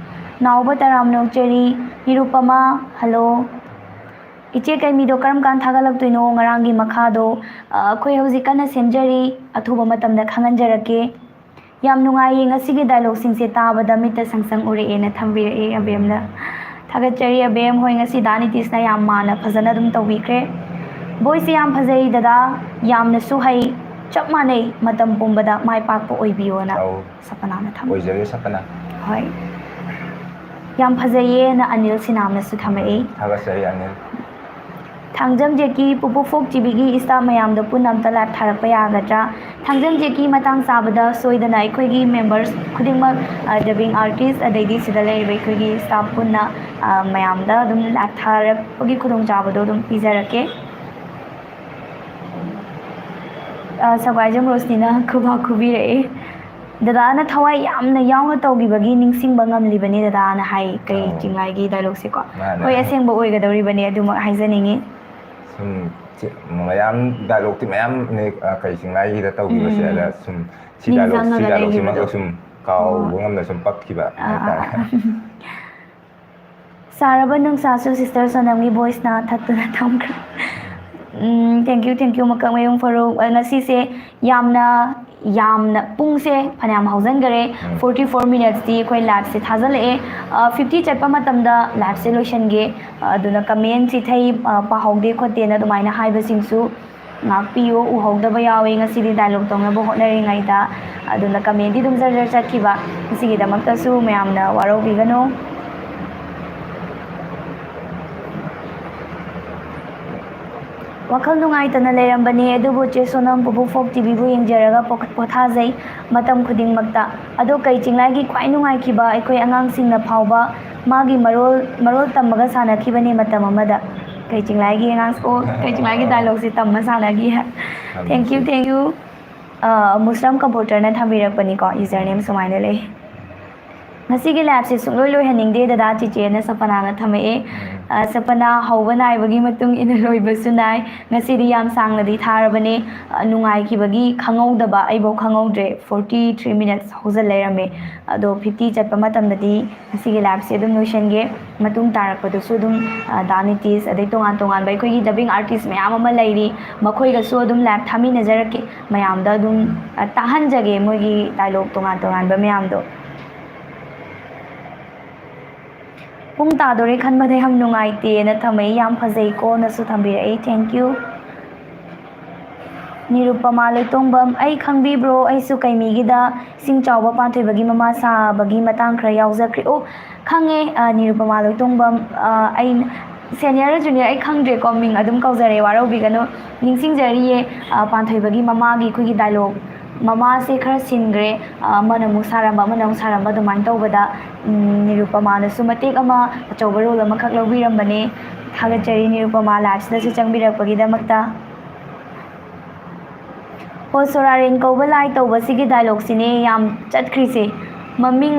ꯅꯥꯎꯕ ꯇꯔꯥꯝ ꯅꯣꯛꯆꯔꯤ꯫ ꯅꯤꯔꯨꯄꯃꯥ, ꯍꯜꯂꯣ꯫ ꯏꯆꯦ ꯀꯩꯃꯤꯗꯣ ꯀꯔꯝ ꯀꯥꯟ ꯊꯥꯒꯠꯂꯛꯇꯣꯏꯅꯣ? ꯉꯔꯥꯡꯒꯤ ꯃꯈꯥꯗꯣ, ꯑ, ꯑꯩꯈꯣꯏ ꯍꯧꯖꯤꯛ ꯀꯟꯅ ꯁꯦꯝꯖꯔꯤ, ꯑꯊꯨꯕ ꯃꯇꯝꯗ ꯈꯪꯍꯟꯖꯔꯛꯀꯦ꯫ ꯌꯥꯝ ꯅꯨꯡꯉꯥꯏꯌꯦ, ꯉꯁꯤꯒꯤ ꯗꯥꯏꯂꯣꯛꯁꯤꯡꯁꯦ ꯇꯥꯕꯗ ꯃꯤꯠꯇ ꯁꯪ ꯁꯪ ꯎꯔꯛꯑꯦꯅ ꯊꯝꯕꯤꯔꯛꯑꯦ ꯑꯕꯦꯝꯅ꯫ ꯊꯥꯒꯠꯆꯔꯤ ꯑꯕꯦꯝ꯫ ꯍꯣꯏ, ꯉꯁꯤ ꯗꯥ ꯅꯤꯇꯤꯁꯅ ꯌꯥꯝ ꯃꯥꯟꯅ ꯐꯖꯅ ꯑꯗꯨꯝ ꯇꯧꯕꯤꯈ꯭ꯔꯦ꯫ ꯚꯣꯏꯁꯁꯦ ꯌꯥꯝ ꯐꯖꯩ ꯗꯗꯥ, ꯌꯥꯝꯅꯁꯨ ꯍꯩ, ꯆꯞ ꯃꯥꯟꯅꯩ, ꯃꯇꯝ ꯄꯨꯝꯕꯗ ꯃꯥꯏ ꯄꯥꯛꯄ ꯑꯣꯏꯕꯤꯌꯣꯅ ꯑꯧ꯫ ꯁꯄꯅꯥꯅ ꯊꯝꯃꯤ꯫ ꯑꯣꯏꯖꯔꯦ ꯁꯄꯅꯥ꯫ ꯍꯣꯏ, ꯌꯥꯝ ꯐꯖꯩꯌꯦꯅ ꯑꯅꯤꯜ ꯁꯤꯅꯥꯝꯅꯁꯨ ꯊꯝꯃꯛꯏ꯫ ꯊꯥꯒꯠꯆꯔꯤ ꯑꯅꯤꯜ꯫ ꯊꯥꯡꯖꯝ ꯖꯦꯀꯤ, ꯄꯨꯄꯨ ꯐꯣꯛ ꯇꯤꯚꯤꯒꯤ staff ꯃꯌꯥꯝꯗꯣ ꯄꯨꯟꯅ ꯑꯝꯇ live ꯊꯥꯔꯛꯄ ꯌꯥꯒꯗ꯭ꯔꯥ? ꯊꯥꯡꯖꯝ ꯖꯦꯀꯤ, ꯃꯇꯥꯡ ꯆꯥꯕꯗ ꯁꯣꯏꯗꯅ ꯑꯩꯈꯣꯏꯒꯤ members ꯈꯨꯗꯤꯡꯃꯛ, ꯑ, dubbing artist ꯑꯗꯩꯗꯤ ꯁꯤꯗ ꯂꯩꯔꯤꯕ ꯑꯩꯈꯣꯏꯒꯤ staff ꯄꯨꯟꯅ, ꯑ, ꯃꯌꯥꯝꯗ ꯑꯗꯨꯝ live ꯊꯥꯔꯛꯄꯒꯤ ꯈꯨꯗꯣꯡꯆꯥꯕꯗꯣ ꯑꯗꯨꯝ ꯄꯤꯖꯔꯛꯀꯦ꯫ ꯑ, ꯁꯒꯥꯏꯖꯝ ꯔꯣꯁꯅꯤꯅ ꯈꯨꯕꯥꯛ ꯈꯨꯕꯤꯔꯛꯑꯦ꯫ ꯗꯗꯥꯅ ꯊꯋꯥꯏ ꯌꯥꯝꯅ ꯌꯥꯎꯅ ꯇꯧꯈꯤꯕꯒꯤ ꯅꯤꯡꯁꯤꯡꯕ ꯉꯝꯂꯤꯕꯅꯤ ꯗꯗꯥꯅ ꯍꯥꯏ, ꯀꯩ ꯑꯣ꯫ ꯆꯤꯡꯂꯥꯏꯒꯤ dialogue ꯁꯦꯀꯣ꯫ ꯃꯥꯅꯦ꯫ ꯍꯣꯏ, ꯑꯁꯦꯡꯕ ꯑꯣꯏꯒꯗꯧꯔꯤꯕꯅꯤ, ꯑꯗꯨꯃꯛ ꯍꯥꯏꯖꯅꯤꯡꯉꯤ꯫ ꯁꯨꯝ ꯆꯤ-, ꯃꯌꯥꯝ dialogue ꯇꯤ ꯃꯌꯥꯝꯅꯦ, ꯑ, ꯀꯩ ꯆꯤꯡꯂꯥꯏꯒꯤꯗ ꯇꯧꯈꯤꯕꯁꯦ, ꯎꯝ꯫ ꯑꯗ ꯁꯨꯝ ꯁꯤ ꯅꯤꯡꯁꯤꯡꯉꯒ dialogue, ꯁꯤ dialogue ꯁꯤꯃꯒ ꯂꯩꯈꯤꯕꯗꯣ꯫ ꯁꯨꯝ ꯀꯥꯎꯕ ꯑꯣ꯫ ꯉꯝꯗ ꯁꯨꯝ ꯄꯛꯈꯤꯕ ꯑꯥ, ꯑꯥ, ꯍꯥꯏꯇꯥꯔꯦ꯫ ꯑꯥ꯫ ꯁꯥꯔꯕ ꯅꯨꯡꯁꯥꯁꯨ Sister ꯁꯣꯅꯝꯒꯤ voice ꯅ ꯊꯛꯇꯨꯅ ꯊꯝꯈ꯭ꯔꯦ꯫ ꯎꯝ, thank you, thank you, ꯃꯀꯛꯃꯌꯨꯝ ꯐꯥꯔꯨꯛ꯫ ꯑ, ꯉꯁꯤꯁꯦ ꯌꯥꯝꯅ, ꯌꯥꯝꯅ ꯄꯨꯡꯁꯦ ꯐꯅꯌꯥꯝ ꯍꯧꯖꯤꯟꯈꯔꯦ꯫ ꯎꯝ꯫ Forty four minutesꯇꯤ ꯑꯩꯈꯣꯏ liveꯁꯦ ꯊꯥꯖꯤꯜꯂꯛꯑꯦ꯫ ꯑ, fifty ꯆꯠꯄ ꯃꯇꯝꯗ liveꯁꯦ ꯂꯣꯏꯁꯤꯟꯒꯦ꯫ ꯑ, ꯑꯗꯨꯅ comment ꯆꯤꯊꯩ, ꯑ, ꯄꯥꯍꯧꯗꯦ ꯈꯣꯠꯇꯦꯅ ꯑꯗꯨꯃꯥꯏꯅ ꯍꯥꯏꯕꯁꯤꯡꯁꯨ ꯉꯥꯛꯄꯤꯌꯨ꯫ ꯎꯍꯧꯗꯕ ꯌꯥꯎꯋꯤ ꯉꯁꯤꯗꯤ dialogue ꯇꯧꯅꯕ ꯍꯣꯠꯅꯔꯤꯉꯩꯗ꯫ ꯑꯗꯨꯅ commentꯇꯤ ꯑꯗꯨꯝ ꯖꯔ ꯖꯔ ꯆꯠꯈꯤꯕ꯫ ꯃꯁꯤꯒꯤꯗꯃꯛꯇꯁꯨ ꯃꯌꯥꯝꯅ ꯋꯥꯔꯧꯕꯤꯒꯅꯨ꯫ ꯋꯥꯈꯜ ꯅꯨꯡꯉꯥꯏꯇꯅ ꯂꯩꯔꯝꯕꯅꯦ, ꯑꯗꯨꯕꯨ ꯆꯦ ꯁꯣꯅꯝ ꯄꯨꯕꯨ ꯐꯣꯛ ꯇꯤꯚꯤꯕꯨ ꯌꯦꯡꯖꯔꯒ ꯄꯣ-, ꯄꯣꯊꯥꯖꯩ ꯃꯇꯝ ꯈꯨꯗꯤꯡꯃꯛꯇ꯫ ꯑꯗꯣ ꯀꯩ ꯆꯤꯡꯂꯥꯏꯒꯤ ꯈ꯭ꯋꯥꯏ ꯅꯨꯡꯉꯥꯏꯈꯤꯕ ꯑꯩꯈꯣꯏ ꯑꯉꯥꯡꯁꯤꯡꯅ ꯐꯥꯎꯕ ꯃꯥꯒꯤ ꯃꯔꯣꯜ, ꯃꯔꯣꯜ ꯇꯝꯃꯒ ꯁꯥꯟꯅꯈꯤꯕꯅꯦ ꯃꯇꯝ ꯑꯃꯗ꯫ ꯀꯩ ꯆꯤꯡꯂꯥꯏꯒꯤ ꯑꯉꯥꯡ, ꯑꯣ, ꯀꯩ ꯆꯤꯡꯂꯥꯏꯒꯤ dialogueꯁꯦ ꯇꯝꯃ ꯁꯥꯟꯅꯈꯤ꯫ Thank you, thank you꯫ ꯑ, ꯃꯨꯁꯔꯝ comforterꯅ ꯊꯝꯕꯤꯔꯛꯄꯅꯤꯀꯣ, username ꯁꯨꯃꯥꯏꯅ ꯂꯩ꯫ ꯉꯁꯤꯒꯤ liveꯁꯦ ꯁꯨꯡꯂꯣꯏ ꯂꯣꯏꯍꯟꯅꯤꯡꯗꯦ ꯗꯗꯥ ꯆꯤꯆꯦꯅ ꯁꯄꯅꯥꯅ ꯊꯝꯃꯛꯑꯦ꯫ ꯎꯝ꯫ ꯑ, ꯁꯄꯅꯥ ꯍꯧꯕ ꯅꯥꯏꯕꯒꯤ ꯃꯇꯨꯡ ꯏꯟꯅ ꯂꯣꯏꯕꯁꯨ ꯅꯥꯏ꯫ ꯉꯁꯤꯗꯤ ꯌꯥꯝ ꯁꯥꯡꯅꯗꯤ ꯊꯥꯔꯕꯅꯦ꯫ ꯑ, ꯅꯨꯡꯉꯥꯏꯈꯤꯕꯒꯤ ꯈꯪꯍꯧꯗꯕ, ꯑꯩꯐꯧ ꯈꯪꯍꯧꯗ꯭ꯔꯦ꯫ Forty three minutes ꯍꯧꯖꯤꯜ ꯂꯩꯔꯝꯃꯦ꯫ ꯑꯗꯣ fifty ꯆꯠꯄ ꯃꯇꯝꯗꯗꯤ ꯉꯁꯤꯒꯤ liveꯁꯦ ꯑꯗꯨꯝ ꯂꯣꯏꯁꯟꯒꯦ꯫ ꯃꯇꯨꯡ ꯇꯥꯔꯛꯄꯗꯁꯨ ꯑꯗꯨꯝ, ꯑ, ꯗꯥ ꯅꯤꯇꯤꯁ, ꯑꯗꯩ ꯇꯣꯉꯥꯟ ꯇꯣꯉꯥꯟꯕ ꯑꯩꯈꯣꯏꯒꯤ dubbing artist ꯃꯌꯥꯝ ꯑꯃ ꯂꯩꯔꯤ, ꯃꯈꯣꯏꯒꯁꯨ ꯑꯗꯨꯝ live ꯊꯥꯃꯤꯟꯅꯖꯔꯛꯀꯦ꯫ ꯃꯌꯥꯝꯗ ꯑꯗꯨꯝ, ꯑ, ꯇꯥꯍꯟꯖꯒꯦ ꯃꯣꯏꯒꯤ dialogue ꯇꯣꯉꯥꯟ ꯇꯣꯉꯥꯟꯕ ꯃꯌꯥꯝꯗꯣ꯫ ꯄꯨꯡ ꯇꯥꯗꯣꯔꯦ ꯈꯟꯕꯗ ꯌꯥꯝ ꯅꯨꯡꯉꯥꯏꯇꯦꯅ ꯊꯝꯃꯛꯏ, ꯌꯥꯝ ꯐꯖꯩꯀꯣꯅꯁꯨ ꯊꯝꯕꯤꯔꯛꯏ, thank you꯫ ꯅꯤꯔꯨꯄꯃꯥ ꯂꯣꯏꯇꯣꯡꯕꯝ, ꯑꯩ ꯈꯪꯕꯤꯕ꯭ꯔꯣ? ꯑꯩꯁꯨ ꯀꯩꯃꯤꯒꯤꯗ ꯏꯁꯤꯡ ꯆꯥꯎꯕ ꯄꯥꯟꯊꯣꯏꯕꯒꯤ ꯃꯃꯥ ꯁꯥꯕꯒꯤ ꯃꯇꯥꯡ ꯈꯔ ꯌꯥꯎꯖꯈ꯭ꯔꯦ꯫ ꯑꯣ, ꯈꯪꯉꯦ, ꯑ, ꯅꯤꯔꯨꯄꯃꯥ ꯂꯣꯏꯇꯣꯡꯕꯝ, ꯑ, ꯑꯩ senior junior ꯑꯩ ꯈꯪꯗ꯭ꯔꯦꯀꯣ, ꯃꯤꯡ ꯑꯗꯨꯝ ꯀꯧꯖꯔꯦ, ꯋꯥꯔꯧꯕꯤꯒꯅꯨ꯫ ꯅꯤꯡꯁꯤꯡꯖꯔꯤꯌꯦ, ꯑ, ꯄꯥꯟꯊꯣꯏꯕꯒꯤ ꯃꯃꯥꯒꯤ ꯑꯩꯈꯣꯏꯒꯤ dialogue, ꯃꯃꯥꯁꯦ ꯈꯔ ꯁꯤꯟꯈ꯭ꯔꯦ, ꯑ, ꯑꯃꯅ ꯑꯃꯨꯛ ꯁꯥꯔꯝꯕ, ꯑꯃꯅ ꯑꯃꯨꯛ ꯁꯥꯔꯝꯕ, ꯑꯗꯨꯃꯥꯏꯅ ꯇꯧꯕꯗ, ꯎꯝ, ꯅꯤꯔꯨꯄꯃꯥꯅꯁꯨ ꯃꯇꯦꯛ ꯑꯃ ꯑꯆꯧꯕ role ꯑꯃꯈꯛ ꯂꯧꯕꯤꯔꯝꯕꯅꯦ꯫ ꯊꯥꯒꯠꯆꯔꯤ ꯅꯤꯔꯨꯄꯃꯥ liveꯁꯤꯗꯁꯨ ꯆꯪꯕꯤꯔꯛꯄꯒꯤꯗꯃꯛꯇ꯫ ꯍꯣ, ꯁꯣꯔꯥꯔꯦꯟ ꯀꯧꯕ ꯂꯥꯏ ꯇꯧꯕꯁꯤꯒꯤ dialogueꯁꯤꯅꯦ ꯌꯥꯝ ꯆꯠꯈ꯭ꯔꯤꯁꯦ꯫ ꯃꯃꯤꯡ,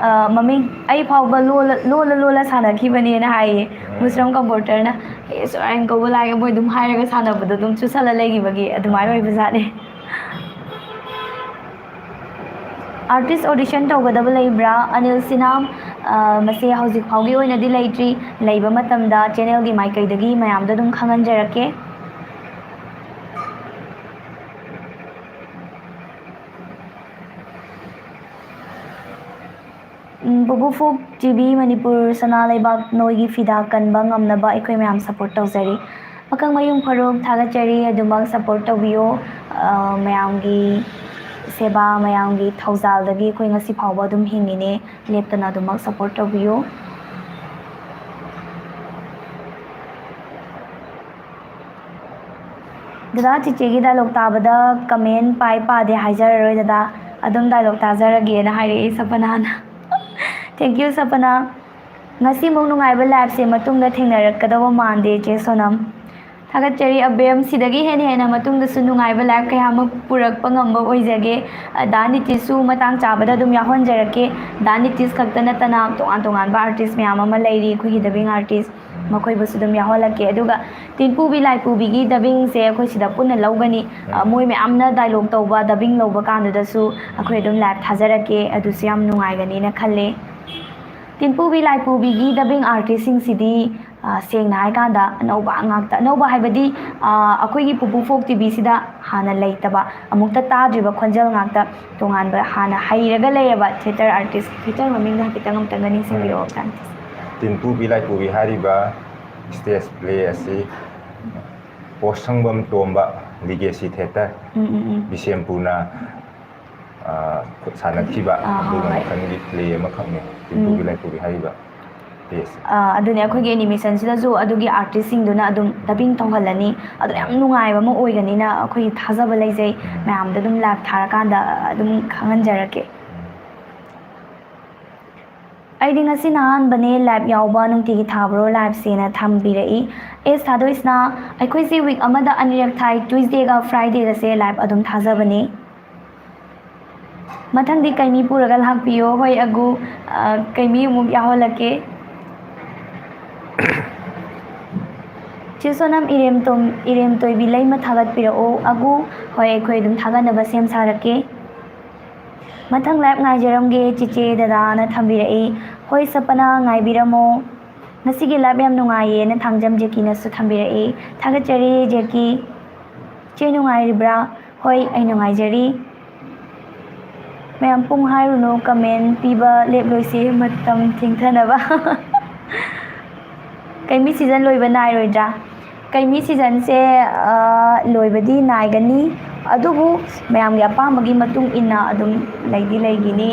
ꯑ, ꯃꯃꯤꯡ ꯑꯩ ꯐꯥꯎꯕ ꯂꯣꯜꯂ, ꯂꯣꯜꯂ, ꯂꯣꯜꯂ ꯁꯥꯟꯅꯈꯤꯕꯅꯦꯅ ꯍꯥꯏꯌꯦ꯫ ꯃꯨꯁꯔꯝ comforterꯅ, "ꯑꯦ, ꯁꯣꯔꯥꯔꯦꯟ ꯀꯧꯕ ꯂꯥꯏꯒ" ꯃꯣꯏ ꯑꯗꯨꯝ ꯍꯥꯏꯔꯒ ꯁꯥꯟꯅꯕꯗꯣ ꯑꯗꯨꯝ ꯆꯨꯁꯜꯂ ꯂꯩꯈꯤꯕꯒꯤ ꯑꯗꯨꯃꯥꯏꯅ ꯑꯣꯏꯕꯖꯥꯠꯅꯦ꯫ Artist audition ꯇꯧꯒꯗꯕ ꯂꯩꯕ꯭ꯔꯥ? ꯑꯅꯤꯜ ꯁꯤꯅꯥꯝ, ꯑ, ꯃꯁꯦ ꯍꯧꯖꯤꯛ ꯐꯥꯎꯒꯤ ꯑꯣꯏꯅꯗꯤ ꯂꯩꯇ꯭ꯔꯤ꯫ ꯂꯩꯕ ꯃꯇꯝꯗ channelꯒꯤ ꯃꯥꯏꯀꯩꯗꯒꯤ ꯃꯌꯥꯝꯗ ꯑꯗꯨꯝ ꯈꯪꯍꯟꯖꯔꯛꯀꯦ꯫ ꯎꯝ, ꯄꯨꯄꯨ ꯐꯣꯛ ꯇꯤ ꯚꯤ ꯃꯅꯤꯄꯨꯔ ꯁꯅꯥ ꯂꯩꯕꯥꯛ ꯅꯣꯏꯒꯤ ꯐꯤꯗꯥ ꯀꯟꯕ ꯉꯝꯅꯕ ꯑꯩꯈꯣꯏ ꯃꯌꯥꯝ ꯁꯄꯣꯔꯠ ꯇꯧꯖꯔꯤ꯫ ꯃꯈꯪ ꯃꯌꯨꯝ ꯐꯔꯨꯛ ꯊꯥꯒꯠꯆꯔꯤ, ꯑꯗꯨꯃꯛ ꯁꯄꯣꯔꯠ ꯇꯧꯕꯤꯌꯨ꯫ ꯑ, ꯃꯌꯥꯝꯒꯤ ꯁꯦꯕꯥ, ꯃꯌꯥꯝꯒꯤ ꯊꯧꯖꯥꯜꯗꯒꯤ ꯑꯩꯈꯣꯏ ꯉꯁꯤ ꯐꯥꯎꯕ ꯑꯗꯨꯝ ꯍꯤꯡꯉꯤꯅꯦ꯫ ꯂꯦꯞꯇꯅ ꯑꯗꯨꯃꯛ ꯁꯄꯣꯔꯠ ꯇꯧꯕꯤꯌꯨ꯫ ꯗꯗꯥ, ꯆꯤꯆꯦꯒꯤ ꯗꯥꯏꯂꯣꯛ ꯇꯥꯕꯗ ꯀꯃꯦꯟ ꯄꯥꯏ ꯄꯥꯗꯦ ꯍꯥꯏꯖꯔꯔꯣꯏ ꯗꯗꯥ, ꯑꯗꯨꯝ ꯗꯥꯏꯂꯣꯛ ꯇꯥꯖꯔꯒꯦꯅ ꯍꯥꯏꯔꯛꯏ ꯁꯄꯅꯥꯅ꯫ Thank you ꯁꯄꯅꯥ꯫ ꯉꯁꯤꯃꯨꯛ ꯅꯨꯡꯉꯥꯏꯕ ꯂꯥꯏꯐꯁꯦ ꯃꯇꯨꯡꯗ ꯊꯦꯡꯅꯔꯛꯀꯗꯧꯕ ꯃꯥꯟꯗꯦ ꯆꯦ ꯁꯣꯅꯝ꯫ ꯊꯥꯒꯠꯆꯔꯤ ꯑꯕꯦꯝ, ꯁꯤꯗꯒꯤ ꯍꯦꯟꯅ ꯍꯦꯟꯅ ꯃꯇꯨꯡꯗꯁꯨ ꯅꯨꯡꯉꯥꯏꯕ ꯂꯥꯏꯐ ꯀꯌꯥ ꯑꯃ ꯄꯨꯔꯛꯄ ꯉꯝꯕ ꯑꯣꯏꯖꯒꯦ꯫ ꯗꯥ ꯅꯤꯇꯤꯁꯁꯨ ꯃꯇꯥꯡ ꯆꯥꯕꯗ ꯑꯗꯨꯝ ꯌꯥꯎꯍꯟꯖꯔꯛꯀꯦ꯫ ꯗꯥ ꯅꯤꯇꯤꯁ ꯈꯛꯇ ꯅꯠꯇꯅ ꯇꯣꯉꯥꯟ ꯇꯣꯉꯥꯟꯕ ꯑꯥꯔꯇꯤꯁ ꯃꯌꯥꯝ ꯑꯃ ꯂꯩꯔꯤ ꯑꯩꯈꯣꯏꯒꯤ dubbing artist, ꯃꯈꯣꯏꯕꯨꯁꯨ ꯑꯗꯨꯝ ꯌꯥꯎꯍꯜꯂꯛꯀꯦ꯫ ꯑꯗꯨꯒ ꯇꯤꯟꯄꯨꯕꯤ ꯂꯥꯏꯄꯨꯕꯤꯒꯤ dubbingꯁꯦ ꯑꯩꯈꯣꯏ ꯁꯤꯗ ꯄꯨꯟꯅ ꯂꯧꯒꯅꯤ꯫ ꯑ, ꯎꯝ꯫ ꯃꯣꯏ ꯃꯌꯥꯝꯅ ꯗꯥꯏꯂꯣꯛ ꯇꯧꯕ, dubbing ꯂꯧꯕ ꯀꯥꯟꯗꯨꯗꯁꯨ ꯑꯩꯈꯣꯏ ꯑꯗꯨꯝ ꯂꯥꯏꯚ ꯊꯥꯖꯔꯛꯀꯦ꯫ ꯑꯗꯨꯁꯨ ꯌꯥꯝ ꯅꯨꯡꯉꯥꯏꯒꯅꯤꯅ ꯈꯜꯂꯦ꯫ ꯇꯤꯟꯄꯨꯕꯤ ꯂꯥꯏꯄꯨꯕꯤꯒꯤ dubbing artistꯁꯤꯡꯁꯤꯗꯤ, ꯑ, ꯁꯦꯡꯅ ꯍꯥꯏꯀꯥꯟꯗ ꯑꯅꯧꯕ ꯉꯥꯛꯇ꯫ ꯑꯅꯧꯕ ꯍꯥꯏꯕꯗꯤ, ꯑ, ꯑꯩꯈꯣꯏꯒꯤ ꯄꯨꯄꯨ ꯐꯣꯛ ꯇꯤ ꯚꯤꯁꯤꯗ ꯍꯥꯟꯅ ꯂꯩꯇꯕ, ꯑꯃꯨꯛꯇ ꯇꯥꯗ꯭ꯔꯤꯕ ꯈꯣꯟꯖꯦꯜ ꯉꯥꯛꯇ, ꯇꯣꯉꯥꯟꯕ ꯍꯥꯟꯅ ꯍꯩꯔꯒ ꯂꯩꯔꯕ theatre artist, theatre ꯃꯃꯤꯡꯗꯣ ꯍꯥꯏꯐꯦꯠꯇꯪ ꯑꯃꯨꯛꯇꯪꯒ ꯅꯤꯡꯁꯤꯡꯕꯤꯔꯛꯑꯣ, ꯎꯝ꯫ ꯇꯥꯟ꯫ ꯇꯤꯟꯄꯨꯕꯤ ꯂꯥꯏꯄꯨꯕꯤ ꯍꯥꯏꯔꯤꯕ stage play ꯑꯁꯤ ꯄꯣꯠꯁꯪꯕꯝ ꯇꯣꯝꯕ Legacy Theatre, ꯎꯝ, ꯎꯝ, ꯎꯝ꯫ ꯕꯤꯁꯦꯝꯄꯨꯔꯅ, ꯑ, ꯈꯨꯠ ꯁꯥꯟꯅꯈꯤꯕ ꯑꯥ, ꯑꯗꯨꯒꯨꯝꯕ ꯍꯣꯏ꯫ ꯃꯈꯜꯒꯤ play ꯑꯃꯈꯛꯅꯤ ꯇꯤꯟꯄꯨꯕꯤ ꯎꯝ꯫ ꯂꯥꯏꯄꯨꯕꯤ ꯍꯥꯏꯔꯤꯕ playꯁꯦ꯫ ꯑ, ꯑꯗꯨꯅꯦ, ꯑꯩꯈꯣꯏꯒꯤ animationꯁꯤꯗꯁꯨ ꯑꯗꯨꯒꯤ artistꯁꯤꯡꯗꯨꯅ ꯑꯗꯨꯝ dubbing ꯇꯧꯍꯜꯂꯅꯤ꯫ ꯑꯗꯨꯅ ꯌꯥꯝ ꯎꯝ꯫ ꯅꯨꯡꯉꯥꯏꯕ ꯑꯃ ꯑꯣꯏꯒꯅꯤꯅ ꯑꯩꯈꯣꯏꯒꯤ ꯊꯥꯖꯕ ꯂꯩꯖꯩ꯫ ꯎꯝ꯫ ꯃꯌꯥꯝꯗ ꯑꯗꯨꯝ ꯂꯥꯏꯚ ꯊꯥꯔꯀꯥꯟꯗ ꯑꯗꯨꯝ ꯈꯪꯍꯟꯖꯔꯛꯀꯦ꯫ ꯎꯝ꯫ ꯑꯩꯗꯤ ꯉꯁꯤꯅ ꯑꯍꯥꯟꯕꯅꯦ ꯂꯥꯏꯚ ꯌꯥꯎꯕ, ꯅꯨꯡꯇꯤꯒꯤ ꯊꯥꯕ꯭ꯔꯣ ꯂꯥꯏꯚꯁꯦꯅ ꯊꯝꯕꯤꯔꯛꯏ꯫ ꯑꯦꯁ ꯊꯥꯗꯣꯏꯁꯅꯥ, ꯑꯩꯈꯣꯏꯁꯦ week ꯑꯃꯗ ꯑꯅꯤꯔꯛ ꯊꯥꯏ, Tuesdayꯒ Fridayꯒꯁꯦ ꯂꯥꯏꯚ ꯑꯗꯨꯝ ꯊꯥꯖꯕꯅꯦ꯫ ꯃꯊꯪꯗꯤ ꯀꯩꯃꯤ ꯄꯨꯔꯒ ꯂꯥꯛꯄꯤꯌꯣ꯫ ꯍꯣꯏ ꯑꯒꯨ, ꯑ, ꯀꯩꯃꯤ ꯑꯃꯨꯛ ꯌꯥꯎꯍꯜꯂꯛꯀꯦ꯫ ꯆꯦ ꯁꯣꯅꯝ ꯏꯔꯦꯝꯇꯣꯝ-, ꯏꯔꯦꯝꯇꯣꯏꯕꯤ ꯂꯩꯃ ꯊꯥꯒꯠꯄꯤꯔꯛꯎ꯫ ꯑꯒꯨ, ꯍꯣꯏ, ꯑꯩꯈꯣꯏ ꯑꯗꯨꯝ ꯊꯥꯒꯠꯅꯕ ꯁꯦꯝ ꯁꯥꯔꯛꯀꯦ꯫ ꯃꯊꯪ ꯂꯥꯏꯚ ꯉꯥꯏꯖꯔꯝꯒꯦ ꯆꯤꯆꯦ ꯗꯗꯥꯅ ꯊꯝꯕꯤꯔꯛꯏ꯫ ꯍꯣꯏ ꯁꯄꯅꯥ, ꯉꯥꯏꯕꯤꯔꯝꯃꯣ꯫ ꯉꯁꯤꯒꯤ ꯂꯥꯏꯚ ꯌꯥꯝ ꯅꯨꯡꯉꯥꯏꯌꯦꯅ ꯊꯥꯡꯖꯝ ꯖꯦꯀꯤꯅꯁꯨ ꯊꯝꯕꯤꯔꯛꯏ꯫ ꯊꯥꯒꯠꯆꯔꯤ ꯖꯦꯀꯤ꯫ ꯆꯦ ꯅꯨꯡꯉꯥꯏꯔꯤꯕ꯭ꯔꯥ? ꯍꯣꯏ, ꯑꯩ ꯅꯨꯡꯉꯥꯏꯖꯔꯤ꯫ ꯃꯌꯥꯝ ꯄꯨꯡ ꯍꯥꯏꯔꯨꯅꯨ, ꯀꯃꯦꯟ ꯄꯤꯕ ꯂꯦꯞꯂꯣꯏꯁꯤ, ꯃꯇꯝ ꯊꯦꯡꯊꯅꯕ꯫ ꯀꯩꯃꯤ ꯁꯤꯖꯟ ꯂꯣꯏꯕ ꯅꯥꯏꯔꯣꯏꯗ꯭ꯔꯥ? ꯀꯩꯃꯤ ꯁꯤꯖꯟꯁꯦ, ꯑ, ꯂꯣꯏꯕꯗꯤ ꯅꯥꯏꯒꯅꯤ, ꯑꯗꯨꯕꯨ ꯃꯌꯥꯝꯒꯤ ꯑꯄꯥꯝꯕꯒꯤ ꯃꯇꯨꯡ ꯏꯟꯅ ꯑꯗꯨꯝ ꯂꯩꯗꯤ ꯂꯩꯒꯤꯅꯤ꯫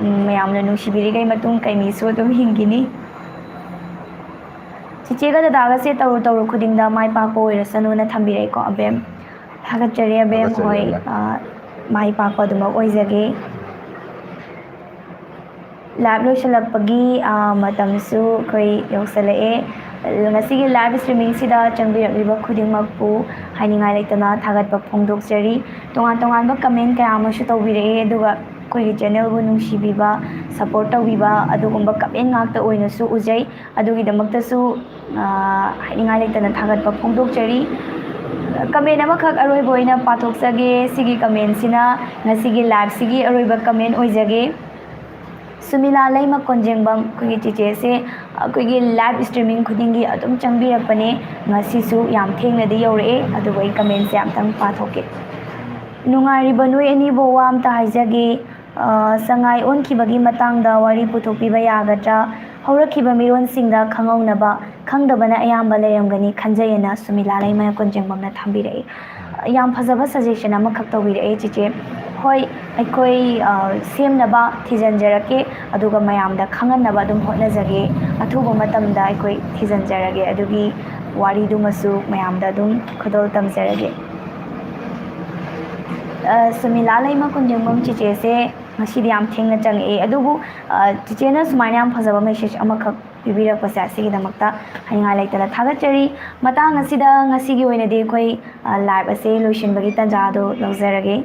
ꯎꯝ, ꯃꯌꯥꯝꯅ ꯅꯨꯡꯁꯤꯕꯤꯔꯤꯈꯩ ꯃꯇꯨꯡ ꯀꯩꯃꯤꯁꯨ ꯑꯗꯨꯝ ꯍꯤꯡꯒꯤꯅꯤ꯫ ꯆꯤꯆꯦꯒ ꯗꯗꯥꯒꯁꯦ ꯇꯧꯔꯨ ꯇꯧꯔꯨ ꯈꯨꯗꯤꯡꯗ ꯃꯥꯏ ꯄꯥꯛꯄ ꯑꯣꯏꯔꯁꯅꯨꯅ ꯊꯝꯕꯤꯔꯛꯏꯀꯣ, ꯑꯕꯦꯝ꯫ ꯊꯥꯒꯠꯆꯔꯤ, ꯑꯕꯦꯝ ꯊꯥꯒꯠꯆꯔꯤ, ꯍꯣꯏ꯫ ꯑꯕꯦꯝ꯫ ꯑ, ꯃꯥꯏ ꯄꯥꯛꯄ ꯑꯗꯨꯃꯛ ꯑꯣꯏꯖꯒꯦ꯫ ꯂꯥꯏꯚ ꯂꯣꯏꯁꯤꯜꯂꯛꯄꯒꯤ, ꯑ, ꯃꯇꯝꯁꯨ ꯑꯩꯈꯣꯏ ꯌꯧꯁꯤꯜꯂꯛꯑꯦ꯫ ꯉꯁꯤꯒꯤ ꯂꯥꯏꯚ ꯁ꯭ꯇ꯭ꯔꯤꯃꯤꯡꯁꯤꯗ ꯆꯪꯕꯤꯔꯛꯂꯤꯕ ꯈꯨꯗꯤꯡꯃꯛꯄꯨ ꯍꯥꯏꯅꯤꯡꯉꯥꯏ ꯂꯩꯇꯅ ꯊꯥꯒꯠꯄ ꯐꯣꯡꯗꯣꯛꯆꯔꯤ꯫ ꯇꯣꯉꯥꯟ ꯇꯣꯉꯥꯟꯕ ꯀꯃꯦꯟ ꯀꯌꯥ ꯑꯃꯁꯨ ꯇꯧꯕꯤꯔꯛꯑꯦ, ꯑꯗꯨꯒ ꯑꯩꯈꯣꯏꯒꯤ ꯆꯦꯅꯦꯜꯕꯨ ꯅꯨꯡꯁꯤꯕꯤꯕ, ꯁꯄꯣꯔꯠ ꯇꯧꯕꯤꯕ ꯑꯗꯨꯒꯨꯝꯕ ꯀꯃꯦꯟ ꯉꯥꯛꯇ ꯑꯣꯏꯅꯁꯨ ꯎꯖꯩ꯫ ꯑꯗꯨꯒꯤꯗꯃꯛꯇꯁꯨ, ꯑ, ꯍꯥꯏꯅꯤꯡꯉꯥꯏ ꯂꯩꯇꯅ ꯊꯥꯒꯠꯄ ꯐꯣꯡꯗꯣꯛꯆꯔꯤ꯫ ꯀꯃꯦꯟ ꯑꯃꯈꯛ ꯑꯔꯣꯏꯕ ꯑꯣꯏꯅ ꯄꯥꯊꯣꯛꯆꯒꯦ꯫ ꯁꯤꯒꯤ ꯀꯃꯦꯟꯁꯤꯅ ꯉꯁꯤꯒꯤ ꯂꯥꯏꯚꯁꯤꯒꯤ ꯑꯔꯣꯏꯕ ꯀꯃꯦꯟ ꯑꯣꯏꯖꯒꯦ꯫ ꯁꯨꯃꯤꯂꯥ ꯂꯩꯃ ꯀꯣꯟꯖꯦꯡꯕꯝ, ꯑꯩꯈꯣꯏꯒꯤ ꯆꯤꯆꯦꯁꯦ ꯑꯩꯈꯣꯏꯒꯤ ꯂꯥꯏꯚ ꯁ꯭ꯇ꯭ꯔꯤꯃꯤꯡ ꯈꯨꯗꯤꯡꯒꯤ ꯑꯗꯨꯝ ꯆꯪꯕꯤꯔꯛꯄꯅꯦ꯫ ꯉꯁꯤꯁꯨ ꯌꯥꯝ ꯊꯦꯡꯅꯗꯤ ꯌꯧꯔꯛꯑꯦ, ꯑꯗꯨꯕꯨ ꯑꯩ ꯀꯃꯦꯟꯁꯦ ꯑꯝꯇꯪ ꯄꯥꯊꯣꯛꯀꯦ꯫ "ꯅꯨꯡꯉꯥꯏꯔꯤꯕ ꯅꯣꯏ ꯑꯅꯤꯕꯨ? ꯋꯥ ꯑꯝꯇ ꯍꯥꯏꯖꯒꯦ꯫ ꯑ, ꯁꯉꯥꯏ ꯑꯣꯟꯈꯤꯕꯒꯤ ꯃꯇꯥꯡꯗ ꯋꯥꯔꯤ ꯄꯨꯊꯣꯛꯄꯤꯕ ꯌꯥꯒꯗ꯭ꯔꯥ? ꯍꯧꯔꯛꯈꯤꯕ ꯃꯤꯔꯣꯟꯁꯤꯡꯗ ꯈꯪꯍꯧꯅꯕ, ꯈꯪꯗꯕꯅ ꯑꯌꯥꯝꯕ ꯂꯩꯔꯝꯒꯅꯤ ꯈꯟꯖꯩ" ꯑꯅ ꯁꯨꯃꯤꯂꯥ ꯂꯩꯃ ꯀꯣꯟꯖꯦꯡꯕꯝꯅ ꯊꯝꯕꯤꯔꯛꯏ꯫ ꯌꯥꯝ ꯐꯖꯕ ꯁꯖꯦꯁꯟ ꯑꯃꯈꯛ ꯇꯧꯕꯤꯔꯛꯑꯦ, ꯆꯤꯆꯦ꯫ ꯍꯣꯏ, ꯑꯩꯈꯣꯏ, ꯑ, ꯁꯦꯝꯅꯕ ꯊꯤꯖꯤꯟꯖꯔꯛꯀꯦ, ꯑꯗꯨꯒ ꯃꯌꯥꯝꯗ ꯈꯪꯍꯟꯅꯕ ꯑꯗꯨꯝ ꯍꯣꯠꯅꯖꯒꯦ꯫ ꯑꯊꯨꯕ ꯃꯇꯝꯗ ꯑꯩꯈꯣꯏ ꯊꯤꯖꯤꯟꯖꯔꯒꯦ, ꯑꯗꯨꯒꯤ ꯋꯥꯔꯤꯗꯨꯃꯁꯨ ꯃꯌꯥꯝꯗ ꯑꯗꯨꯝ ꯈꯨꯗꯣꯜ ꯇꯝꯖꯔꯒꯦ꯫ ꯑ, ꯁꯨꯃꯤꯂꯥ ꯂꯩꯃ ꯀꯣꯟꯖꯦꯡꯕꯝ ꯆꯤꯆꯦꯁꯦ ꯉꯁꯤꯗꯤ ꯌꯥꯝ ꯊꯦꯡꯅ ꯆꯪꯉꯛꯑꯦ, ꯑꯗꯨꯕꯨ, ꯑ, ꯆꯤꯆꯦꯅ ꯁꯨꯃꯥꯏꯅ ꯌꯥꯝ ꯐꯖꯕ ꯃꯦꯁꯦꯖ ꯑꯃꯈꯛ ꯄꯤꯕꯤꯔꯛꯄꯁꯦ, ꯑꯁꯤꯒꯤꯗꯃꯛꯇ ꯍꯥꯏꯅꯤꯡꯉꯥꯏ ꯂꯩꯇꯅ ꯊꯥꯒꯠꯆꯔꯤ꯫ ꯃꯇꯥꯡ ꯑꯁꯤꯗ ꯉꯁꯤꯒꯤ ꯑꯣꯏꯅꯗꯤ ꯑꯩꯈꯣꯏ, ꯑ, ꯂꯥꯏꯚ ꯑꯁꯦ ꯂꯣꯏꯁꯤꯟꯕꯒꯤ ꯇꯥꯟꯖꯥꯗꯣ ꯂꯧꯖꯔꯒꯦ꯫